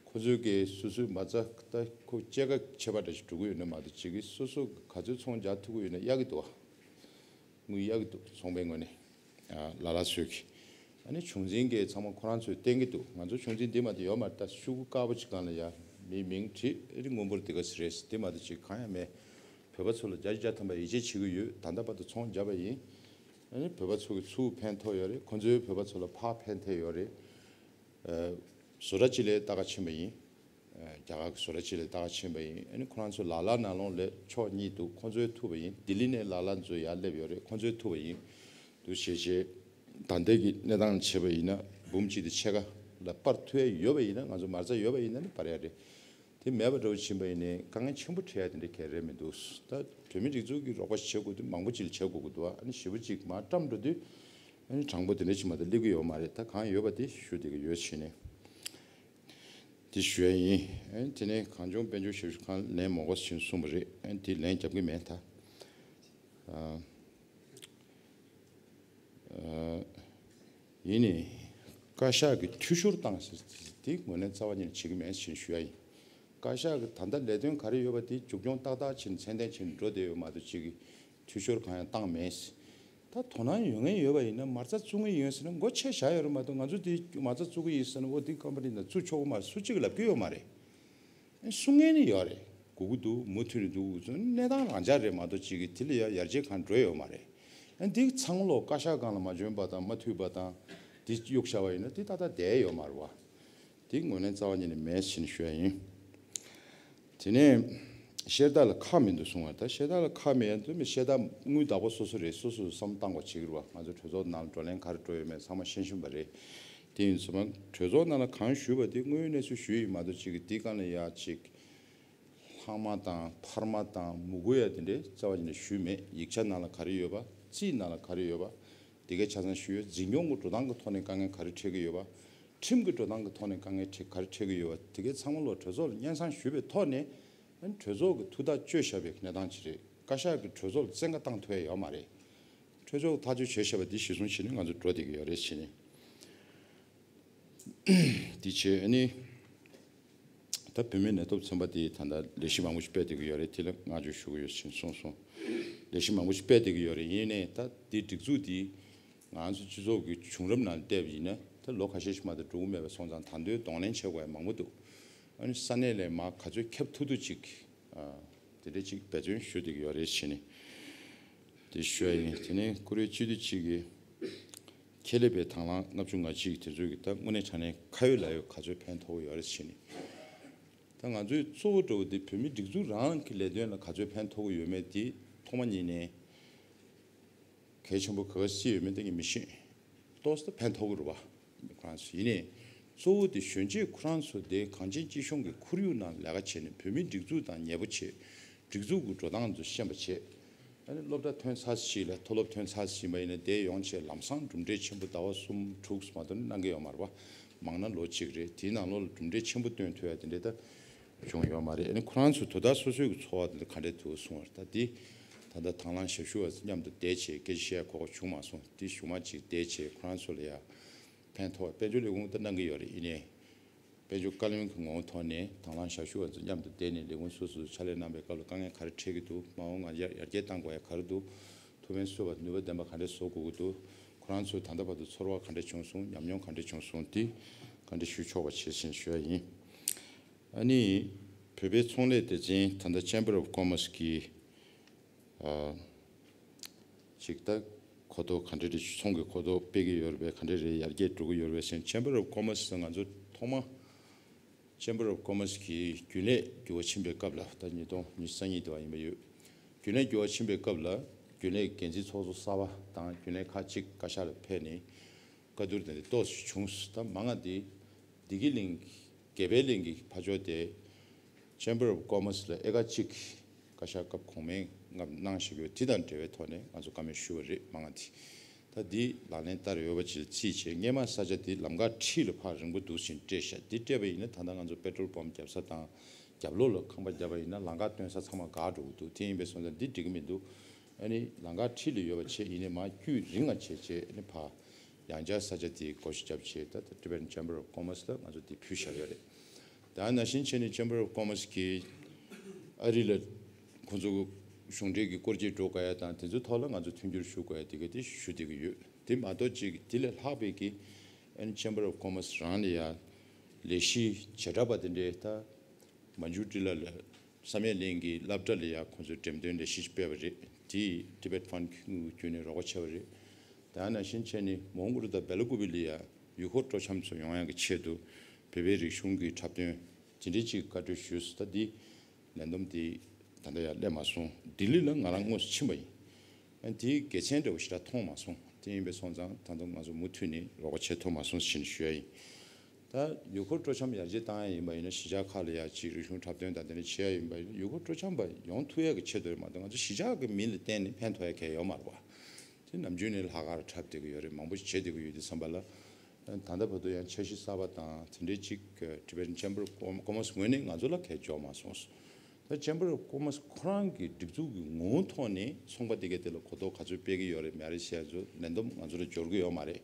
ཁོ་ཚོས་གི་སོ་སོའི་མ་རྩ་ད་ཁོ་སྐྱེད་ཀ་ཆད་པ་འདྲ་ཞིག་འགྲོ་གི་ཡོད་ན་མ་གཏོགས་ཅིག་གི་སོ་སོ་ག་ཚོད་ཚོང་རྒྱག་ཐུབ་ཀྱི་ཡོད་ན་གཡར་གི་འདུག་བ། དངུལ་གཡར་གི་འདུག་ཚོང་པའི་ངོས་ནས། ལ་ལ་ཚོས་གི། ཨ་ནི་ཆུང་འཛིན་གི་ཚང་མ་ཁོ་རང་ཚོས་བསྟན་གི་འདུག་ང་ཚོ་ཆུང་འཛིན་འདི་མ་གཏོགས་ཡོད་མ་རེད། ད་ཤོག་གུ་དཀར་པོ་ཅིག་སྒང་ལ་ཡ་མིའི་མིང་བྲིས། ཨ་ནི་དངུལ་འབོར་འདི་ག་ཚོད་རེད། འདི་མ་གཏོགས་ཅིག་གང་ཡང་མེད། བོད་པ་ཚོ་ལ་བརྒྱ་ཆ་བརྒྱ་ཐམ་པ་ཡིད་ཆེས་བྱེད་ཀྱི་ཡོད། ད་ལྟ་བར་དུ་ཚོང་བརྒྱབ་པ་ཡིན། ཨ་ནི་བོད་པ་ཚོ་གི་ཚུར་ཕན་ཐོགས་ཡོད་རེད། ཁོ་ཚོའི་བོད་པ་ཚོ་ལ་ཕར་ཕན་ཐོགས་ཡོད་རེད། བཟོ་གྲྭ་གཅིག་ལ་ལྟ་ག་ཕྱིན་པ་ཡིན། རྒྱ་གར་གྱི་བཟོ་གྲྭ་གཅིག་ལ་ལྟ་ག་ཕྱིན་པ་ཡིན། ཨ་ནི་ཁོ་རང་ཚོ་ལ་ལ་ནང་ལོགས་ལ་ཕྱོགས་གཉིས་འདུག་ཁོ་ཚོའི་ཐུག་པ་ཡིན། ལྡི་ལི་ནས་ལ་ལ་ཚོ་ཡར་སླེབས་ཡོད་རེད། ཁོ་ཚོའི་ཐུག་པ་ཡིན། འདུག་བྱས་བྱས་ད་ལྟའི་གི་གནས་སྟངས་བྱས་པ་ཡིན་ན་འབུམ་གཅིག་དང་ཕྱེད་ཀ་ལ་སྤར་ཐུབ་ཡ་ཡོད་པ་ཡིན་ན། ང་ཚོ་མ་རྩ་ཡོད་པ་ཡིན་ན་ནི་སྤར་ཡ་རེད། དེ་མེད་པ་འདྲ་བོ་ཕྱིན་པ་ཡིན་ནའི་དཀའ་ངལ་ཆེན་པོ་འཕྲད་ཡ་དེ་འདྲ་ག་རེ་མི་འདུག་ད་བོད་མི་སྒྲིག་འཛུགས་ཀྱི་རོགས་པ་བྱེད་དགོས་དུས་མང་པོ་ཅིག་ལ་བྱེད་དགོས་ཀྱི་འདུག་ཨ་ནི་ཞེ་པོ་ཅིག་མར་བཀྲམ་འགྲོ་དུས་ཨ་ནི་དྲང་པོ་དེ་འདྲ་ཅིག་མ་གཏོགས་སླེབས་ཀྱི་ཡོད་མ་རེད། ད་གང་ཡོད་པ་དེ་ཞུ་བསྡད་ཀྱི་ཡོད་བྱས་ནས། དེ་ཞུ་ཡ་ཡིན། ཨ་ནི་དེ་ནས་གངས་ལྗོངས་དཔལ་འབྱོར་ཞབས་ཞུ་ཁང་ལེན་མ་དགོས་ཟེར་གསུངས་པ་རེད། ཨ་ནི་དེ་ལན་རྒྱབ་ཀྱི་མེད་ད། ཨ། ཨ། ཡིན་ནའི། བཀའ་ཤག་གིས་འཐུས་ཤོར་བཏང་ཟེར་དེ་ངོས་ནས་རྩ་བ་ཉིད་ནས་བྱེད་ཀྱི་མེད་ཟེར་ཞུ་ཡ་ཡིན། བཀའ་ཤག་གིས་ད་ལྟ་ལས་དོན་ག་རེ་ཡོད་པ་དེ་མཇུག་སྐྱོང་ཏག་ཏག་བྱས་ནས་ཚད་ལྡན་བྱས་ནས་འགྲོ་བསྡད་ཡོད་མ་གཏོགས་ཅིག་གིས་འཐུས་ཤོར་གང་ཡང་བཏང་མེད། ད་ ད་དོ་སྣང་ཡོད་མཁན་ཡོད་པ་ཡིན་ན་མ་རྩ་བཙུགས་མཁན་ཡོད་ཟེར་ན་མགོ་ཆེ་བཞག་ཡོད་རེད་མ་གཏོགས། ང་ཚོ་དེ་མ་རྩ་བཙུགས་ཀྱི་ཡིན་ཟེར་ན་འོ་དེ་ཀམ་པ་ནི་ནང་བཙུགས་ཆོག་གི་མ་རེད། སུ་གཅིག་གིས་ལབ་ཀྱི་ཡོད་མ་རེད། སྒུག་གི་འདུག་མུ་མཐུད་ནས་འདུག་གནས་སྟངས་རང་འཇགས་རེད་མ་གཏོགས་གཅིག་གིས་དེ་ལ་ཡ་ཡར་རྒྱས་གང་འགྲོ་ཡོད་མ་རེད། ཨ་འདི་ཚང་མ་ལོ་བཀའ་ཤག་སྒང་ལ་མ་འཇོན་པ་དང་མ་མཐུན་པ་དང་འདི་གཡུག་བཞག་པ་ཡིན་ན་འདི་ཏག་ཏག་བསྡད་ཡོད་མ་རེད་བ། འདི་ངོས་ལེན་རྩ་བ་ཉིད་ནས་མེད་ཟེར་ནས་ཞུ་ཡ་ཡིན། དེ་ནས་བཤད་སྟངས་ལ་ཁག་མི་འདུག་གསུང་བ། ད་བཤད་སྟངས་ལ་ཁག་མེད་ཡ་འདུག་མི་བཤད་སྟངས་དངུལ་བདག་པོ་སོ་སོ་རེད། སོ་སོས་བསམ་བཏང་དགོས་བྱེད་ཀྱི་རེད་བ། ང་ཚོ་གྲོས་ཚོགས་ནང་ལ་བགྲོ་གླེང་ག་རེ་འགྲོ་ཡོད་མེད་ཚང་མ་ཤེས་བཞིན་པ་རེད། དེ་ཡིན་ཙང་གྲོས་ཚོགས་ནང་ལ་གང་ཞུས་པ་དེ་དངོས་ཡོད་གནས་ཚུལ་ཞུས་ཡིན་མ་གཏོགས་གཅིག་གིས་འདི་སྒང་ལ་ཡ་གཅིག་ལྷག་མ་དང་འཕར་མ་དང་མུ་གུ་ཡ་དེ་འདྲའི་རྩ་བ་ཉིད་ནས་ཞུས་མེད། ཡིག་ཆ་ནང་ལ་ག་རེ་ཡོད་པ། རྩིས་ནང་ལ་ག་རེ་ཡོད་པ། དེ་གའི་ཆ་ཚང་ཞུས་ཡོད། འཛིན་སྐྱོང་གི་འགྲོ་སྟངས་ཀྱི་ཐོག་ནས་དཀའ་ངལ་ག་རེ་འཕྲད་ཀྱི་ཡོད་པ། ཁྲིམས་ཀྱི་འགྲོ་སྟངས་ཀྱི་ཐོག་ནས་དཀའ་ངལ་འཕྲད་ག་རེ་འཕྲད་ཀྱི་ཡོད་པ། དེ་གའི་ཚང་མ་ལོ་གྲོས་ཚོགས་ལ་སྙན་སེང་ཞུས་པའི་ཐོག་ནས་ཨ་ནི་གྲོས་ཚོགས་ཀྱི་ཐུགས་ཐག་གཅོད་བཞག་པའི་གནས་སྟངས་ཅིག་རེད། བཀའ་ཤག་གིས་གྲོས་ཚོགས་ལ་བཙན་བཀའ་བཏང་ཐུབ་ཡ་ཡོད་མ་རེད། གྲོས་ཚོགས་ཀྱིས་ཐག་གཅོད་བྱས་བཞག་པ་འདི་གཞིར་བཟུང་བྱས་ནས་ང་ཚོ་འགྲོ་བསྡད་ཀྱི་ཡོད་རེད་བྱས་ནས། འདི་བྱས་ཨ་ནི། ད་བོད་མིའི་ལས་ཐོབ་ཚན་པ་དེ་ད་ལྟ་ལས་གཞི་མང་པོ་ཞིག་སྤེལ་བསྡད་ཀྱི་ཡོད་རེད། དེ་ལ་བསྔགས་བརྗོད་ཞུ་གི་ཡོད་ཅེས་གསུངས་སོང་། ལས་གཞི་མང་པོ་ཞིག་སྤེལ་བསྡད་ཀྱི་ཡོད་རེད། ཡིན་ནའི་ད་འདི་སྒྲིག་འཛུགས་འདི་ང་ཚོ་སྤྱི་ཚོགས་ཀྱི་བྱུང་རབས་ནང་བལྟས་པ་ཡིན་ན་ད་ལོ་ཁ་ཤས་ཤིག་མ་གཏོགས་འགྲོ་གི་མེད་པ་སོང་ཙང་ད་དུང་གདོང་ལེན་བྱེད་དགོས་ཡ་མང་པོ་འདུག་ཨ་ནི་ས་གནས་ལ་མར་ག་ཚོད་ཁྱབ་ཐུབ་ཐུབ་ཅིག་དེ་འདྲ་ཅིག་འབད་བརྩོན་ཞུ་བསྡད་ཀྱི་ཡོད་རེད་བྱས་ནས་དེ་ཞུ་ཡ་ཡིན། དེ་ནས་བཀུར་འོས་སྤྱི་འཐུས་གཅིག་གིས། ཁྱད་ལས་པའི་དང་བླངས་ལྔ་བཅུ་ང་གཅིག་དེ་ཚོས་ཀྱི་ད་དངོས་གནས་དྲང་གནས་ཁ་ཡོད་ལག་ཡོད་ག་ཚོད་ཕན་ཐོགས་ཀྱི་ཡོད་རེད་ཟེར་ནས། ད་ང་ཚོའི་གཙོ་བོ་འགྲོ་བ་འདི་བོད་མིའི་སྒྲིག་འཛུགས་རང་གི་ལས་དོན་ལ་ག་ཚོད་ཕན་ཐོགས་ཀྱི་ཡོད་མེད་དེ་ཐོག་མ་ཉིད་ནས་གལ་ཆེན་པོ་ག་ག་ཅིག་ཡོད་མེད་དེ་ངས་མི་ཤེས། ཏོག་ཙམ་ཕན་ཐོགས་ཀྱི་རེད་བ། ཁོ་རང་ཚོ་ཡིན་ནའི་གཙོ་བོ་དེ་གཞོན་སྐྱེས་ཁོ་རང་ཚོ་དེ་གངས་ཅན་སྐྱིད་གཤོངས་ཀྱི་ཁོར་ཡུག་ནང་ལས་ཀ་བྱས་ནས་བོད་མིའི་སྒྲིག་འཛུགས་དང་ཉེ་པོ་བྱས། སྒྲིག་འཛུགས་ཀྱི་འགྲོ་སྟངས་ཚོ་ཤེས་པ་བྱས། ཨ་ནི་སློབ་གྲྭ་ཐོན་ཚར་ཞིག་ལ་མཐོ་སློབ་ཐོན་ཚར་ཞིག་ཡིན་པ་ཡིན་ན་དེ་ཡོང་བྱས་ལམ་སང་གྲུབ་འབྲས་ཆེན་པོ་ཟླ་བ་གསུམ་དྲུག་མ་གཏོགས་གནང་གི་ཡོད་མ་རེད་བ། མང་ན་ལོ་གཅིག་རེད། དེའི་ནང་ལོགས་ལ་གྲུབ་འབྲས་ཆེན་པོ་སྟོན་ཐུབ་ཡ་དེ་འདྲས་ད་བྱུང་ཡོད་མ་རེད། ཨ་ནི་ཁོ་རང་ཚོ་དོ་བདག་སོ་སོའི་གི་འཚོ་བ་དེ་ལ་ག་འདྲས་འདུག་གསུངས་པ་རེད། ད་དེ་ད་ལྟ་དང་བླངས་ཞབས་ཞུ་བ་ཚོ་མཉམ་དུ་བསྡད་བྱས་སྐད་ཆ་བཤད་ཡ་གོ་སྐབས་བྱུང་མ་སོང་། དེ་གཞུག་མ་ཅིག་བསྡད་བྱས་ཁོ་རང་ཚོ་ལ་ཡ་ཕན་ཐོགས་པ་དཔལ་འབྱོར་ལས་ཁུངས་ད་གནང་གི་ཡོད་རེད། ཡིན་ནའི། དཔལ་འབྱོར་བཀའ་བློན་གྱི་ངོ་བོ་ཐོག་ནས་དང་བླངས་ཞབས་ཞུ་བ་ཚོ་མཉམ་དུ་བསྡད་ནས་ལས་ཁུངས་སོ་སོའི་ཕྱག་ལས་གནང་པའི་སྐབས་ལ་དཀའ་ངལ་ག་རེ་འཕྲད་ཀྱི་འདུག་མ་འོངས་ང་ཚོ་ཡར་རྒྱས་གཏང་དགོས་ཡ་ག་རེ་འདུག་ཐུགས་ཕན་གསོས་པ་ནུས་པ་ལྡན་པ་ག་འདྲས་བཟོ་དགོས་ཀྱི་འདུག་ཁོ་རང་ཚོས་ད་ལྟ་བར་དུ་ཚོར་བ་ག་འདྲས་བྱུང་སོང་། ཉམས་མྱོང་ག་འདྲས་བྱུང་སོང་། དེ་ག་འདྲས་ཞུ་ཆོག་པ་བྱེད་ཟིན་ཞུ་ཡ་ཡིན། ཨ་ནི། བོད་པའི་ཚོང་ལས་སྡེ་ཚན་ད་ལྟ་Chamber of Commerce གི་ཅིག་ད་གོ་རྟོགས་ག་འདྲ་རེད། ཚོང་གི་གོ་རྟོགས་སྤེལ་གྱི་ཡོད་རེད་པས། ག་འདྲ་རེད། ཡར་རྒྱས་འགྲོ་གི་ཡོད་རེད་པས་ཟེར། Chamber of Commerce ཟེར་ང་ཚོ་ཐོག་མ་Chamber of Commerce གི་རྒྱུན་ལས་འགྱུར་བ་ཕྱིན་པའི་སྐབས་ལ་ད་ཉིས་སྟོང་ཉི་ཤུ་རྩ་གཉིས་དེ་བ་ཡིན་པ་ཡོད། རྒྱུན་ལས་འགྱུར་བ་ཕྱིན་པའི་སྐབས་ལ་རྒྱུན་ལས་འགན་འཛིན་ཚོགས་གཙོ་གསར་པ་དང་རྒྱུན་ལས་ཁག་ཅིག་བཀའ་ཤག་ལ་ཕེབས་ནས་བཀའ་བསྡུར་དེ་འདྲ་ཏོག་ཙམ་བྱུང་སོང་། ད་མང་ང་དེ་བདེ་སྐྱིད་གླིང་གི་དགེ་འཕེལ་གླིང་གི་ཕར་ཕྱོགས་དེ། Chamber of Commerce ལ་དབྱེ་ཁག་གཅིག་བཀའ་ཤག་སྐབས་གོང་མའི་ངམ་གནང་བཞག་ཡོད། དེ་དང་འབྲེལ་བའི་ཐོག་ནས་ང་ཚོ་བཀའ་མོལ་ཞུས་པ་རེད། མང་ང་དེ། ད་འདི་ལག་ལེན་བསྟར་ཡོད་པ་ཅིག་ལ་རྩིས་བྱས། སྔས་མ་ས་ཆ་དེ་ལམ་ཁ་འཁྲིས་ལ་ཕར་རིང་པོ་འདུག་ཟིན་སྤྲད་བཞག་འདི་སྤྲད་པ་ཡིན་ན་ད་ལྟ་ང་ཚོ་པེ་ཊོལ་པམ་བརྒྱབ་ས་དང་རྒྱབ་ལོགས་ལ་ཁང་པ་བརྒྱབ་པ་ཡིན་ན་ལམ་ཁ་སྟོན་ས་ཚང་མ་འགག་འགྲོ་གི་འདུག་དེ་ཡིན་པས་སོང་ཙང་འདི་འགྲིག་གི་མི་འདུག་ཨ་ནི་ལམ་ཁ་འཁྲིས་ལ་ཡོད་པ་བྱས་ཡིན་ནའི་མར་རྒྱུད་རིང་ང་བྱས་བྱས་ཨ་ནི་ཕར། ཡང་བསྐྱར་ས་ཆ་དེའི་བགོ་བཤའ་བརྒྱབ་བྱས་ད་ལྟ་Tibetan Chamber of Commerce ལ་ང་ཚོ་དེ་ཕུལ་བཞག་ཡོད་རེད། ད་ནང་བཞིན་བྱས་ནས་Chamber of Commerce གིས་ཨ་རི་ལ་ཁོང་ཚོ་གཞུང་འབྲེལ་གྱི་སྐོར་སྐྱོད་འགྲོ་དགོས་ཡ་དང་དེ་ཚོའི་ཐོག་ལ་ང་ཚོ་མཐུན་འགྱུར་ཞུ་དགོས་ཡ་དེ་ག་དེ་ཞུ་བསྡད་ཀྱི་ཡོད། དེ་མ་གཏོགས་ཅིག་དེ་ལས་ལྷག་པའི་གི་ཨ་ནི་Chamber of Commerce རང་ལ་ཡ་ལས་གཞི་བྱེ་བྲག་པ་དེ་འདྲའི་ད། མན་ཇུ་ཏི་ལ་ལ་བསམ་ཡས་གླིང་གི་སློབ་གྲྭ་ལ་ཡང་ཁོང་ཚོས་འགྲེམས་སྟོན་ལས་གཞི་སྤེལ་བ་རེད། དེ་Tibet Fund གི་དངུལ་བརྒྱུད་ནས་རོགས་པ་བྱས་པ་རེད། ད་ནང་བཞིན་བྱས་ནས་མོན་གྷོ་རུ་དང་སྦེལ་ཀོབ་ལ་ཡང་ཡུལ་སྐོར་སྤྲོ་འཆམ་ཚོ་ཡོང་ཡག་གི་ཆེད་དུ་བོད་པའི་རིག་གཞུང་གི་འཁྲབ་སྟོན་དེ་འདྲའི་ཅིག་བཀའ་འཁྲོལ་ཞུས་སོང་། ད་འདི་ལས་བསྡོམས་དེ་ད་ལྟ་ཡང་སླེབས་མ་སོང་། ལྡི་ལི་ལ་ང་རང་དངོས་སུ་ཕྱིན་པ་ཡིན། ཨ་དེའི་དགེ་མཚན་འདྲ་བོ་ཞེ་དྲག་མཐོང་མ་སོང་། དེ་ཡིན་པས་སོང་ཙང་ད་དུང་ང་ཚོ་མུ་མཐུད་ནས་རོགས་པ་བྱེད་ཐུབ་མ་སོང་ཞེས་ཞུ་ཡ་ཡིན། ད་ཡུལ་སྐོར་སྤྲོ་འཆམ་ཡར་རྒྱས་བཏང་ཡ་ཡིན་པ་ཡིན་ན་གཞིས་ཆགས་ཁག་ལ་ཡ་ཅིག་རིག་གཞུང་འཁྲབ་སྟོན་དང་དེ་འདྲ་བྱེད་ཡ་ཡིན་པ་ཡིན་ན་ཡུལ་སྐོར་སྤྲོ་འཆམ་པ་ཡོང་ཐུབ་ཡ་གི་ཆེད་དུ་རེད་མ་གཏོགས་ང་ཚོ་གཞིས་ཆགས་ཀྱི་མི་ལ་བརྟེན་ནས་ཕན་ཐོགས་ཡ་གང་ཡང་ཡོད་མ་རེད་པ། དེ་ནམ་རྒྱུན་ནས་ལྷག་དཀར་འཁྲབ་བསྡད་ཀྱི་ཡོད་རེད། མང་པོ་ཞིག་བྱེད་བསྡད་ཀྱི་ཡོད་དུས་ཙམ་པ་ལ། ད་ལྟ་བར་དུ་ཡང་འཆར་གཞི་གསར་པ་དང་དེ་འདྲའི་ཅིག་Tibetan Chamber of Commerce ངོས་ནས་ང་ཚོ་ལ་གང་ཡང་འབྱོར་མ་སོང་། ད་Chamber of Commerce ཁོ་རང་གི་སྒྲིག་འཛུགས་ཀྱི་ངོ་བོ་ཐོག་ནས་ཚོང་པ་དེ་གས་དེ་ལ་གོ་རྟོགས་ག་ཚོད་སྤེལ་གྱི་ཡོད་རེད་མེད་རེད་ཟེར་ཡ་ཚོ་ལན་འདེབས་ང་ཚོ་ལ་འབྱོར་གྱི་ཡོད་མ་རེད།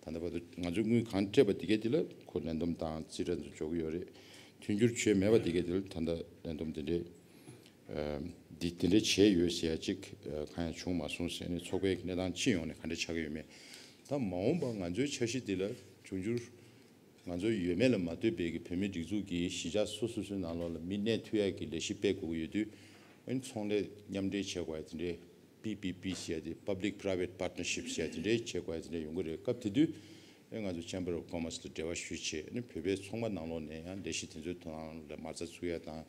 ད་ལྟ་བར་དུ་ང་ཚོས་དངུལ་གང་སྤྲད་པ་དེ་གས་དེ་ལ་ཁོ་ལན་འདེབས་དང་རྩིས་ཁྲ་ཚོ་འབྱོར་གྱི་ཡོད་རེད། མཐུན་འགྱུར་བྱས་མེད་པ་དེ་གས་དེ་ལ་ད་ལྟ་ལན་འདེབས་དེ་འདྲས་ འདི་དེ་འདྲ་བྱས་ཡོད་ཟེར་ཡ་གཅིག་གང་ཡང་བྱུང་མ་སོང་ཟེར་ནས་ཚོགས་པའི་གནས་སྟངས་སྤྱི་ཡོངས་ནས་ག་འདྲ་ཆགས་ཀྱི་ཡོད་མེད། ད་མ་འོངས་པ་ང་ཚོའི་འཆར་གཞི་འདི་ལ་འབྱུང་འགྱུར་ང་ཚོ་ཡོད་མེད་ལ་མ་ལྟོས་པའི་གི་བོད་མིའི་སྒྲིག་འཛུགས་ཀྱི་གཞིས་ཆགས་སོ་སོ་སོའི་ནང་ལོགས་ལ་མི་གནས་ཐུབ་ཡ་གི་ལས་གཞི་སྤེལ་དགོས་ཀྱི་ཡོད་དུས། ཨ་ནི་ཚོང་ལས་མཉམ་འབྲེལ་བྱེད་དགོས་ཡ་དེ་འདྲའི་པི་པི་པི་ཟེར་ཡ་དེ་Public Private Partnership ཟེར་ཡ་དེ་འདྲའི་བྱེད་དགོས་ཡ་དེ་འདྲ་ཡོང་གི་རེད། སྐབས་དེ་དུས་ཨེ་ང་ཚོ་Chamber of Commerce ལ་འབྲེལ་བ་ཞུས་བྱས། ཨ་ནི་བོད་པའི་ཚོང་པ་ནང་ལོགས་ནས་ཡང་ལས་གཞི་དེ་ཚོའི་ཐོག་ནང་ལ་མ་རྩ་བཙུགས་ཡ་དང་།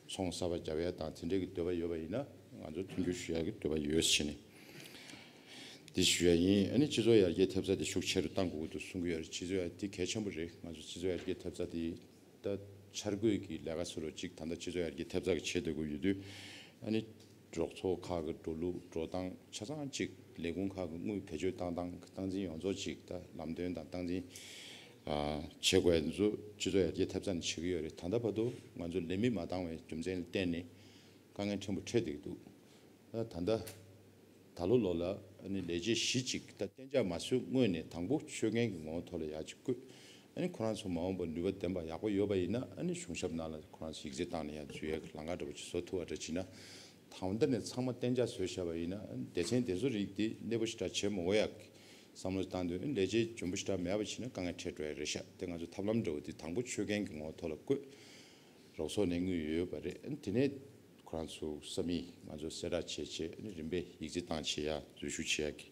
ཚོང་གསར་པ་རྒྱབ་ཡ་དང་དེ་འདྲའི་གི་འདོད་པ་ཡོད་པ་ཡིན་ན་ང་ཚོ་མཐུན་འགྱུར་ཞུ་ཡ་གི་འདོད་པ་ཡོད་ཟེར་ནས། འདི་ཞུ་ཡ་ཡིན། ཨ་ནི་སྤྱི་ཚོགས་ཡར་རྒྱས་ཐེབས་རྩ་དེ་ཤུགས་ཆེ་རུ་གཏང་དགོས་ཀྱི་འདུག་གསུང་གི་ཡོད་རེད། སྤྱི་ཚོགས་ཡར་དེ་གལ་ཆེན་པོ་རེད། ང་ཚོ་སྤྱི་ཚོགས་ཡར་རྒྱས་ཐེབས་རྩ་དེ་ད་འཆར་འགོད་ཀྱི་ལས་ཀ་སོ་ལོ་གཅིག་ད་ལྟ་སྤྱི་ཚོགས་ཡར་རྒྱས་ཐེབས་རྩ་གི་བྱེད་སྡོད་དགོས་ཡོད་དུས། ཨ་ནི་རོགས་ཚོགས་ཁག་གི་འགྲོ་ལུགས་འགྲོ་སྟངས་ཆ་ཚང་གཅིག་ལས་ཁུངས་ཁག་གི་དངུལ་བེད་སྤྱོད་བཏང་སྟངས་ཀྱི་སྟངས་འཛིན་ཡོངས་རྫོགས་གཅིག་ད་ལམ་སྟོན་དང་སྟངས་འཛིན་ཨ་བྱེད་དགོས་ཡ་འདི་ཚོ་སྤྱི་ཚོགས་ཡར་རྒྱས་ཐེབས་རྩ་ནས་བྱེད་ཀྱི་ཡོད་རེད། ད་ལྟ་བར་དུ་ང་ཚོ་ལས་མི་མ་འདང་བའི་རྒྱུ་མཚན་ལ་བརྟེན་ནས་དཀའ་ངལ་ཕྲན་བུ་འཕྲད་བསྡད་ཀྱི་འདུག་ད་ད་ལྟ་ད་ལོ་ལོ་ལ་ཨ་ནི་ལས་བྱེད་བཞི་ཅིག་ད་གཏན་འཇགས་མ་བཟོས་སྔོན་ནས་དང་པོ་ཆོད་མཁན་གྱི་ངོ་བོ་ཐོག་ལ་ཡར་ཅིག་བསྐོས། ཨ་ནི་ཁོ་རང་ཚོ་མ་འོངས་པར་ནུས་པ་ལྡན་པ་ཡག་པོ་ཡོད་པ་ཡིན་ན་ཨ་ནི་གཞུང་ཞབས་ནང་ལ་ཁོ་རང་ཚོ་ཡིག་ཚད་བཏང་ནས་ཡར་འཛུལ་ཡའི་ལམ་ཁ་འདྲ་པོ་ཅིག་བཟོ་ཐུབ་པ་འདྲ་བྱས་ན། ད་ལྟ་ནས་ཚང་མ་གཏན་འཇགས་བཟོས་བཞག་པ་ཡིན་ན་ཨ་ནི་སྡེ་ཚན་དེ་ཚོ་རིགས་དེ་གནས་སྤོ་ཞེ་དྲག་བྱེད་མི་དགོས་ཡག་གི་བསམ་བློ་བཏང་དུས། ཨ་ནི་ལས་བྱེད་འཇོན་པོ་ཞེ་དྲག་མེད་པ་བྱས་ན་དཀའ་ངལ་འཕྲད་འགྲོ་ཡ་རེད་ཤག་དེ་ང་ཚོ་ཐབས་ལམ་འདྲ་བོ་དེ་དང་པོ་ཆོད་མཁན་གྱི་ངོ་བོ་ཐོག་ལ་བཀོད། རོགས་ཚོགས་ནས་དངུལ་ཡོད་ཡོད་པ་རེད། ཨ་ནི་དེ་ནས་ཁོ་རང་ཚོ་ས་མིག་ང་ཚོ་གསལ་བསྒྲགས་བྱས་བྱས། ཨ་ནི་རིམ་པས་ཡིག་ཚད་བཏང་བྱེད་ཡ་འཛུལ་ཞུགས་བྱེད་ཡ་གི་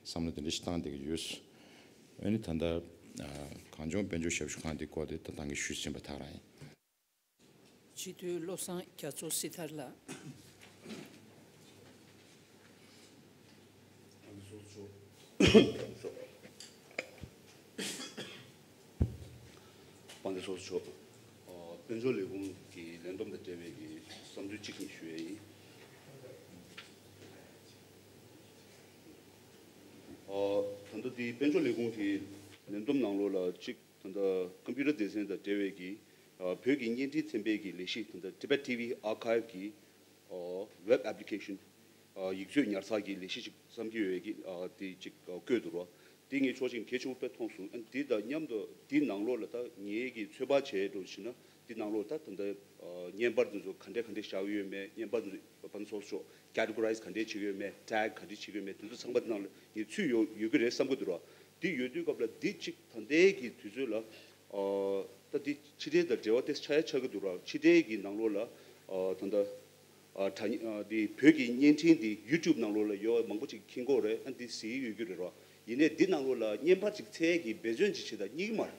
བསམ་བློ་དེ་འདྲ་ཞིག་བཏང་བསྡད་ཀྱི་ཡོད། ཨ་ནི་ད་ལྟ་ཨ་གངས་ལྗོངས་དཔལ་འབྱོར་ཞབས་ཞུ་ཁང་དེའི་སྐོར་དེ་ད་ད་གིན་ཞུས་ཟིན་པ་དག་རང་ཡིན། སྤྱི་འཐུས་བློ་བཟང་རྒྱ་མཚོ་སྲི་ཐར་ལགས། དཔལ་ལྡན་ཚོགས་གཙོ་མཆོག་དཔལ་འབྱོར་ལས་ཁུངས་ཀྱི་ལས་བསྡོམས་དང་འབྲེལ་བའི་གི་བསམ་ཚུལ་གཅིག་གཉིས་ཞུ་ཡས་ཡིན། ད་ལྟ་དེ་དཔལ་འབྱོར་ལས་ཁུངས་ཀྱི་ལས་བསྡོམས་ནང་ལོགས་ལ་གཅིག་ད་ལྟ་ཀམ་པུ་ཊར་སྡེ་ཚན་དང་འབྲེལ་བའི་གི་ཨ་བོད་ཀྱི་བརྙན་འཕྲིན་ཚན་པའི་གི་ལས་གཞི་ད་ལྟ་Tibet T V Archive གི་ཨ་web application ཨ་ཡིག་མཛོད་ཉར་ཚགས་ཀྱི་ལས་གཞི་ཞིག་བརྩམས་ཀྱི་ཡོད་ཀྱི་ཨ་དེ་ཅིག་ཨ་བཀོད་འདུག་རོ། དེ་ངས་ཕྱོགས་གཅིག་གལ་ཆེན་པོ་དཔེ་མཐོང་སོང་། ཨ་འདི་དང་མཉམ་དུ་འདི་ནང་ལོགས་ལ་ད་ངེད་ཀྱི་ཚོད་དཔག་བྱས་འགྲོ་ཕྱིན་ན་འདི་ནང་ལོགས་ད་ད་ལྟ་ཨ་བརྙན་པར་འདི་ཚོ་ག་འདྲས་ག་འདྲས་བཞག་ཡོད་མེད། བརྙན་པར་འདི་ཚོ་ཕན་ཚོགས་ཤོག་categorize ག་འདྲས་བྱེད་ཀྱི་ཡོད་མེད། tag ག་འདྲས་བྱེད་ཀྱི་ཡོད་མེད། དེ་ཚོ་ཚང་མ་འདི་ནང་ལ་ངས་ཚུད་ཡོད་ཡོད་ཀྱི་རེད་བསམ་གྱི་འདུག་ར། འདི་ཡོད་དུས་སྐབས་ལ་འདི་གཅིག་ད་ལྟའི་གི་དུས་ཚོད་ལ་ཨ་ད་འདི་ཕྱི་འབྲེལ་དང་འབྲེལ་བ་ཏོག་ཙམ་ཆགས་ཡ་ཆགས་ཀྱི་འདུག་ར། ཕྱི་འབྲེལ་གྱི་ནང་ལོགས་ལ་ཨ་ད་ལྟ་ཨ་ད་ཨ་འདི་བོད་ཀྱི་བརྙན་འཕྲིན་འདི་YouTube ནང་ལོགས་ལ་ཡོད་མང་པོ་ཅིག་མཁྱེན་གྱི་ཡོད་རེད། ཨ་འདི་གཟིགས་ཡོད་ཀྱི་རེད་ར། ཡིན་ནའི་འདི་ནང་ལོགས་ལ་བརྙན་པར་ཅིག་འཚོལ་ཡ་གི་འབད་བརྩོན་ཅིག་བྱེད་ད་རྙེད་ཀྱི་མ་རེད།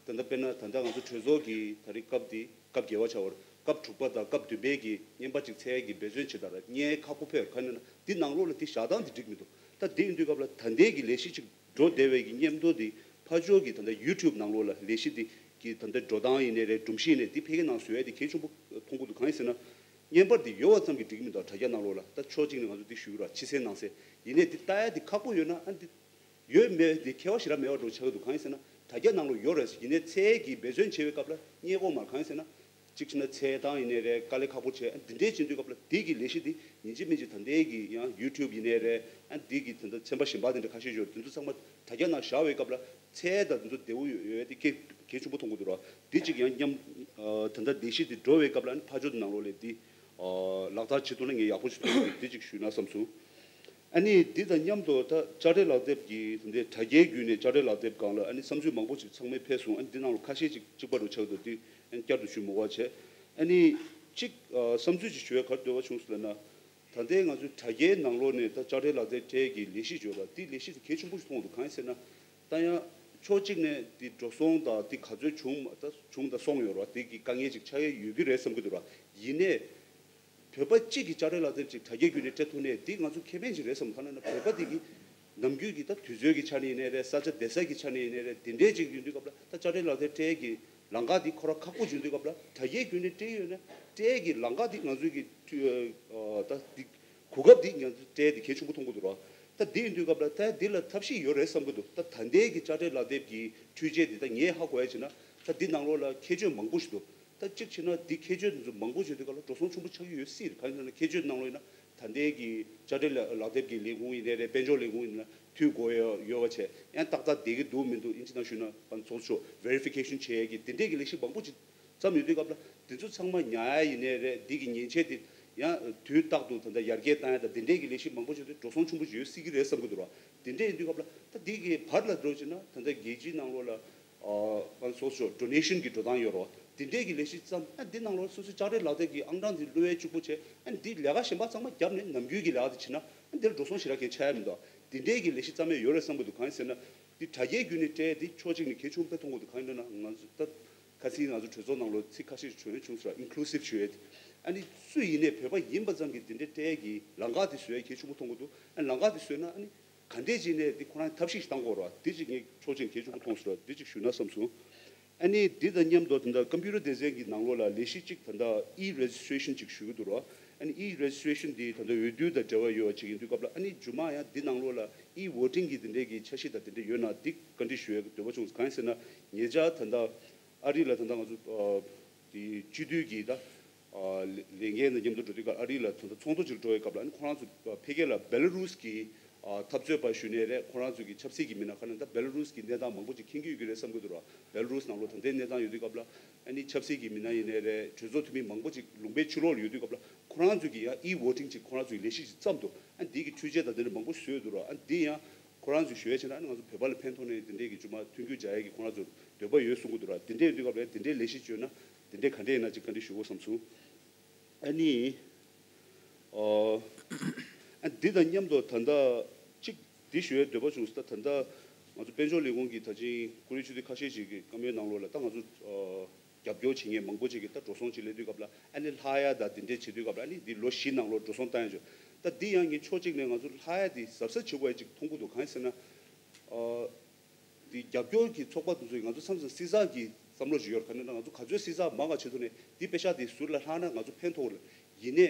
ད་ལྟ་དཔེར་ན་ད་ལྟ་ང་ཚོ་གྲོས་ཚོགས་ཀྱི་ད་རེས་སྐབས་འདི་སྐབས་བརྒྱད་པ་ཆགས་པ་རེད། སྐབས་དྲུག་པ་དང་སྐབས་བདུན་པའི་གི་བརྙན་པར་ཅིག་འཚོལ་ཡ་གི་འབད་བརྩོན་བྱེད་ད་ར་རྙེད་ཁག་པོ་ཕེབས། ག་ནས་ན་འདི་ནང་ལོགས་ལ་འདི་བཞག་སྟངས་འདི་འགྲིག་མི་འདུག་ད་འདི་ཡིན་དུས་སྐབས་ལ་ད་ལྟའི་གི་ལས་གཞི་ཅིག་འགྲོ་བསྡད་པའི་གི་མཉམ་དུ་འདི་ཕར་ཕྱོགས་ཀྱི་ད་ལྟ་YouTube ནང་ལོགས་ལ་ལས་གཞི་འདི་གི་ད་ལྟ་འགྲོ་སྟངས་ཡིན་ནའི་རེད། སྒྲོམ་གཞི་ཡིན་ནའི་འདི་འཕེལ་རྒྱས་གནང་བཟོ་ཡ་འདི་གལ་ཆེན་པོ་མཐོང་གི་འདུག་གང་ཡིན་ཟེར་ན་བརྙན་པར་འདི་ཡོད་པ་ཙམ་གྱིས་འགྲིག་གི་མི་འདུག་དྲ་རྒྱ་ནང་ལོགས་ལ། ད་ཕྱོགས་གཅིག་ནས་ང་ཚོ་འདི་ཞུ་གི་ར་ཕྱི་གསལ་ནང་གསལ་ཡིན་ནའི་འདི་ལྟ་ཡ་འདི་ཁག་པོ་ཡོད་ན་ཨ་འདི་ཡོད་མེད་འདི་ཁྱད་པར་ཞེ་དྲག་མེད་པ་འདྲ་ཆགས་ཀྱི་འདུག་གང་ཡིན་ཟེར་ན་དྲ་རྒྱ་ནང་ལོགས་ཡོད་རེད། ཡིན་ནའི་འཚོལ་གྱི་འབད་བརྩོན་བྱེད་པའི་སྐབས་ལ་རྙེད་ཀྱི་མ་རེད། གང་ཡིན་ཟེར་ན་གཅིག་བྱས་ན་འཚོལ་སྟངས་ཡིན་ནའི་རེད། དཀའ་ལས་ཁག་པོ་བྱས། འདི་འདྲས་བྱེད་དུས་སྐབས་ལ་འདི་གི་ལས་གཞི་འདི་ཡིན་གཅིག་མིན་གཅིག་ད་ལྟའི་གི་ཡང་YouTube ཡིན་ནའི་རེད། ཨ་འདི་གི་ད་ལྟ་ཚན་པ་གཞན་པ་དེ་འདྲ་ཁ་ཤས་ཡོད་རེད། དེ་ཚོ་ཚང་མ་དྲ་རྒྱ་ནང་བཞག་པའི་སྐབས་ལ་འཚོལ་ད་དེ་ཚོ་བདེ་པོ་ཡོད་ཡོད་དེ་གལ་གལ་ཆེན་པོ་མཐོང་གི་འདུག་ར། འདི་གཅིག་ཡང་མཉམ་ད་ལྟ་ལས་གཞི་འདི་འགྲོ་བའི་སྐབས་ལ་ཨ་ནི་ཕར་ཕྱོགས་དེ་ནང་ལོགས་ལ་འདི་ལག་བསྟར་བྱེད་ཐུབ་ན་ངས་ཡག་པོ་ཞིག་མཐོང་གི་འདུག་འདི་གཅིག་ཞུས་ན་བསམ་སོང་། ཨ་ནི་འདི་དང་མཉམ་དུ་ད་དཔྱ་ཁྲལ་ལག་དེབ་ཀྱི་འདི་དྲ་རྒྱའི་བརྒྱུད་ནས་དཔྱ་ཁྲལ་ལག་དེབ་སྒང་ལ་ཨ་ནི་བསམ་ཚུལ་མང་པོ་ཞིག་ཚང་མས་ཕེབས་སོང་། ཨ་ནི་འདི་ནང་ལ་ཁ་ཤས་ཅིག་གཅིག་པ་རུ་ཆགས་འདུག་འདི་ཨ་ནི་བསྐྱར་དུ་ཞུ་མི་དགོས་བྱས། ཨ་ནི་གཅིག་ཨ་བསམ་ཚུལ་ཅིག་ཞུ་ཡ་ག་རེ་འདོད་པ་བྱུང་སོང་ལབ་ན། ད་ལྟའི་ང་ཚོའི་དྲ་རྒྱའི་ནང་ལོགས་ནས་ད་དཔྱ་ཁྲལ་ལག་དེབ་སྤྲད་ཀྱི་ལས་གཞི་བརྗོད་པ་འདི་ལས་གཞི་དེ་གལ་ཆེན་པོ་ཞིག་མཐོང་འདུག་གང་ཡིན་ཟེར་ན། ད་ཡང་ཕྱོགས་གཅིག་ནས་འདི་འགྲོ་སོང་དང་འདི་ག་ཚོད་བྱུང་ད་བྱུང་དང་སོང་ཡོད་རེད་བ། འདི་གི་དཀའ་ངལ་ཅིག་ཆགས་ཡ་ཡོད་ཀྱི་རེད་བསམ་གྱི་འདུག་ར། ཡིན་ནའི་བོད་པ་གཅིག་གིས་དཔྱ་ཁྲལ་ལག་དེབ་ཅིག་དྲ་རྒྱའི་བརྒྱུད་ནས་སྤྲད་ཐུབ་ནའི་འདི་ང་ཚོ་ཁེ་ཕན་ཅིག་རེད་བསམ། གང་ལབ་ན་བོད་པ་འདི་གི་ནམ་རྒྱུན་གྱི་ད་དུས་ཚོད་ཀྱི་ཆ་ནས་ཡིན་ནའི་རེད། ས་ཆ་བསྡད་ས་གི་ཆ་ནས་ཡིན་ནའི་རེད། འདི་འདྲས་ཅིག་ཡིན་དུས་སྐབས་ལ་ད་དཔྱ་ཁྲལ་ལག་དེབ་སྤྲད་ཀྱི་ལམ་ཁ་འདི་ཁོ་རང་ཁག་པོ་ཡིན་དུས་སྐབས་ལ་དྲ་རྒྱའི་བརྒྱུད་ནས་སྤྲད་ཡོད་ན་སྤྲད་ཀྱི་ལམ་ཁ་འདི་ང་ཚོའི་གི་འཐུས་ཨ་ད་འདི་གོ་སྐབས་འདི་ང་ཚོ་སྤྲད་འདི་གལ་ཆེན་པོ་མཐོང་གི་འདུག་ར། ད་འདི་ཡིན་དུས་སྐབས་ལ་ད་འདི་ལ་ཐབས་ཤེས་ཡོད་རེད་བསམ་གི་འདུག་ད་ད་ལྟའི་གི་དཔྱ་ཁྲལ་ལག་དེབ་ཀྱི་འཕྲུལ་ཆས་འདི་ད་ངས་ཧ་གོ་ཡ་བྱས་ན་ད་འདི་ནང་ལོགས་ལ་ཁྱད་ཆོས་མང་པོ་ཞིག་འདུག་ད་གཅིག་བྱས་ན་འདི་ཁྱད་ཆོས་འདི་ཚོ་མང་པོ་བྱེད་དུས་སྐབས་ལ་འགྲོ་སོང་ཆེན་པོ་ཆགས་ཀྱི་ཡོད་སྲིད། གང་ཡིན་ཟེར་ན་ཁྱད་ཆོས་ནང་ལོགས་ཡིན་ན་ད་ལྟའི་གི་དཔྱ་ཁྲལ་ལག་དེབ་ཀྱི་ལས་ཁུངས་ཡིན་ནའི་རེད། དཔལ་འབྱོར་ལས་ཁུངས་ཡིན་ན་འཐུས་དགོས་ཡ་ཡོད་པ་བྱས། ཡང་ཏག་ཏག་བསྡད་ཀྱི་འདུག་མི་འདུག་ཨིན་ཇི་ནང་ཞུས་ན་ཚོགས་ཤོག་verification བྱེད་ཡ་གི་དེ་འདྲས་ཀྱི་ལས་གཞི་མང་པོ་ཅིག་བརྩམས་ཡོད་དུས་སྐབས་ལ་དེ་ཚོ་ཚང་མ་ཉར་ཡ་ཡིན་ནའི་རེད། འདི་གི་མཉེན་ཆས་དེ་ ཡང་དུས་རྟག་ཏུ་ད་ལྟ་ཡར་རྒྱས་བཏང་ཡ་དང་དེ་འདྲས་ཀྱི་ལས་གཞི་མང་པོ་བྱུང་སྟེ་འགྲོ་སོང་ཆེན་པོ་ཞིག་ཡོད་སྲིད་ཀྱི་རེད་བསམ་གྱི་འདུག་ར། དེ་འདྲས་ཡིན་དུས་སྐབས་ལ་ད་འདི་གི་བར་ལ་འགྲོ་བྱས་ན་ད་ལྟ་རྒྱལ་སྤྱིའི་ནང་ལོགས་ལ་ཨ་ང་ཚོ་སོ་སོ་ཌོ་ནེ་ཤན་གྱི་འགྲོ་སྟངས་ཡོད་རོ། དེ་འདྲས་ཀྱི་ལས་གཞི་བརྩམས་ཨ་འདི་ནང་ལོགས་སོ་སོའི་ལྕགས་རས་ལག་དེབ་ཀྱི་ཨང་གྲངས་དེ་བླུགས་ཡས་གཅིག་པོ་བྱས་ཨ་འདི་ལས་ཀ་གཞན་པ་ཚང་མ་བརྒྱབ་ནས་ནམ་རྒྱུན་གྱི་ལས་ཀ་དེ་བྱས་ན་ཨ་འདིར་འགྲོ་སོང་ཞེ་དྲག་གང་ཆགས་ཡ་མི་འདུག་དེ་འདྲས་ཀྱི་ལས་གཞི་བརྩམས་ཡས་ཡོད་རེད་བསམ་གྱི་འདུག་གང་ཡིན་ཟེར་ན། འདི་དྲ་རྒྱའི་བརྒྱུད་ནས་སྤྲད་དེ་ཕྱོགས་གཅིག་ནས་གལ་ཆེན་པོ་དཔེ་མཐོང་གི་འདུག་གང་ཡིན་ན་ང་ཚོ་ད་ཁ་སང་ང་ཚོ་གྲོས་ཚོགས་ནང་ལོགས་ཚིག་ཁ་ཤས་ཤིག་བྱུང་ཡོད་བྱུང་ཟེར་ཨིན་ཀུ་ལུ་སིབ་ཞུ་ཡས་དེ། ཨ་ནི་སུ་ཡིན་ནའི་བོད་པ་ཡིན་པ་ཙམ་གྱིས་འདི་འདྲའི་སྤྲད་ཀྱི་ལམ་ཁ་དེ་བཟོ་ཡས་གལ་ཆེན་པོ་མཐོང་གི་འདུག་ཨ་ནི་ལམ་ཁ་དེ་བཟོས་ན་ཨ་ནི་ག་འདྲས་བྱས་ནས་འདི་ཁོ་རང་ཐབས་ཤེས་ཤིག་བཏང་དགོས་རེད་བ། འདི་ཅིག་ངས་ཕྱོགས་གཅིག་ནས་གལ་ཆེན་པོ་མཐོང་ཟེར་བ་འདི་ཅིག་ཞུས་ན་བསམ་སོང་། ཨ་ནི་འདི་དང་མཉམ་དུ་ད་ལྟ་ཀམ་པུ་ཊར་སྡེ་ཚན་གྱི་ནང་ལོགས་ལ་ལས་གཞི་གཅིག་ད་ལྟ་ཨི་རེ་ཇི་སི་ཊི་རེ་ཤན་ཅིག་ཞུ་གི་འདུག་ར། ཨ་ནི་ཨི་རེ་ཇི་སི་ཊི་རེ་ཤན་འདི་ད་ལྟ་འོས་བསྡུ་དང་འབྲེལ་བ་ཡོད་པ་ཅིག་ཡིན་དུས་སྐབས་ལ་ཨ་ནི་མཇུག་མ་ཡང་འདི་ནང་ལོགས་ལ་ཨི་ཝོ་ཊིང་གི་དེ་འདྲས་ཀྱི་འཆར་གཞི་དང་དེ་འདྲས་ཡོད་ན་འདི་བཀའ་འདྲི་ཞུ་ཡའི་འདོད་པ་བྱུང་སོང་། གང་ཡིན་ཟེར་ན་ཉེ་ཆར་ད་ལྟ་ཨ་རི་ལ་ད་ལྟ་ང་ཚོ་ཨ་དེ་སྤྱི་འཐུས་ཀྱི་ད་ཨ་ལས་འགན་དང་མཉམ་དུ་འགྲོ་དུས་སྐབས་ཨ་རི་ལ་ད་ལྟ་ཚོགས་འདུ་ཅིག་འགྲོ་བའི་སྐབས་ལ་ཨ་ནི་ཁོ་རང་ཚོ་ཕ་གི་ལ་བེ་ལ་རུས་ཀྱི་ཨ་འཐབ་རྩོད་པ་ཞུ་ནའི་རེད། ཁོ་རང་ཚོ་གི་ཆབ་སྲིད་ཀྱི་མི་སྣ་ཁ་ནས་ད་བེ་ལ་རུས་ཀྱི་གནས་སྟངས་མང་པོ་ཅིག་མཁྱེན་གྱི་ཡོད་ཀྱི་རེད་བསམ་གྱི་འདུག་ར། བེ་ལ་རུས་ནང་ལོགས་ད་ལྟའི་གནས་སྟངས་ཡོད་དུས་སྐབས་ལ་ཨ་ནི་ཆབ་སྲིད་ཀྱི་མི་སྣ་ཡིན་ནའི་རེད། གྲོས་ཚོགས་འཐུས་མི་མང་པོ་ཅིག་ལུང་པའི་ཕྱི་ལོགས་ལ་ཡོད་དུས་སྐབས་ལ་ཁོ་རང་ཚོ་གི་ཡང་ཨི་ཝོ་ཊིང་ཅིག་ཁོ་རང་ཚོ་གི་ལས་གཞི་ཅིག་བརྩམས་འདུག་ཨ་འདི་གི་འཕྲུལ་ཆས་དང་དེ་འདྲ་མང་པོ་བཟོས་འདུག་ར། ཨ་འདི་ཡང་ཁོ་རང་ཚོས་ཞུ་ཡས་བྱས་ན་ཨ་ནི་ང་ཚོ་བོད་པ་ལ་ཕན་ཐོགས་ནས་དེ་འདྲས་ཀྱི་ཅུང་མ་མཐུན་འགྱུར་སྦྱར་ཡས་ཀྱི་ཁོ་རང་ཚོ་འདོད་པ་ཡོད་གསུང་གི་འདུག་ར། དེ་འདྲས་ཡོད་དུས་སྐབས་ལ་དེ་འདྲས་ལས་གཞི་བཅོས་ན་དེ་འདྲས་ག་འདྲས་ཡིན་ན་ཅིག་བཀའ་འདྲི་ཞུ་དགོས་བསམ་སོང་། ཨ་ནི། ཨ་ཨ་འདི་དང་མཉམ་དུ་ད་ལྟ་གཅིག་འདི་ཞུ་ཡའི་འདོད་པ་བྱུང་སོང་། ད་ད་ལྟ་ང་ཚོ་དཔལ་འབྱོར་ལས་ཁུངས་ཀྱིས་ད་ཅིང་ཀུ་རེ་ཆུ་ཚོད་ཁ་ཤས་ཤིག་གི་བཀའ་མོལ་ནང་ལོགས་ལ་ད་ང་ཚོ་ཨ་རྒྱབ་སྐྱོར་བྱེད་མཁན་མང་པོ་ཅིག་གིས་ད་འགྲོ་སོང་ཅིག་སླེབས་དུས་སྐབས་ལ་ཨ་ནི་ལྷག་ཡ་ད་འདི་འདྲས་བྱེད་དུས་སྐབས་ལ་ཨ་ནི་འདི་ལོ་བཞི་ནང་ལོགས་འགྲོ་སོང་བཏང་ཡ་བྱུང་། ད་འདི་ཡང་ངས་ཕྱོགས་གཅིག་ནས་ང་ཚོ་ལྷག་ཡ་འདི་གཟབ་གཟབ་བྱེད་དགོས་ཡ་ཅིག་མཐོང་གི་འདུག་གང་ཡིན་ཟེར་ན། ཨ། དེ་རྒྱབ་སྐྱོར་གྱི་ཚོགས་པ་དེ་ཚོས་ང་ཚོ་མཚམས་མཚམས་བསྲི་ཚགས་ཀྱི་བསམ་བློ་ཞིག་ཡོད་རེད། ག་ནས་ན་ང་ཚོ་ག་ཚོད་བསྲི་ཚགས་མང་བ་བྱེད་ཐུབ་ནས་དེ་པེ་ཤག་དེ་ཟུར་ལ་ལྷག་ན་ང་ཚོ་ཕན་ཐོགས་རེད། ཡིན་ནའི་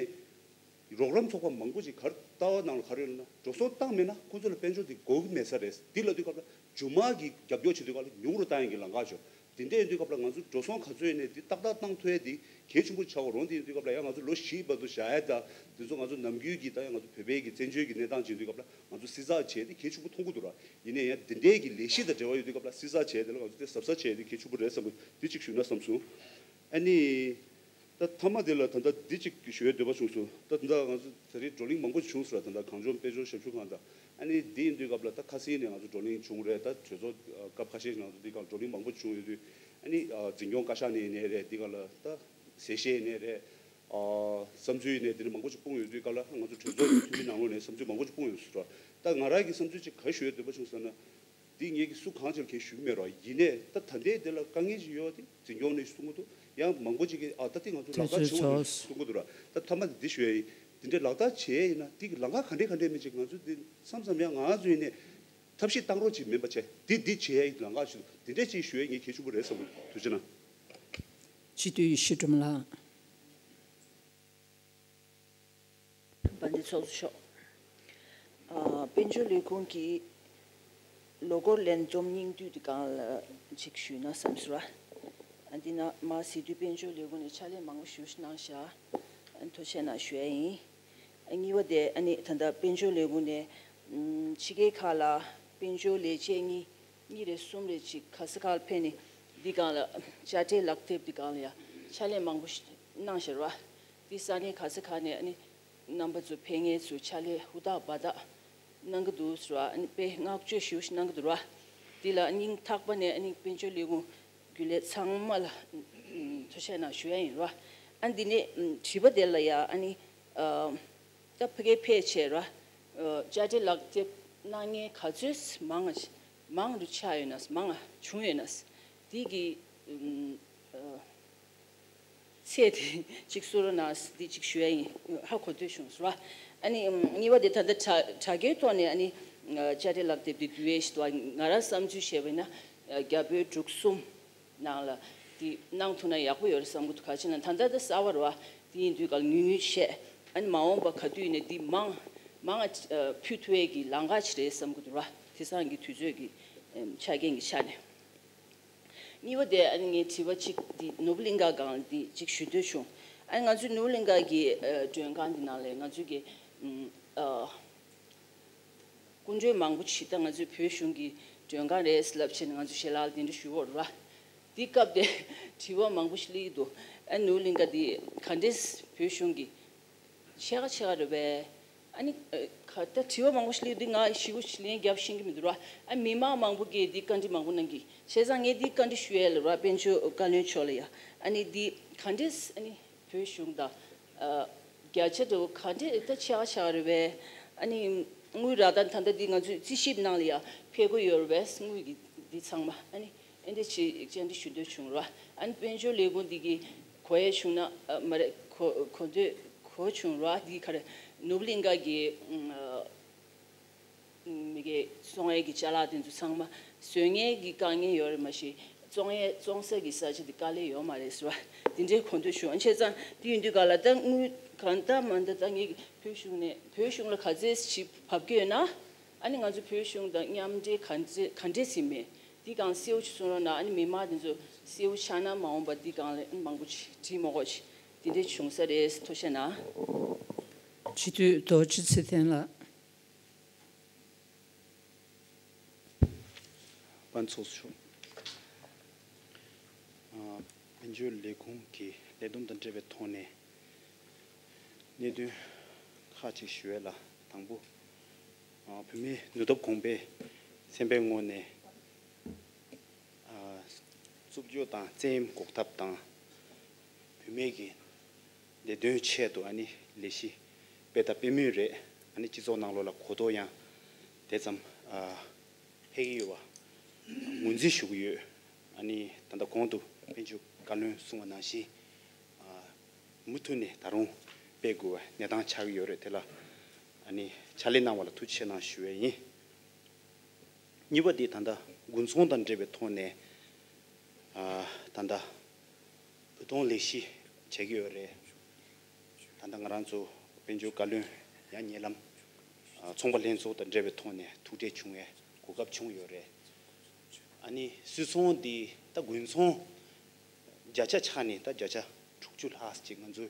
རོགས་རམ་ཚོགས་པ་མང་པོ་ཞིག་ག་རེ་ལྟ་བ་ནང་ལ་ག་རེ་ཡོད་ལབ་ན་འགྲོ་སོང་བཏང་མེད་ན་ཁོང་ཚོ་ལ་དཔལ་འབྱོར་དེ་དགོས་ཀྱི་མེད་ས་རེད། དེ་ལབ་དུས་སྐབས་ལ་མཇུག་མ་གི་རྒྱབ་སྐྱོར་བྱེད་དུས་སྐབས་ལ་ཉུང་རུ་བཏང་ཡག་གི་ལམ་ཁ་ཞིག་དེ་འདྲ་ཡིན་དུས་སྐབས་ལ་ང་ཚོ་འགྲོ་སོང་ག་ཚོད་ཡིན་ནའི་དེ་ཏག་ཏག་བཏང་ཐུབ་ཡ་དེ་གལ་ཆེན་པོ་ཆགས་ཀྱི་རེད། དེ་ཡིན་དུས་སྐབས་ལ་ཡང་ང་ཚོ་ལོ་བཞིའི་བར་དུ་བཞག་ཡ་དང་དེ་ཚོ་ང་ཚོ་ནམ་རྒྱུན་གྱི་ད་ཡང་ང་ཚོ་བོད་པའི་གི་བཙན་བྱོལ་གྱི་གནས་སྟངས་བྱེད་དུས་སྐབས་ལ་ང་ཚོ་བསྲི་ཚགས་བྱས་ཏེ་གལ་ཆེན་པོ་མཐོང་གི་འདུག་ར། ཡིན་ནའི་ཡང་འདི་འདྲའི་གི་ལས་གཞི་དང་འབྲེལ་བ་ཡོད་དུས་སྐབས་ལ་བསྲི་ཚགས་བྱས་དེ་ལ་ང་ཚོ་དེ་གཟབ་གཟབ་བྱས་ཏེ་གལ་ཆེན་པོ་རེད་བསམ་པ་འདི་གཅིག་ཞུས་ན་བསམ་སོང་། ཨ་ནི། ད་མཐའ་མ་དེ་ལ་ད་ལྟ་འདི་གཅིག་ཞུ་ཡའི་འདོད་པ་བྱུང་སོང་། ད་ད་ལྟ་ང་ཚོ་ད་རེས་བགྲོ་གླེང་མང་པོ་བྱུང་སོང་ར། ད་ལྟ་གངས་ལྗོངས་དཔལ་འབྱོར་ཞབས་ཞུ་ཁང་དང་། ཨ་ནི་འདི་ཡིན་དུས་སྐབས་ལ་ད་ཁ་སང་ནས་ང་ཚོ་བགྲོ་གླེང་བྱུང་རེད། ད་གྲོས་ཚོགས་སྐབས་ཁ་ཤས་ཤིག་ང་ཚོ་འདི་སྒང་བགྲོ་གླེང་མང་པོ་བྱུང་ཡོད་དུས། ཨ་ནི་འཛིན་སྐྱོང་བཀའ་ཤག་ནས་ཡིན་ནའི་རེད། འདི་སྒང་ལ་ད་ཟས་བཤད་ཡིན་ནའི་རེད། བསམ་ཚུལ་ཡིན་ནའི་དེ་འདྲ་མང་པོ་ཅིག་སྤུངས་ཡོད་དུས་སྐབས་ལ་ང་ཚོ་གྲོས་ཚོགས་ཀྱི་འཐུས་མི་ནང་ལོགས་ནས་བསམ་ཚུལ་མང་པོ་ཅིག་སྤུངས་ཡོད་ཟེར་ར། ད་ང་རང་གི་བསམ་ཚུལ་ཅིག་ག་རེ་ཞུ་ཡའི་འདོད་པ་བྱུང་ཟེར་ན། འདི་ངེད་ཀྱི་སུ་གང་ཅིར་གས་ཞུ་གི་མེད་རོགས། ཡིན་ནའི་ད་ད་ལྟའི་འདི་ལ་དཀའ་ངལ་ཅིག་ཡོད་པ་དེ་འཛིན་སྐྱོང་ནས་གསུང་གི་འདུག་ཡང་མང་པོ་ཅིག་གིས་ཨ་ད་ལྟའི་ང་ཚོ་ལག་བསྟར་བྱེད་དགོས་རེད་གསུང་གི་འདུག་ར། ད་མཐའ་མ་དེ་འདི་ཞུ་ཡ་ཡིན། དེ་འདྲའི་ལག་བསྟར་བྱེད་ཡ་ཡིན་ན་དེ་གི་ལམ་ཁ་ག་འདྲས་ག་འདྲས་མིན་ཅིག་ང་ཚོ་འདི་མཚམས་མཚམས་ཡང་ང་ཚོ་ཡིན་ནའི་ཐབས་ཤེས་བཏང་རོགས་ཅིག་མིན་པ་བྱས་འདི་འདི་བྱེད་ཡ་ཡི་ལམ་ཁ་ཞིག་འདི་འདྲས་ཅིག་ཞུ་ཡ་ངས་གལ་ཆེན་པོ་རེད་བསམ་གི་འདུག་ཐུགས་རྗེ་གནང་། སྤྱི་འཐུས་ཡེ་ཤེས་སྒྲོལ་མ་ལགས། དཔལ་ལྡན་ཚོགས་གཙོ་མཆོག་ཨ། དཔལ་འབྱོར་ལས་ཁུངས་ཀྱི་ལོ་འཁོར་ལས་འཛོམས་སྙིང་བསྡུས་དེ་སྒང་ལ་ཅིག་ཞུས་ན་བསམ་སོང་ར། ཨ་འདི་ན་མ་སྲིད་དུས་དཔལ་འབྱོར་ལས་ཁུངས་ནས་ཕྱག་ལས་མང་པོ་ཞུ་གནང་བཞག་ཨ་ཐུགས་རྗེ་གནང་ཞུ་ཡ་ཡིན། ཨ་གཉིས་པ་དེ་ཨ་ནི་ད་ལྟ་དཔལ་འབྱོར་ལས་ཁུངས་ནས་ཕྱི་རྒྱལ་ཁག་ལ་དཔལ་འབྱོར་ལས་བྱེད་གཉིས་གཉིས་རེ་གསུམ་རེ་ཅིག་ག་ས་ག་ལ་ཕེབས་ནས་འདི་སྒང་ལ་དཔྱ་ཁྲལ་ལག་དེབ་འདི་སྒང་ལ་ཡ་ཕྱག་ལས་མང་པོ་ཞིག་གནང་བཞག་ར། འདི་ས་གནས་ག་ས་ག་ནས་ཨ་ནི་རྣམ་པ་ཚོ་ཕེབས་མཁན་ཚོ་ཕྱག་ལས་ཧུར་ཐག་འབད་ཐག་གནང་གི་འདུག་ཟེར་བ། ཨ་ནི་དཔེ་བསྔགས་བརྗོད་ཞེ་པོ་ཞིག་གནང་གི་འདུག་ར། འདི་ལ་སྙིང་ཐག་པ་ནས་ཨ་ནི་དཔལ་འབྱོར་ལས་ཁུངས་རྒྱུན་ལས་ཚང་མ་ལ་ཐུགས་རྗེ་གནང་ཞུ་ཡ་ཡིན་ར། ཨ་འདི་ནས་དྲི་བ་དེ་ལ་ཡ་ཨ་ནི་ད་ཕ་གིར་ཕེབས་བྱས་ར་དཔྱ་ཁྲལ་ལག་དེབ་གནང་མཁན་ག་ཚོད་མང་ང་མང་རུ་ཆགས་ཡོད་ན་མང་ང་བྱུང་ཡོད་ན་འདི་གི་ཚད་དེ་གཅིག་གསུང་རོགས་གནང་། འདི་གཅིག་ཞུ་ཡ་ཡིན། ཧ་གོ་ཐོས་བྱུང་ཟེར་བ། ཨ་ནི་གཉིས་པ་དེ་ད་ལྟ་དྲ་དྲ་རྒྱའི་ཐོག་ནས་ཨ་ནི་དཔྱ་ཁྲལ་ལག་དེབ་དེ་བསྡུ་ཡས་ཞིག་འདུག་ང་རང་བསམ་ཚུལ་བཤད་པ་ཡིན་ན་རྒྱ་བོད་འབྲུག་གསུམ་ནང་ལ་དེ་གནང་ཐུབ་ན་ཡག་པོ་ཡོད་རེད་བསམ་གྱི་འདུག་ག་ཅི་ན་ད་ལྟ་ད་གསར་པ་རེད་བ། དེ་ཡིན་དུས་ག་ལ་ཉུང་ཉུང་བྱས་ཨ་ནི་མ་འོངས་པ་ག་དུས་ཡིན་ནའི་དེ་མང་མང་ང་ཕུལ་ཐུབ་ཡས་ཀྱི་ལམ་ཁ་ཅིག་རེད་བསམ་གྱི་འདུག་ར། དེང་སང་གི་དུས་ཚོད་ཀྱི་ཆ་རྐྱེན་གྱི་ཆ་ནས། གཉིས་པ་དེ་ཨ་ནི་ངའི་དྲི་བ་གཅིག་འདི་ནོར་བུ་གླིང་ག་སྒང་འདི་གཅིག་ཞུ་འདོད་བྱུང་། ཨ་ནི་ང་ཚོའི་ནོར་བུ་གླིང་ག་གི་ཨ་མགྲོན་ཁང་འདི་ནང་ལ་ང་ཚོའི་གི་ཨ་སྐུ་མགྲོན་མང་པོ་ཞིག་ད་ང་ཚོའི་བོད་གཞུང་གི་མགྲོན་ཁང་རེད་ལབ་བྱས་ནས་ང་ཚོ་ཞལ་ལག་དེ་འདྲ་ཞུ་བར་ར། འདི་སྐབས་དེ་དྲི་བ་མང་པོ་ཞིག་སླེབས་ཀྱི་འདུག་ཨ་ནི་ནོར་བུ་གླིང་ག་འདི་ག་འདྲས་བོད་གཞུང་གི་ ཕྱེད་ཀ་ཕྱེད་ཀ་རེད་པས། ཨ་ནི་ཨ་ག་ད་དྲི་བ་མང་པོ་ཞིག་སླེབས་འདུག་ང་ཞེ་པོ་ཞིག་ལན་རྒྱབ་ཤེས་ཀྱི་མི་འདུག་ར། ཨ་མི་མང་མང་པོ་གིས་འདི་བཀའ་འདྲི་མང་པོ་གནང་གི། བྱས་ཙང་ངས་འདི་བཀའ་འདྲི་ཞུ་ཡས་ལ་ར། དཔལ་འབྱོར་བཀའ་བློན་མཆོག་ལ་ཡ། ཨ་ནི་འདི་ག་འདྲས་ཨ་ནི་བོད་གཞུང་དང་ཨ་བརྒྱ་ཆ་འདྲ་བོ་ག་འདྲས་ད་ཆག་ཆག་རེད་པས། ཨ་ནི་དངུལ་རག་ད་ད་ལྟ་འདི་ང་ཚོས་རྩིས་ཞིབ་གནང་ལ་ཡ་ཕེབས་ཀྱི་ཡོད་རེད་པས། དངུལ་གྱི་འདི་ཚང་མ་ཨ་ནི། ཨེ་འདྲ་ཅིག་བཅར་འདྲི་ཞུ་འདོད་བྱུང་ར། ཨ་ནི་དཔལ་འབྱོར་ལས་ཁུངས་འདི་གི་གོ་ཡས་བྱུང་ན་ཨ་མ་རེད། གོ་གོ་འདོད་གོ་བྱུང་ར། འདི་ག་རེ་ནོར་བུ་གླིང་ག་གི་ཨ་མི་གི་བཙོང་ཡས་ཀྱི་ཅ་ལག་དེ་ཚོ་ཚང་མ་བཟོ་མཁན་གྱི་དཀའ་ངལ་ཡོད་རེད། མ་གཞི་བཙོང་ཡས་བཙོང་ས་གི་ས་ཆ་དེ་དཀའ་ལས་ཡོད་མ་རེད་ཟེར་བ་དེ་འདྲའི་གོ་འདོད་བྱུང་། ཨ་བྱས་ཙང་དེ་ཡིན་དུས་ག་ལ་ད་དངུལ་གང་ལྟར་མ་ལྟར་ད་ངས་བོད་གཞུང་ནས་བོད་གཞུང་ལ་ག་ཚད་ཅིག་བབས་ཀྱི་ཡོད་ན། ཨ་ནི་ང་ཚོ་བོད་གཞུང་དང་མཉམ་འབྲེལ་ག་འདྲས་ག་འདྲས་ཟིན་མེད། འདི་གང་གསལ་བོ་ཅིག་གསུང་རོགས་གནང་། ཨ་ནི་མི་མང་འདི་ཚོ་གསལ་བོ་ཆགས་ན་མ་འོངས་པ་འདི་གང་ལ་མང་པོ་ཅིག་བྲིས་མ་དགོས་ཅིག་འདི་འདྲས་བྱུང་ས་རེད། ཐུགས་རྗེ་གནང་། སྤྱི་འཐུས་རྡོ་རྗེ་ཚེ་བརྟན་ལགས། དཔལ་ཚོགས་གཙོ་མཆོག་ཨ་དཔལ་འབྱོར་ལས་ཁུངས་ཀྱི་ལས་བསྡོམས་དང་འབྲེལ་བའི་ཐོག་ནས་གནད་དོན་ཁག་ཅིག་ཞུ་ཡས་ལ། དང་པོ། ཨ་བོད་མིའི་ནུས་སྟོབས་གོང་སྤེལ་ཚན་པའི་ངོས་ནས་ཨ་རྩུབ་སྤྱོད་དང་བཙན་གཡེམ་འགོག་ཐབས་དང་། བུད་མེད་ཀྱི་བདེ་དོན་ཆེད་དུ་ཨ་ནི་ལས་གཞི་སྤེལ་ཐབས་སྤེལ་མུས་རེད། ཨ་ནི་སྤྱི་ཚོགས་ནང་ལོགས་ལ་གོ་རྟོགས་ཡང་དེ་ཙམ་ཨ་འཕེལ་གྱི་ཡོད་པ་ངོས་འཛིན་ཞུ་གི་ཡོད། ཨ་ནི་ད་ལྟ་གོང་དུ་དཔལ་འབྱོར་བཀའ་བློན་གསུངས་པ་ནང་བཞིན་ཨ་མུ་མཐུད་ནས་ད་རུང་སྤེལ་དགོས་པའི་གནས་སྟངས་ཆགས་ཀྱི་ཡོད་རེད། དེ་ལ་ཨ་ནི་ཕྱག་ལས་གནང་བ་ལ་ཐུགས་རྗེ་ཆེ་གནང་ཞུ་བ་ཡིན། གཉིས་པ་དེ་ད་ལྟ་དགུན་ཚོང་དང་འབྲེལ་བའི་ཐོག་ནས་ཨ་ད་ལྟ་བོད་དོན་ལས་གཞི་བྱེད་ཀྱི་ཡོད་རེད། ད་ལྟ་ང་རང་ཚོ་དཔལ་འབྱོར་བཀའ་བློན་ཡང་ཉེ་ལམ་ཨ་ཚོང་པ་ལྷན་ཚོགས་དང་འབྲེལ་བའི་ཐོག་ནས་ཐུག་འཕྲད་བྱུང་བའི་གོ་སྐབས་བྱུང་ཡོད་རེད། ཨ་ནི་སུད་ཚོང་འདི་ད་དགུན་ཚོང་བརྒྱ་ཆ་ཆ་ནས་ད་བརྒྱ་ཆ་དྲུག་ཅུ་ལྷག་ཅིག་ང་ཚོའི་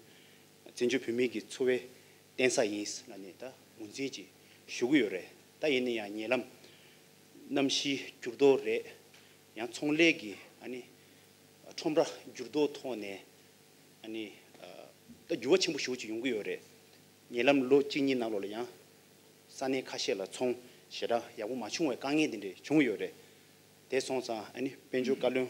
བཙན་བྱོལ་བོད་མི་གི་འཚོ་བའི་བརྟེན་ས་ཡིན་ལབ་ནས་ད་ངོས་འཛིན་ཅིག་ཞུ་གི་ཡོད་རེད། ད་ཡིན་ན་ཡང་ཉེ་ལམ་གནམ་གཤིས་འགྱུར་ལྡོག་རེད། ཡང་ཚོང་ལས་ཀྱི་ཨ་ནི་ཁྲོམ་ར་འགྱུར་ལྡོག་ཐོག་ནས་ཨ་ནི་ཨ་ད་འགྱུར་བ་ཆེན་པོ་ཞེ་པོ་ཅིག་ཡོང་གི་ཡོད་རེད། ཉེ་ལམ་ལོ་གཅིག་གཉིས་ནང་ལོགས་ལ་ཡང་ས་གནས་ཁ་ཤས་ལ་ཚོང་ཞེ་དྲག་ཡག་པོ་མ་བྱུང་བའི་དཀའ་ངལ་འདི་འདྲ་བྱུང་ཡོད་རེད། དེ་སོང་ཙང་ཨ་ནི་དཔལ་འབྱོར་བཀའ་བློན་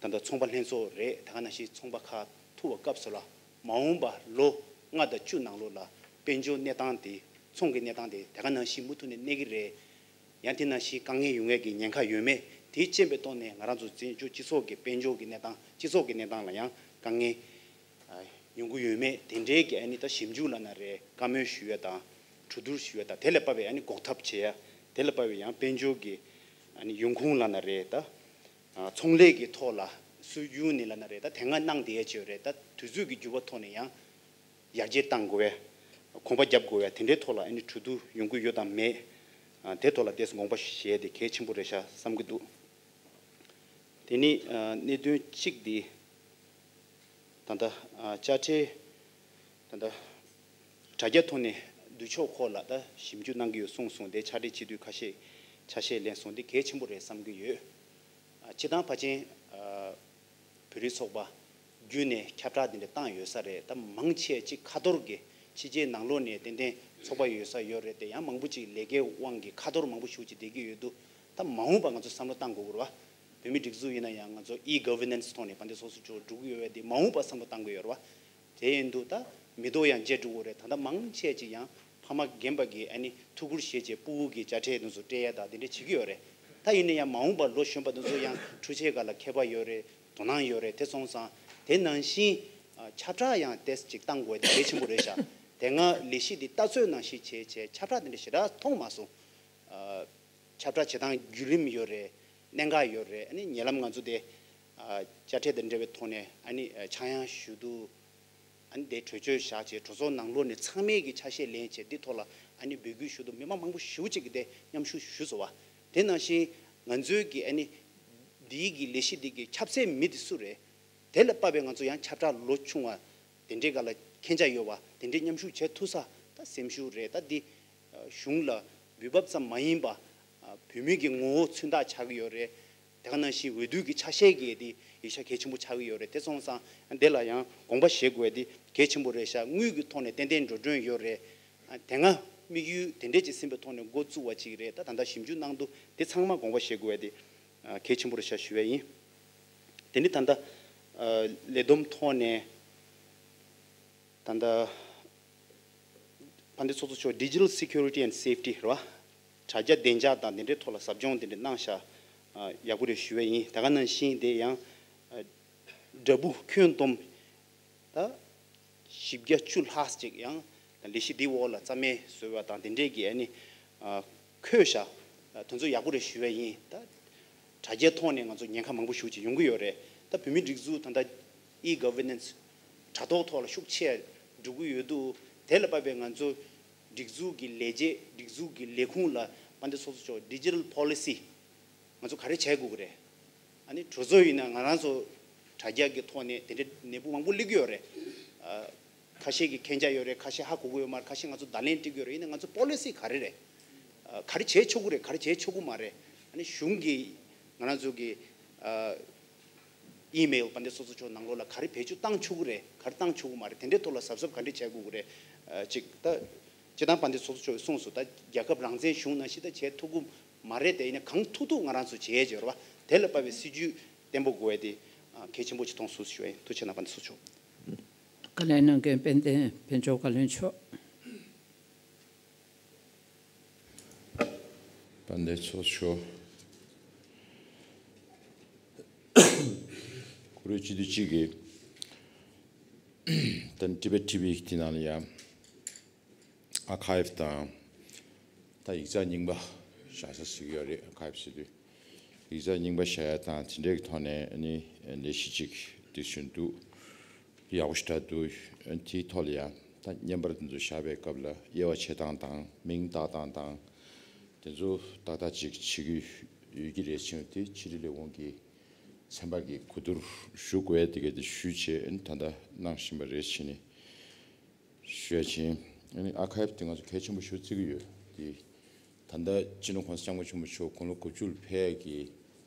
ད་ལྟ་ཚོང་པ་ལྷན་ཚོགས་རེད། དེ་ག་ནང་བཞིན་ཚོང་པ་ཁག་ཐུག་པའི་སྐབས་སུ་ལ་མ་འོངས་པ་ལོ་ལྔ་དང་བཅུ་ནང་ལོགས་ལ་དཔལ་འབྱོར་གནས་སྟངས་དེ་ཚོང་གི་གནས་སྟངས་དེ་དེ་ག་ནང་བཞིན་མུ་མཐུད་ནས་གནས་ཀྱི་རེད། ཡང་དེ་ནང་བཞིན་དཀའ་ངལ་ཡོང་ཡས་ཀྱི་ཉེན་ཁ་ཡོད་མེད་དེ་རྐྱེན་པས་གཏོང་ནས་ང་རང་ཚོ་བཙན་བྱོལ་སྤྱི་ཚོགས་ཀྱི་དཔལ་འབྱོར་གྱི་གནས་སྟངས་སྤྱི་ཚོགས་ཀྱི་གནས་སྟངས་ལ་ཡང་དཀའ་ངལ་ཨ་ཡོང་གི་ཡོད་མེད་དེ་འདྲའི་གི་ཨ་ནི་ད་ཞིབ་འཇུག་ལབ་ན་རེད། བཀའ་མོལ་ཞུ་ཡས་དང་གྲོས་བསྡུར་ཞུ་ཡས་དང་དེ་ལ་དཔག་པའི་ཨ་ནི་འགོག་ཐབས་བྱེད་ཡས་དེ་ལ་དཔག་པའི་ཡང་དཔལ་འབྱོར་གྱི་ཨ་ནི་ཡོང་ཁུངས་ལབ་ན་རེད། ད་ཨ་ཚོང་ལས་ཀྱི་ཐོག་ལ་སྲོལ་རྒྱུན་ནས་ལབ་ན་རེད། ད་དེ་སྔ་གནང་བསྡད་ཡས་ཅིག་ཡོད་རེད། ད་དུས་ཚོད་ཀྱི་འགྱུར་བ་ཐོག་ནས་ཡང་ཡར་རྒྱས་གཏང་དགོས་པའི་གོམ་པ་རྒྱབ་དགོས་པའི་དེ་འདྲའི་ཐོག་ལ་ཨ་ནི་གྲོས་བསྡུར་ཡོང་གི་ཡོད་དམ་མེད། ཨ་དེ་ཐོག་ལ་ཏོག་ཙམ་དགོངས་པ་བཞེས་ཏེ་གལ་ཆེན་པོ་རེད་ཤག་བསམ་གྱི་འདུག་དེ་ནི་ཨ་གནད་དོན་གཅིག་དེ་ད་ལྟ་ཨ་དཔྱ་ཁྲལ་ད་ལྟ་དྲ་རྒྱ་ཐོག་ནས་བསྡུ་ཕྱོགས་སྐོར་ལ་ད་ཞིབ་འཇུག་གནང་གི་ཡོད་གསུངས་སོང་། དེ་ཕྱག་སྦྲེལ་བྱེད་དུས་ཁ་ཤས་ཆ་ཤས་ལེན་སོང་། དེ་གལ་ཆེན་པོ་རེད་བསམ་གྱི་ཡོད། ཨ་སྤྱིར་བཏང་ཕལ་ཆེར་ཨ་བོད་རིགས་ཚོགས་པ་བརྒྱུད་ནས་ཁྱབ་བསྒྲགས་དེ་འདྲ་བཏང་ཡོད་ས་རེད། ད་མང་ཆེ་ཅིག་ཁ་ཐོར་གྱི་ཕྱི་རྒྱལ་ནང་ལོགས་ནས་ཏན་ཏན་ཚོགས་པ་ཡོད་ས་ཡོད་རེད་དེ། ཡང་མང་པོ་ཅིག་ལས་ཀའི་དབང་གིས་ཁ་ཐོར་མང་པོ་ཞེ་པོ་ཅིག་བསྡད་ཀྱི་ཡོད་འདུག་ད་མ་འོངས་པ་ང་ཚོ་བསམ་བློ་བཏང་དགོས་ཀྱི་རེད་བ། བོད་མིའི་སྒྲིག་འཛུགས་ཡིན་ན་ཡང་ང་ཚོ་ཨི་གྷ་ཝར་ནན་སི་ཐོག་ནས་དཔལ་ལྡན་ཚོགས་གཙོ་མཆོག་འགྲོ་གི་ཡོད་པས། དེ་མ་འོངས་པ་བསམ་བློ་བཏང་དགོས་ཡོད་རེད་བ། དེ་ཡིན་དུས་ད་མི་ཐོག་ཡང་མཇལ་འགྲོ་གི་རེད། ད་ལྟ་མང་ཆེ་ཅིག་ཡང་ཕ་མ་རྒན་པ་གིས་ཨ་ནི་ཐུགས་ཁུར་བཞེས་བྱས་ཕྲུ་གུ་གི་དཔྱ་ཁྲལ་དེ་ཚོ་སྤྲད་ཡ་དང་དེ་འདྲ་བྱེད་ཀྱི་ཡོད་རེད། ད་ཡིན་ན་ཡང་མ་འོངས་པ་ལོ་གཞོན་པ་དེ་ཚོ་ཡང་འཕྲུལ་ཆས་སྒང་ལ་མཁས་པ་ཡོད་རེད། དོ་སྣང་ཡོད་རེད། དེ་སོང་ཙང་དེ་ནང་བཞིན་ཨ་ཁྱབ་བསྒྲགས་ཡང་ཏོག་ཙམ་ཅིག་བཏང་དགོས་དེ་གལ་ཆེན་པོ་རེད་ཤག་དེ་སྔ་ལས་གཞི་འདི་ལྟ་ཚོད་ནང་བཞིན་བྱས་བྱས་ཁྱབ་བསྒྲགས་དེ་འདྲ་ཞེ་དྲག་མཐོང་མ་སོང་། ཨ་ཁྱབ་བསྒྲགས་བྱེད་སྟངས་བརྒྱུད་རིམ་ཡོད་རེད། གནད་འགག་ཡོད་རེད། ཨ་ནི་ཉེ་ལམ་ང་ཚོ་དེ་ཨ་དཔྱ་ཁྲལ་དང་འབྲེལ་བའི་ཐོག་ནས་ཨ་ནི་ཨ་ཆག་ཡང་ཞུ་དུས་ཨ་ནི་དེ་གྲོས་ཆོད་བཞག་བྱས་གྲོས་ཚོགས་ནང་ལོགས་ནས་ཚང་མས་ཀྱི་ཆ་ཤས་ལེན་བྱས་འདི་ཐོག་ལ་ཨ་ནི་འབོད་སྐུལ་ཞུ་དུས་མི་མང་མང་པོ་ཞེ་པོ་ཅིག་གིས་དེ་མཉམ་ཞུགས་ཞུས་སོང་བ། དེ་ནང་བཞིན་ང་ཚོའི་གི་ཨ་ནི་འདིའི་གི་ལས་གཞི་འདི་གི་ཁྱབ་སའི་མི་དེ་སུ་རེད། དེ་ལ་དཔག་པའི་ང་ཚོ་ཡང་ཁྱབ་བསྒྲགས་ལོ་ཆུང་བ་དེ་འདྲའི་སྒང་ལ་མཁྱེན་རྒྱ་ཡོད་པ་དེ་འདྲའི་མཉམ་ཞུགས་བྱེད་ཐུབ་ས་ད་སེམས་ཤུགས་རེད། ད་འདི་གཞུང་ལ་འབུལ་འབབ་ཙམ་མ་ཡིན་པ་བོད་མི་གི་ངོ་བོ་མཚོན་རྟགས་ཆགས་ཀྱི་ཡོད་རེད། དེ་ག་ནང་བཞིན་འོས་བསྡུ་གི་ཆ་ཤས་ཀྱི་དེ་ཡིག་ཆ་གལ་ཆེན་པོ་ཆགས་ཀྱི་ཡོད་རེད། དེ་སོང་ཙང་དེ་ལ་ཡང་དགོངས་པ་བཞེས་དགོས་དེ་གལ་ཆེན་པོ་རེད་ཤག་དངུལ་གྱི་ཐོག་ནས་ཏན་ཏན་འགྲོ་གྲོན་ཡོད་རེད། དེ་སྔ་དམིགས་ཡུལ་དེ་འདྲས་ཅིག་ཟིན་པའི་ཐོག་ནས་འགོ་བཙུགས་པ་ཅིག་རེད། ད་ད་ལྟ་ཞིབ་འཇུག་གནང་འདུག་དེ་ཚང་མ་དགོངས་པ་བཞེས་དགོས་དེ་གལ་ཆེན་པོ་རེད་ཤག་ཞུ་བ་ཡིན། དེ་ནི་ད་ལྟ་ལས་བསྡོམས་ཐོག་ནས་ད་ལྟ་དཔལ་ལྡན་ཚོགས་གཙོ་མཆོག Digital Security and Safety རེད་བ། དྲ་རྒྱ་བདེ་འཇགས་དང་དེ་འདྲའི་ཐོག་ལ་ཟབ་སྦྱོང་དེ་འདྲ་གནང་ཤག་ཡག་པོ་རེད་ཞུ་བ་ཡིན། དེ་ག་ནང་བཞིན་དེ་ཡང་འདྲ་འབུ་ཁྱོན་བསྡོམས་ད་བཞི་བརྒྱ་བཅུ་ལྷག་ཅིག་ཡང་ལས་གཞི་འདིའི་འོག་ལ་རྩ་མེད་བཟོས་པ་དང་དེ་འདྲས་ཀྱི་ཨ་ནི་འཁོད་ཤག་དེ་ཚོ་ཡག་པོ་རེད་ཞུ་བ་ཡིན། ད་དྲ་རྒྱའི་ཐོག་ནས་ང་ཚོ་ཉེན་ཁ་མང་པོ་ཞེ་ཅིག་ཡོང་གི་ཡོད་རེད། ད་བོད་མིའི་སྒྲིག་འཛུགས་ད་ལྟ་e-governance དྲ་ཐོག་ཐོག་ལ་ཤུགས་ཆེ་འགྲོ་གི་ཡོད་འདུག་དེ་ལ་དཔག་པའི་ང་ཚོ་སྒྲིག་འཛུགས་ཀྱི་ལས་བྱེད་སྒྲིག་འཛུགས་ཀྱི་ལས་ཁུངས་ལ་དཔལ་ལྡན་ཚོགས་གཙོ་མཆོག་Digital Policy ང་ཚོ་ག་རེ་བྱེད་དགོས་ཀྱི་རེད། ཨ་ནི་གྲོས་ཚོགས་ཡིན་ན་ང་རང་ཚོ་དྲ་རྒྱ་གི་ཐོག་ནས་དེ་འདྲའི་ནད་འབུ་མང་པོ་སླེབས་ཀྱི་ཡོད་རེད། ཨ། ཁ་ཤས་ཀྱི་མཁྱེན་རྒྱ་ཡོད་རེད། ཁ་ཤས་ཧ་གོ་གི་ཡོད་མ་རེད། ཁ་ཤས་ང་ཚོ་བརྡ་ལན་སྤྲད་ཀྱི་ཡོད་རེད། ཡིན་ན་ང་ཚོ་policy ག་རེ་རེད། ཨ། ག་རེ་བྱེད་ཆོག་གི་རེད། ག་རེ་བྱེད་ཆོག་གི་མ་རེད། ཨ་ནི་གཞུང་གིས་ང་རང་ཚོ་གི་ཨ། email དཔལ་ལྡན་ཚོགས་གཙོ་མཆོག་ནང་ལོགས་ལ་ག་རེ་བེད་སྤྱོད་བཏང་ཆོག་གི་རེད། ག་རེ་བཏང་ཆོག་གི་མ་རེད། དེ་འདྲའི་ཐོག་ལ་གཟབ་གཟབ་ག་འདྲ་བྱེད་དགོས་ཀྱི་རེད། ཨ། ཅིག་ད་སྤྱིར་བཏང་དཔལ་ལྡན་ཚོགས་གཙོ་མཆོག་གིས་གསུངས་སོང་། ད་རྒྱལ་ཁབ་རང་བཙན་གཞུང་ནང་བཞིན་ད་བྱེད་ཐུབ་ཀྱི་མ་རེད། དེ་ཡིན་ན་གང་ཐུབ་ཐུབ་ང་རང་ཚོ་བྱེད་ཡས་ཡོད་རེད་བ། དེ་ལ་དཔག་པའི་སྲིད་ཇུས་བརྟན་པོ་དགོས་ཡས་དེ་གལ་ཆེན་པོ་ཅིག་མཐོང་སོང་ཞུ་བ་ཡིན། ཐུགས་རྗེ་གནང་། དཔལ་ལྡན་ཚོགས་གཙོ་མཆོག་བཀའ་ལན་གནང་མཁན་དཔལ་ལྡན་ཕུན་ཚོགས་བཀའ་བློན་མཆོག་དཔལ་ལྡན་ཚོགས་གཙོ་མཆོག་བཀུར་འོས་སྤྱི་འཐུས་གཅིག་གིས་ད་Tibet T V དེ་ནང་ལ་ཡང་archive དང་ད་ཡིག་ཚགས་རྙིང་པ་བཞག་ས་ཞིག་ཡོད་རེད། archive ཟེར་དུས་ཡིག་ཚགས་རྙིང་པ་བཞག་ཡ་དང་དེ་འདྲའི་ཐོག་ནས་ཨ་ནི་ལས་གཞི་གཅིག་སྒྲིག་བཞིན་འདུག་ཡག་པོ་ཞེ་དྲག་འདུག་དེའི་ཐོག་ལ་ཡང་ད་བརྙན་པར་དེ་ཚོ་བཞག་པའི་སྐབས་ལ་དབྱེ་བ་ཕྱེ་སྟངས་དང་མིང་བཏགས་སྟངས་དང་དེ་ཚོ་ཏག་ཏག་ཅིག་བྱེད་ཀྱི་ཡོད་ཀྱི་རེད་ཅེས་དེ་ཕྱི་དྲིལ་ལས་ཁུངས་ཀྱི་ཚན་པ་གིས་གོ་བསྡུར་ཞུ་དགོས་ཡ་དེ་ག་དེ་ཞུས་བྱས་ད་ལྟ་གནང་བཞིན་པ་རེད་ཅེས་ནས། ཞུ་ཡ་ཅིན། ཨ་ནི་archive དེ་ང་ཚོ་གལ་ཆེན་པོ་ཞིག་བརྩི་གི་ཡོད། དེ་ད་ལྟ་སྤྱི་ནོར་༸གོང་ས་༸སྐྱབས་མགོན་ཆེན་པོ་མཆོག་དགུང་ལོ་དགུ་བཅུ་ལ་ཕེབས་ཡ་གི་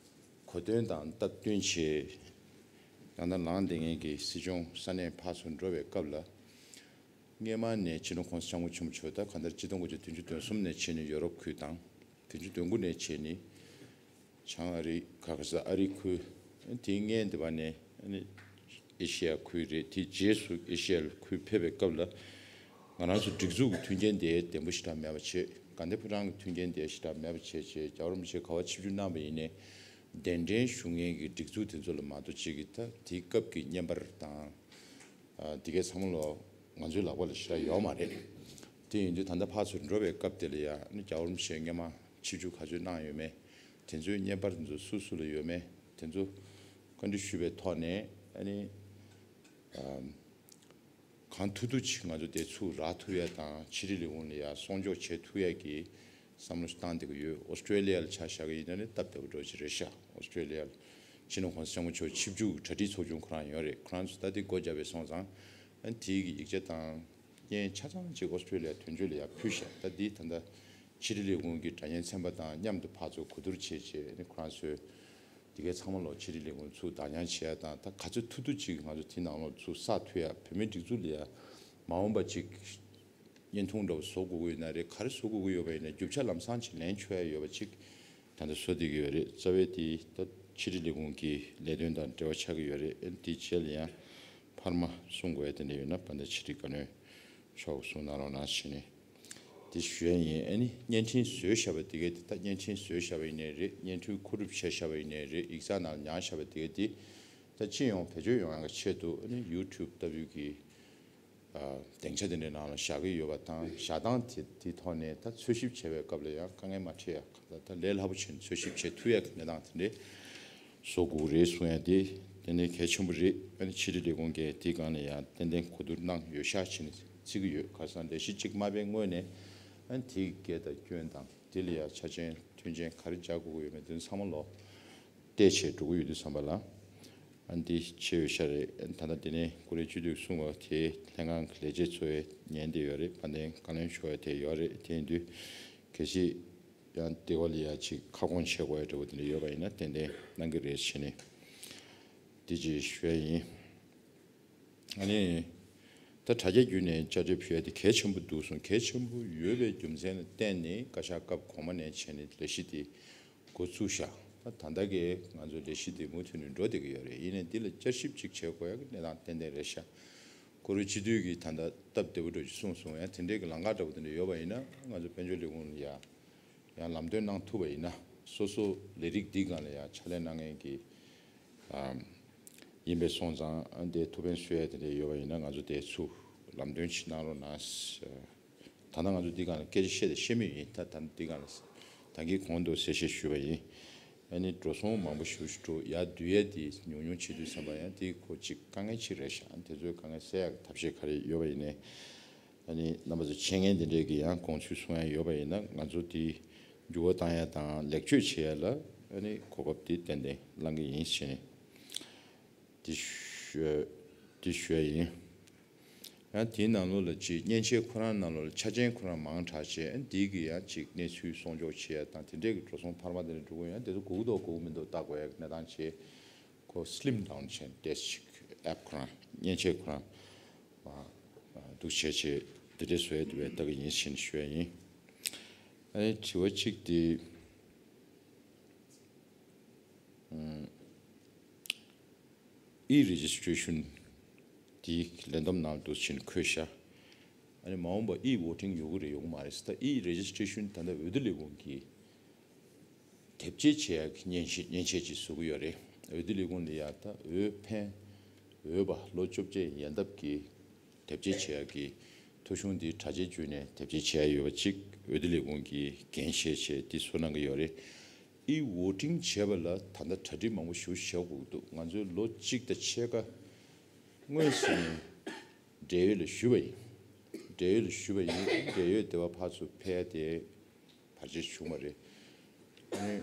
གོ་སྟོན་དང་སྟབས་བསྟུན་བྱས་ཡང་ན་ལངས་བསྡད་མཁན་གྱི་སྲིད་སྐྱོང་ས་གནས་ཕར་ཚུར་འགྲོ་བའི་སྐབས་ལ། སྔས་མ་ནས་སྤྱི་ནོར་༸གོང་ས་༸སྐྱབས་མགོན་ཆེན་པོ་མཆོག་ད་གང་ལྟར་ཆིག་སྟོང་དགུ་བརྒྱ་བདུན་ཅུ་དོན་གསུམ་ནས་བྱས་ནས་ཡོ་རོབ་ཁུལ་དང་། བདུན་ཅུ་དོན་དགུ་ནས་བྱས་ནས་བྱང་ཨ་རི། ག་ག་ས་ཨ་རི་ཁུལ། དེའི་སྔོན་དེ་བ་ནས་ཨ་ནི་ཨེ་ཤི་ཡ་ཁུལ་རེད། དེའི་རྗེས་སུ་ཨེ་ཤི་ཡ་ཁུལ་ཕེབས་པའི་སྐབས་ལ་ང་རང་ཚོ་སྒྲིག་འཛུགས་ཀྱི་མཐུན་རྐྱེན་དེ་བདེ་པོ་ཞེ་དྲག་མེད་པ་བྱས། དགའ་ལྡན་ཕོ་བྲང་གི་མཐུན་རྐྱེན་དེ་ཞེ་དྲག་མེད་པ་བྱས་བྱས། རྒྱལ་བ་རིན་པོ་ཆེ་ག་པར་ཆིབས་བསྒྱུར་གནང་བ་ཡིན་ནའི་གདན་འདྲེན་ཞུ་མཁན་གྱི་སྒྲིག་འཛུགས་དེ་ཚོ་ལ་མ་གཏོགས་ཅིག་གིས་ད་དེའི་སྐབས་ཀྱི་བརྙན་པར་དང་། ཨ། དེ་གའི་ཚང་མ་ལོ་ང་ཚོའི་ལག་པ་ལ་ཞེ་དྲག་ཡོད་མ་རེད། དེ་ཡིན་དུས་ད་ལྟ་ཕར་ཚུར་འགྲོ་བའི་སྐབས་དེ་ལ་ཡང་ཨ་ནི་རྒྱལ་བ་རིན་པོ་ཆེས་སྔས་མ་ཆིབས་བསྒྱུར་ག་ཚོད་གནང་ཡོད་མེད། དེ་ཚོའི་བརྙན་པར་དེ་ཚོ་སུ་སུ་ལ་ཡོད་མེད། དེ་ཚོ་བཀའ་འདྲི་ཞུས་པའི་ཐོག་ནས་ཨ་ནི། ཨ། གང་ཐུབ་ཐུབ་ཅིག་ང་ཚོ་དེ་ཚུར་རག་ཐུབ་ཡ་དང་ཕྱི་དྲིལ་ལས་ཁུངས་ལ་ཡ་སྲུང་སྐྱོབ་བྱེད་ཐུབ་ཡ་གི་བསམ་བློ་ཞིག་བཏང་བསྡད་ཀྱི་ཡོད། ཨོ་སི་ཀྲེ་ལི་ཡ་ལ་ཆ་བཞག་གི་ཡིན་ན་ནི་སྟབས་བདེ་པོ་འདྲ་ཅིག་རེད་ཤག་ཨོ་སི་ཀྲེ་ལི་ཡ་ལ་སྤྱི་ནོར་༸གོང་ས་༸སྐྱབས་མགོན་ཆེན་པོ་མཆོག་ཆིབས་བསྒྱུར་གྱི་གྲ་སྒྲིག་ཚོགས་ཆུང་ཁོ་རང་ཡོད་རེད། ཁོ་རང་ཚོ་ད་དེ་སྒོ་བརྒྱབ་པའི་སོང་ཙང་ཨ་ནི་དེའི་གི་ཡིག་ཆ་དང་རྐྱེན་ཆ་ཚང་ཅིག་ཨོ་སི་ཀྲེ་ལི་ཡ་དོན་གཅོད་ལ་ཡ་ཕུལ་ཤག་ད་འདི་ད་ལྟ་ཕྱི་དྲིལ་ལས་ཁུངས་ཀྱི་དྲ་བརྙན་ཚན་པ་དང་མཉམ་དུ་ཕར་ཚུར་གོ་བསྡུར་བྱས་བྱས་ཨ་ནི་ཁོ་རང་ཚོའི། དེ་གའི་ཚང་མ་ལོ་ཕྱི་དྲིལ་ལས་ཁུངས་ཚུར་བདག་ཉར་བྱེད་ཡ་དང་། ད་ག་ཚོད་ཐུབ་ཐུབ་ཅིག་ང་ཚོ་དེ་ནང་ལོགས་ཚུར་བསགས་ཐུབ་ཡ། བོད་མིའི་སྒྲིག་འཛུགས་ལ་ཡ་མ་འོངས་པ་ཅིག་བརྙན་ཐུང་འདྲ་བོ་བཟོ་དགོས་ཀྱི་ཡོད་ན་རེད། ག་རེ་བཟོ་དགོས་ཀྱི་ཡོད་པ་ཡིན་ན་རྒྱུ་ཆ་ལམ་སང་ཅིག་ལེན་ཆོག་ཡ་ཡོད་པ་ཅིག་ད་ལྟ་བཟོ་བསྡད་ཀྱི་ཡོད་རེད། རྩ་བའི་དེ་ད་ཕྱི་དྲིལ་ལས་ཁུངས་ཀྱི་ལས་དོན་དང་འབྲེལ་བ་ཆགས་ཀྱི་ཡོད་རེད། ཨ་ནི་དེའི་རྗེས་ལ་ཡང་འཕར་མ་གསུང་དགོས་ཡ་དེ་འདྲ་ཡོད་ན་དཔལ་ལྡན་ཕྱི་དྲིལ་བཀའ་བློན་མཆོག་གསུང་གནང་རོགས་གནང་བྱས་ནས། དེ་ཞུ་ཡ་ཡིན། ཨ་ནི་བརྙན་འཕྲིན་བཟོས་བཞག་པ་དེ་གས་དེ། ད་བརྙན་འཕྲིན་བཟོས་བཞག་པ་ཡིན་ནའི་རེད། བརྙན་འཕྲིན་མཁོ་སྒྲུབ་བྱས་བཞག་པ་ཡིན་ནའི་རེད། ཡིག་ཚགས་ནང་ཉར་བཞག་པ་དེ་གས་དེ། ད་སྤྱི་ཡོངས་བེད་སྤྱོད་ཡོང་ཡ་གི་ཆེད་དུ་ཨ་ནི་ཡུ་ཊུབ་ལྟ་བུའི་གི་ཨ་སྡིངས་ཆ་དེ་འདྲའི་ནང་ལ་བཞག་གི་ཡོད་པ་དང་། བཞག་སྟངས་དེ་དེའི་ཐོག་ནས་ད་འཚོལ་ཞིབ་བྱེད་པའི་སྐབས་ལ་ཡང་དཀའ་ངལ་མ་འཕྲད་ཡ། ད་ལས་སླ་པོ་བྱས་ནས་འཚོལ་ཞིབ་བྱེད་ཐུབ་ཡ་གི་གནས་སྟངས་དེ་འདྲའི་བཟོ་དགོས་རེད་གསུང་ཡ་དེ་དེ་ནས་གལ་ཆེན་པོ་རེད། ཨ་ནི་ཕྱི་དྲིལ་ལས་ཁུངས་ཀྱིས་དེའི་སྒང་ལ་ཡང་ཏན་ཏན་གོ་བསྡུར་གནང་ཡོད་ཤག་བྱས་ནས་བརྩི་གི་ཡོད། ག་རེ་ཟེར་ན་ལས་གཞི་གཅིག་མ་སྤེལ་སྔོན་ནས་ཨ་ནི་དེའི་འགན་དང་སྐྱོན་དང་། དེ་ལ་ཡང་ཆ་རྐྱེན་མཐུན་རྐྱེན་ག་རེ་སྦྱར་དགོས་ཀྱི་ཡོད་མེད་དེ་ཚང་མ་ལོ་བལྟས་བྱས་འགྲོ་གི་ཡོད་དུས་ཙམ་པ་ལ། ཨ་ནི་དེ་བྱས་ཡོད་ཤག་རེད། ཨ་ནི་ད་ལྟ་དེ་ནས་ཀུ་རེ་བཅུ་དུས་གསུང་བ་དེ་ལྷན་ཁང་གི་ལས་བྱེད་ཚོ་ཡས་ཉན་བསྡད་ཡོད་རེད། དཔལ་ལྡན་བཀའ་བློན་མཆོག་ཡས་དེ་ཡོད་རེད། དེ་ཡིན་དུས་གལ་སྲིད་ ཡང་དེ་བ་ལ་ཡ་ཅིག་ཁ་སྐོང་བྱེད་དགོས་ཡ་འདྲ་བོ་དེ་འདྲ་ཡོད་པ་ཡིན་ན་ཏན་ཏན་གནང་གི་རེད་བྱས་ནས་དེ་ཅིག་ཞུ་ཡ་ཡིན། ཨ་ནི། ད་དྲ་རྒྱ་བརྒྱུད་ནས་བཅར་འདྲི་ཕུལ་ཡ་དེ་གལ་ཆེན་པོ་འདུག་གསུངས། གལ་ཆེན་པོ་ཡོད་པའི་རྒྱུ་མཚན་ལ་བརྟེན་ནས་བཀའ་ཤག་སྐབས་གོང་མ་ནས་བྱས་ནས་ལས་གཞི་དེ་འགོ་བཙུགས་ཤག་ད་ད་ལྟ་གི་ང་ཚོ་ལས་གཞི་དེ་མུ་མཐུད་ནས་འགྲོ་བསྡད་ཀྱི་ཡོད་རེད། ཡིན་ནའི་འདི་ལ་བསྐྱར་ཞིབ་ཅིག་བྱེད་དགོས་ཡ་གི་གནས་སྟངས་ཏན་ཏན་རེད་ཤག་ཁོ་རང་སྤྱི་འཐུས་ཀྱིས་ད་ལྟ་སྟབས་བདེ་པོ་འདྲ་ཞིག་གསུངས་སོང་། ཡང་དེ་འདྲའི་གི་ལམ་ཁ་འདྲ་པོ་དེ་འདྲ་ཡོད་པ་ཡིན་ན་ང་ཚོ་དཔལ་འབྱོར་ལས་ཁུངས་ལ་ཡ། ཡང་ལམ་སྟོན་གནང་ཐུབ་པ་ཡིན་ན་སོ་སོ་ལས་རིགས་འདི་སྒང་ལ་ཡང་ཕྱག་ལས་གནང་མཁན་གྱི་ཨམ་ཡིན་པའི་སོང་ཙང་དེ་ཐུགས་ཕན་གསོས་ཡ་དེ་འདྲ་ཡོད་པ་ཡིན་ན་ང་ཚོ་དེ་ཚུར་ལམ་སྟོན་ཅིག་གནང་རོགས་གནང་། ད་ལྟ་ང་ཚོ་འདི་སྒང་ལ་སྐད་ཆ་བཤད་དེ་བཤད་མུས་ཡིན། ད་ད་འདི་སྒང་ལ་ད་གིན་གོང་དུ་གསལ་བཤད་ཞུས་པ་ཡིན། ཨ་ནི་འགྲོ་སོང་མང་པོ་ཞེ་པོ་ཅིག་འགྲོ་ཡ་བསྡུ་ཡ་དེ་ཉུང་ཉུང་བྱེད་དུས་ཙམ་པ་ཡང་དེ་ཁོ་ཅིག་དཀའ་ངལ་ཅིག་རེད་ཤག་དེ་ཚོའི་དཀའ་ངལ་སེལ་ཡ་གི་ཐབས་ཤེས་ག་རེ་ཡོད་པ་ཡིན་ནའི། ཨ་ནི་རྣམ་པ་ཚོ་འཆད་ཉན་དེ་འདྲས་ཀྱི་ཡང་དགོངས་ཚུལ་གསུང་ཡ་ཡོད་པ་ཡིན་ན་ང་ཚོ་དེ་འགྱུར་བ་བཏང་ཡ་དང་ལེགས་བཅོས་བྱེད་ཡ་ལ་ཨ་ནི་གོ་སྐབས་དེ་ཏན་ཏན་བླང་གི་ཡིན་ཞེས་ནས་དེ་ཞུ་དེ་ཞུ་ཡ་ཡིན། ཡང་དེའི་ནང་ལོགས་ལ་ཅིག་མཉེན་ཆས་ཁོ་རང་ནང་ལོགས་ལ་ཆ་རྐྱེན་ཁོ་རང་མང་དྲགས་བྱས་ཨ་ནི་དེ་གི་ཡང་ཅིག་གནས་ཚུལ་སྲུང་སྐྱོབ་བྱེད་ཡ་དང་དེ་འདྲས་ཀྱི་འགྲོ་སོང་འཕར་མ་དེ་འདྲ་འགྲོ་གི་ཡོད། ཡང་དེ་ཚོ་དགོས་ཀྱི་འདུག་དགོས་ཀྱི་མི་འདུག་ལྟ་དགོས་ཡ་གི་གནས་སྟངས་བྱས། ཁོ་སི་ལིམ་ཌའོན་བྱས་ཏེ་ཅིག་ཨེབ་ཁོ་རང་མཉེན་ཆས་ཁོ་རང་འདུག་བྱས་བྱས་དེ་འདྲས་བཟོ་ཡ་དེ་བས་ལྟ་གི་ཡིན་ཞེས་ཞུ་ཡ་ཡིན། ཨ་ནི་དྲི་བ་གཅིག་དེ་ཨི་རེ་ཇི་སི་ཊེ་རེ་ཤན་དེ་ལས་བསྡོམས་ནང་འདུག་བྱས་འཁོད་ཤག་ཨ་ནི་མ་འོངས་པ་ཨི་ཝོ་ཊིང་ཡོང་གི་རེད་ཡོང་གི་མ་རེད་ཟེར། ད་ཨི་རེ་ཇི་སི་ཊེ་རེ་ཤན་ད་ལྟ་འོས་བསྡུ་ལས་ཁུངས་ཀྱིས་དེབ་སྐྱེལ་བྱེད་ཡག་གི་མཉེན་ཆས་མཉེན་ཆས་ཅིག་བཟོ་གི་ཡོད་རེད། འོས་བསྡུ་ལས་ཁུངས་ལ་ཡ་ད་འོས་འཕེན་འོས་པ་ལོ་བཅོ་བརྒྱད་ཡན་འདབ་ཀྱི་དེབ་སྐྱེལ་བྱེད་ཡག་གི་ཐོ་གཞུང་འདི་དྲ་རྒྱའི་བརྒྱུད་ནས་དེབ་སྐྱེལ་བྱེད་ཡག་ཡོད་པ་གཅིག་འོས་བསྡུ་ལས་ཁུངས་ཀྱིས་འགན་བཞེས་བྱས་འདི་བཟོ་གནང་གི་ཡོད་རེད། ཨི་ཝོ་ཊིང་བྱེད་པ་ལ་ད་ལྟ་གྲ་སྒྲིག་མང་པོ་ཞེ་པོ་བྱེད་དགོས་ཀྱི་འདུག་ང་ཚོས་ལོ་གཅིག་དང་ཕྱེད་ཀ་སྔོན་ཟིན་འབྲེལ་ཡོད་ལ་ཞུས་པ་ཡིན། འབྲེལ་ཡོད་ལ་ཞུས་པ་ཡིན། འབྲེལ་ཡོད་དེ་བ་ཕར་ཚུར་ཕེབས་ཏེ་བར་ཆད་བྱུང་བ་རེད། ཨ་ནི་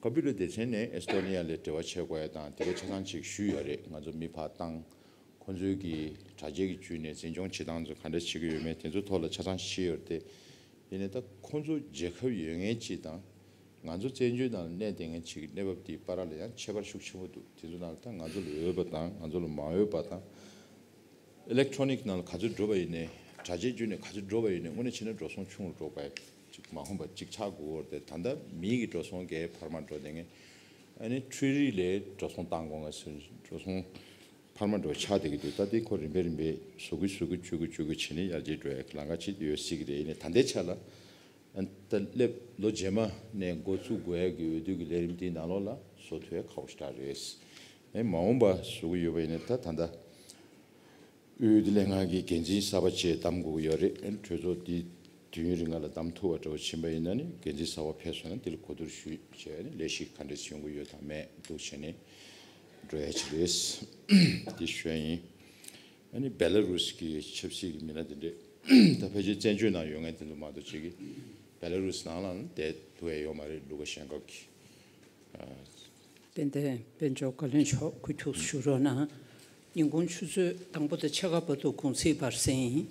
ཀ་པི་ལ་སྡེ་ཚན་ནས་ཨེ་སི་ཏོ་ནི་ཡ་ལ་འབྲེལ་བ་བྱེད་དགོས་ཡ་དང་དེ་གའི་ཆ་ཚང་ཅིག་ཞུས་ཡོད་རེད། ང་ཚོ་མི་ཕར་བཏང་ཁོང་ཚོའི་གི་དྲ་རྒྱའི་གི་བརྒྱུད་ནས་འཛིན་སྐྱོང་བྱེད་སྟངས་ཚོ་ག་འདྲ་བྱེད་ཀྱི་ཡོད་མེད་དེ་ཚོ་ཐོག་ལ་ཆ་ཚང་ཞིག་ཡོད་རེད་དེ། ཡིན་ནའི་ད་ཁོང་ཚོ་རྒྱལ་ཁབ་ཡོད་མཁན་ཅིག་དང་། ང་ཚོ་བཙན་བྱོལ་ནང་ལ་གནས་བསྡད་མཁན་ཅིག་གི་གནས་བབ་དེའི་བར་ལ་ཡང་ཁྱད་པར་ཤུགས་ཆེན་པོ་འདུག་དེ་ཚོ་ནང་ལ་ད་ང་ཚོ་ལ་འོས་པ་དང་ང་ཚོ་ལ་མ་འོས་པ་དང་། ཨི་ལེག་ཊོ་ནིག་ནང་ལ་ག་ཚོད་འགྲོ་བ་ཡིན་ནའི་དྲ་རྒྱའི་བརྒྱུད་ནས་ག་ཚོད་འགྲོ་བ་ཡིན་ནའི་དངོས་གནས་བྱས་ན་འགྲོ་སོང་ཆུང་རུ་འགྲོ་དགོས་ཅིག་མ་འོངས་པ་ཅིག་ཆགས་དགོས་པ་རེད་དེ། ད་ལྟ་མིའི་གི་འགྲོ་སོང་གས་འཕར་མ་འགྲོ་བསྡད་མཁན་ཨ་ནི་འཕྲུལ་རིག་ལས་འགྲོ་སོང་བཏང་དགོས་ང་ཚོ་འགྲོ་སོང་འཕར་མ་འགྲོ་ཆགས་བསྡད་ཀྱི་འདུག་ད་ལྟའི་ཁོ་རིམ་པས་རིམ་པས་བཟོ་དགོས་བཟོ་དགོས་བཅོས་དགོས་བཅོས་དགོས་བྱས་ནས་ཡར་རྒྱས་འགྲོ་ཡ་གི་ལམ་ཁ་ཅིག་ཡོད་སྲིད་ཀྱི་རེད། ཡིན་ནའི་ད་ལྟའི་ཆ་ལ། ཨ་ནི་ད་སླེབས་ལོ་རྗེས་མ་ནས་འགོ་བཙུགས་དགོས་ཡ་གི་འོས་བསྡུ་གི་ལས་རིམ་དེའི་ནང་ལོགས་ལ་བཟོ་ཐུབ་ཡ་ཁག་པོ་ཞེ་དྲག་རེད། ཨ་ནི་མ་འོངས་པ་བཟོ་གི་ཡོད་པ་ཡིན་ན་ད་ད་ལྟ་འོས་བསྡུ་ལྷན་ཁང་གི་འགན་འཛིན་གསར་པ་བཅས་བདམས་དགོས་ཀྱི་ཡོད་རེད། ཨ་ནི་གྲོས་ཚོགས་འདི་དུས་ཡུན་རིང་ང་ལ་བདམས་ཐུབ་པ་འདྲ་བོ་ཕྱིན་པ་ཡིན་ན་ནི་འགན་འཛིན་གསར་པ་ཕེབས་སོང་ན་འདི་ལ་གོ་བསྡུར་ཞུས་བྱས་ནས་ལས་གཞི་ག་འདྲས་ཡོང་གི་ཡོད་དང་མེད་འདུག་བྱས་ནས་འགྲོ་ཡ་ཅིག་རེད། འདི་ཞུ་ཡ་ཡིན། ཨ་ནི་བེ་ལ་རུས་ཀྱི་ཆབ་སྲིད་ཀྱི་མི་སྣ་དེ་འདྲས་ད་ཕལ་ཆེར་བཙན་བྱོལ་ནང་ཡོད་མཁན་དེ་ཚོ་མ་གཏོགས་ཅིག་གིས་བེ་ལ་རུས་ནང་ལ་བསྡད་ཐུབ་ཡ་ཡོད་མ་རེད། ལུ་ཀ་ཤན་ཀོབ་ཀྱིས། ཨ། དཔལ་ལྡན་དཔལ་འབྱོར་བཀའ་བློན་མཆོག་སྐུ་ཁྱུག་ཞུ་རོགས་གནང་། ཉིན་གུང་ཆུ་ཚོད་དང་པོ་དང་ཕྱེད་ཀ་བར་དུ་གུང་ཚིགས་བར་གསེང་ཡིན།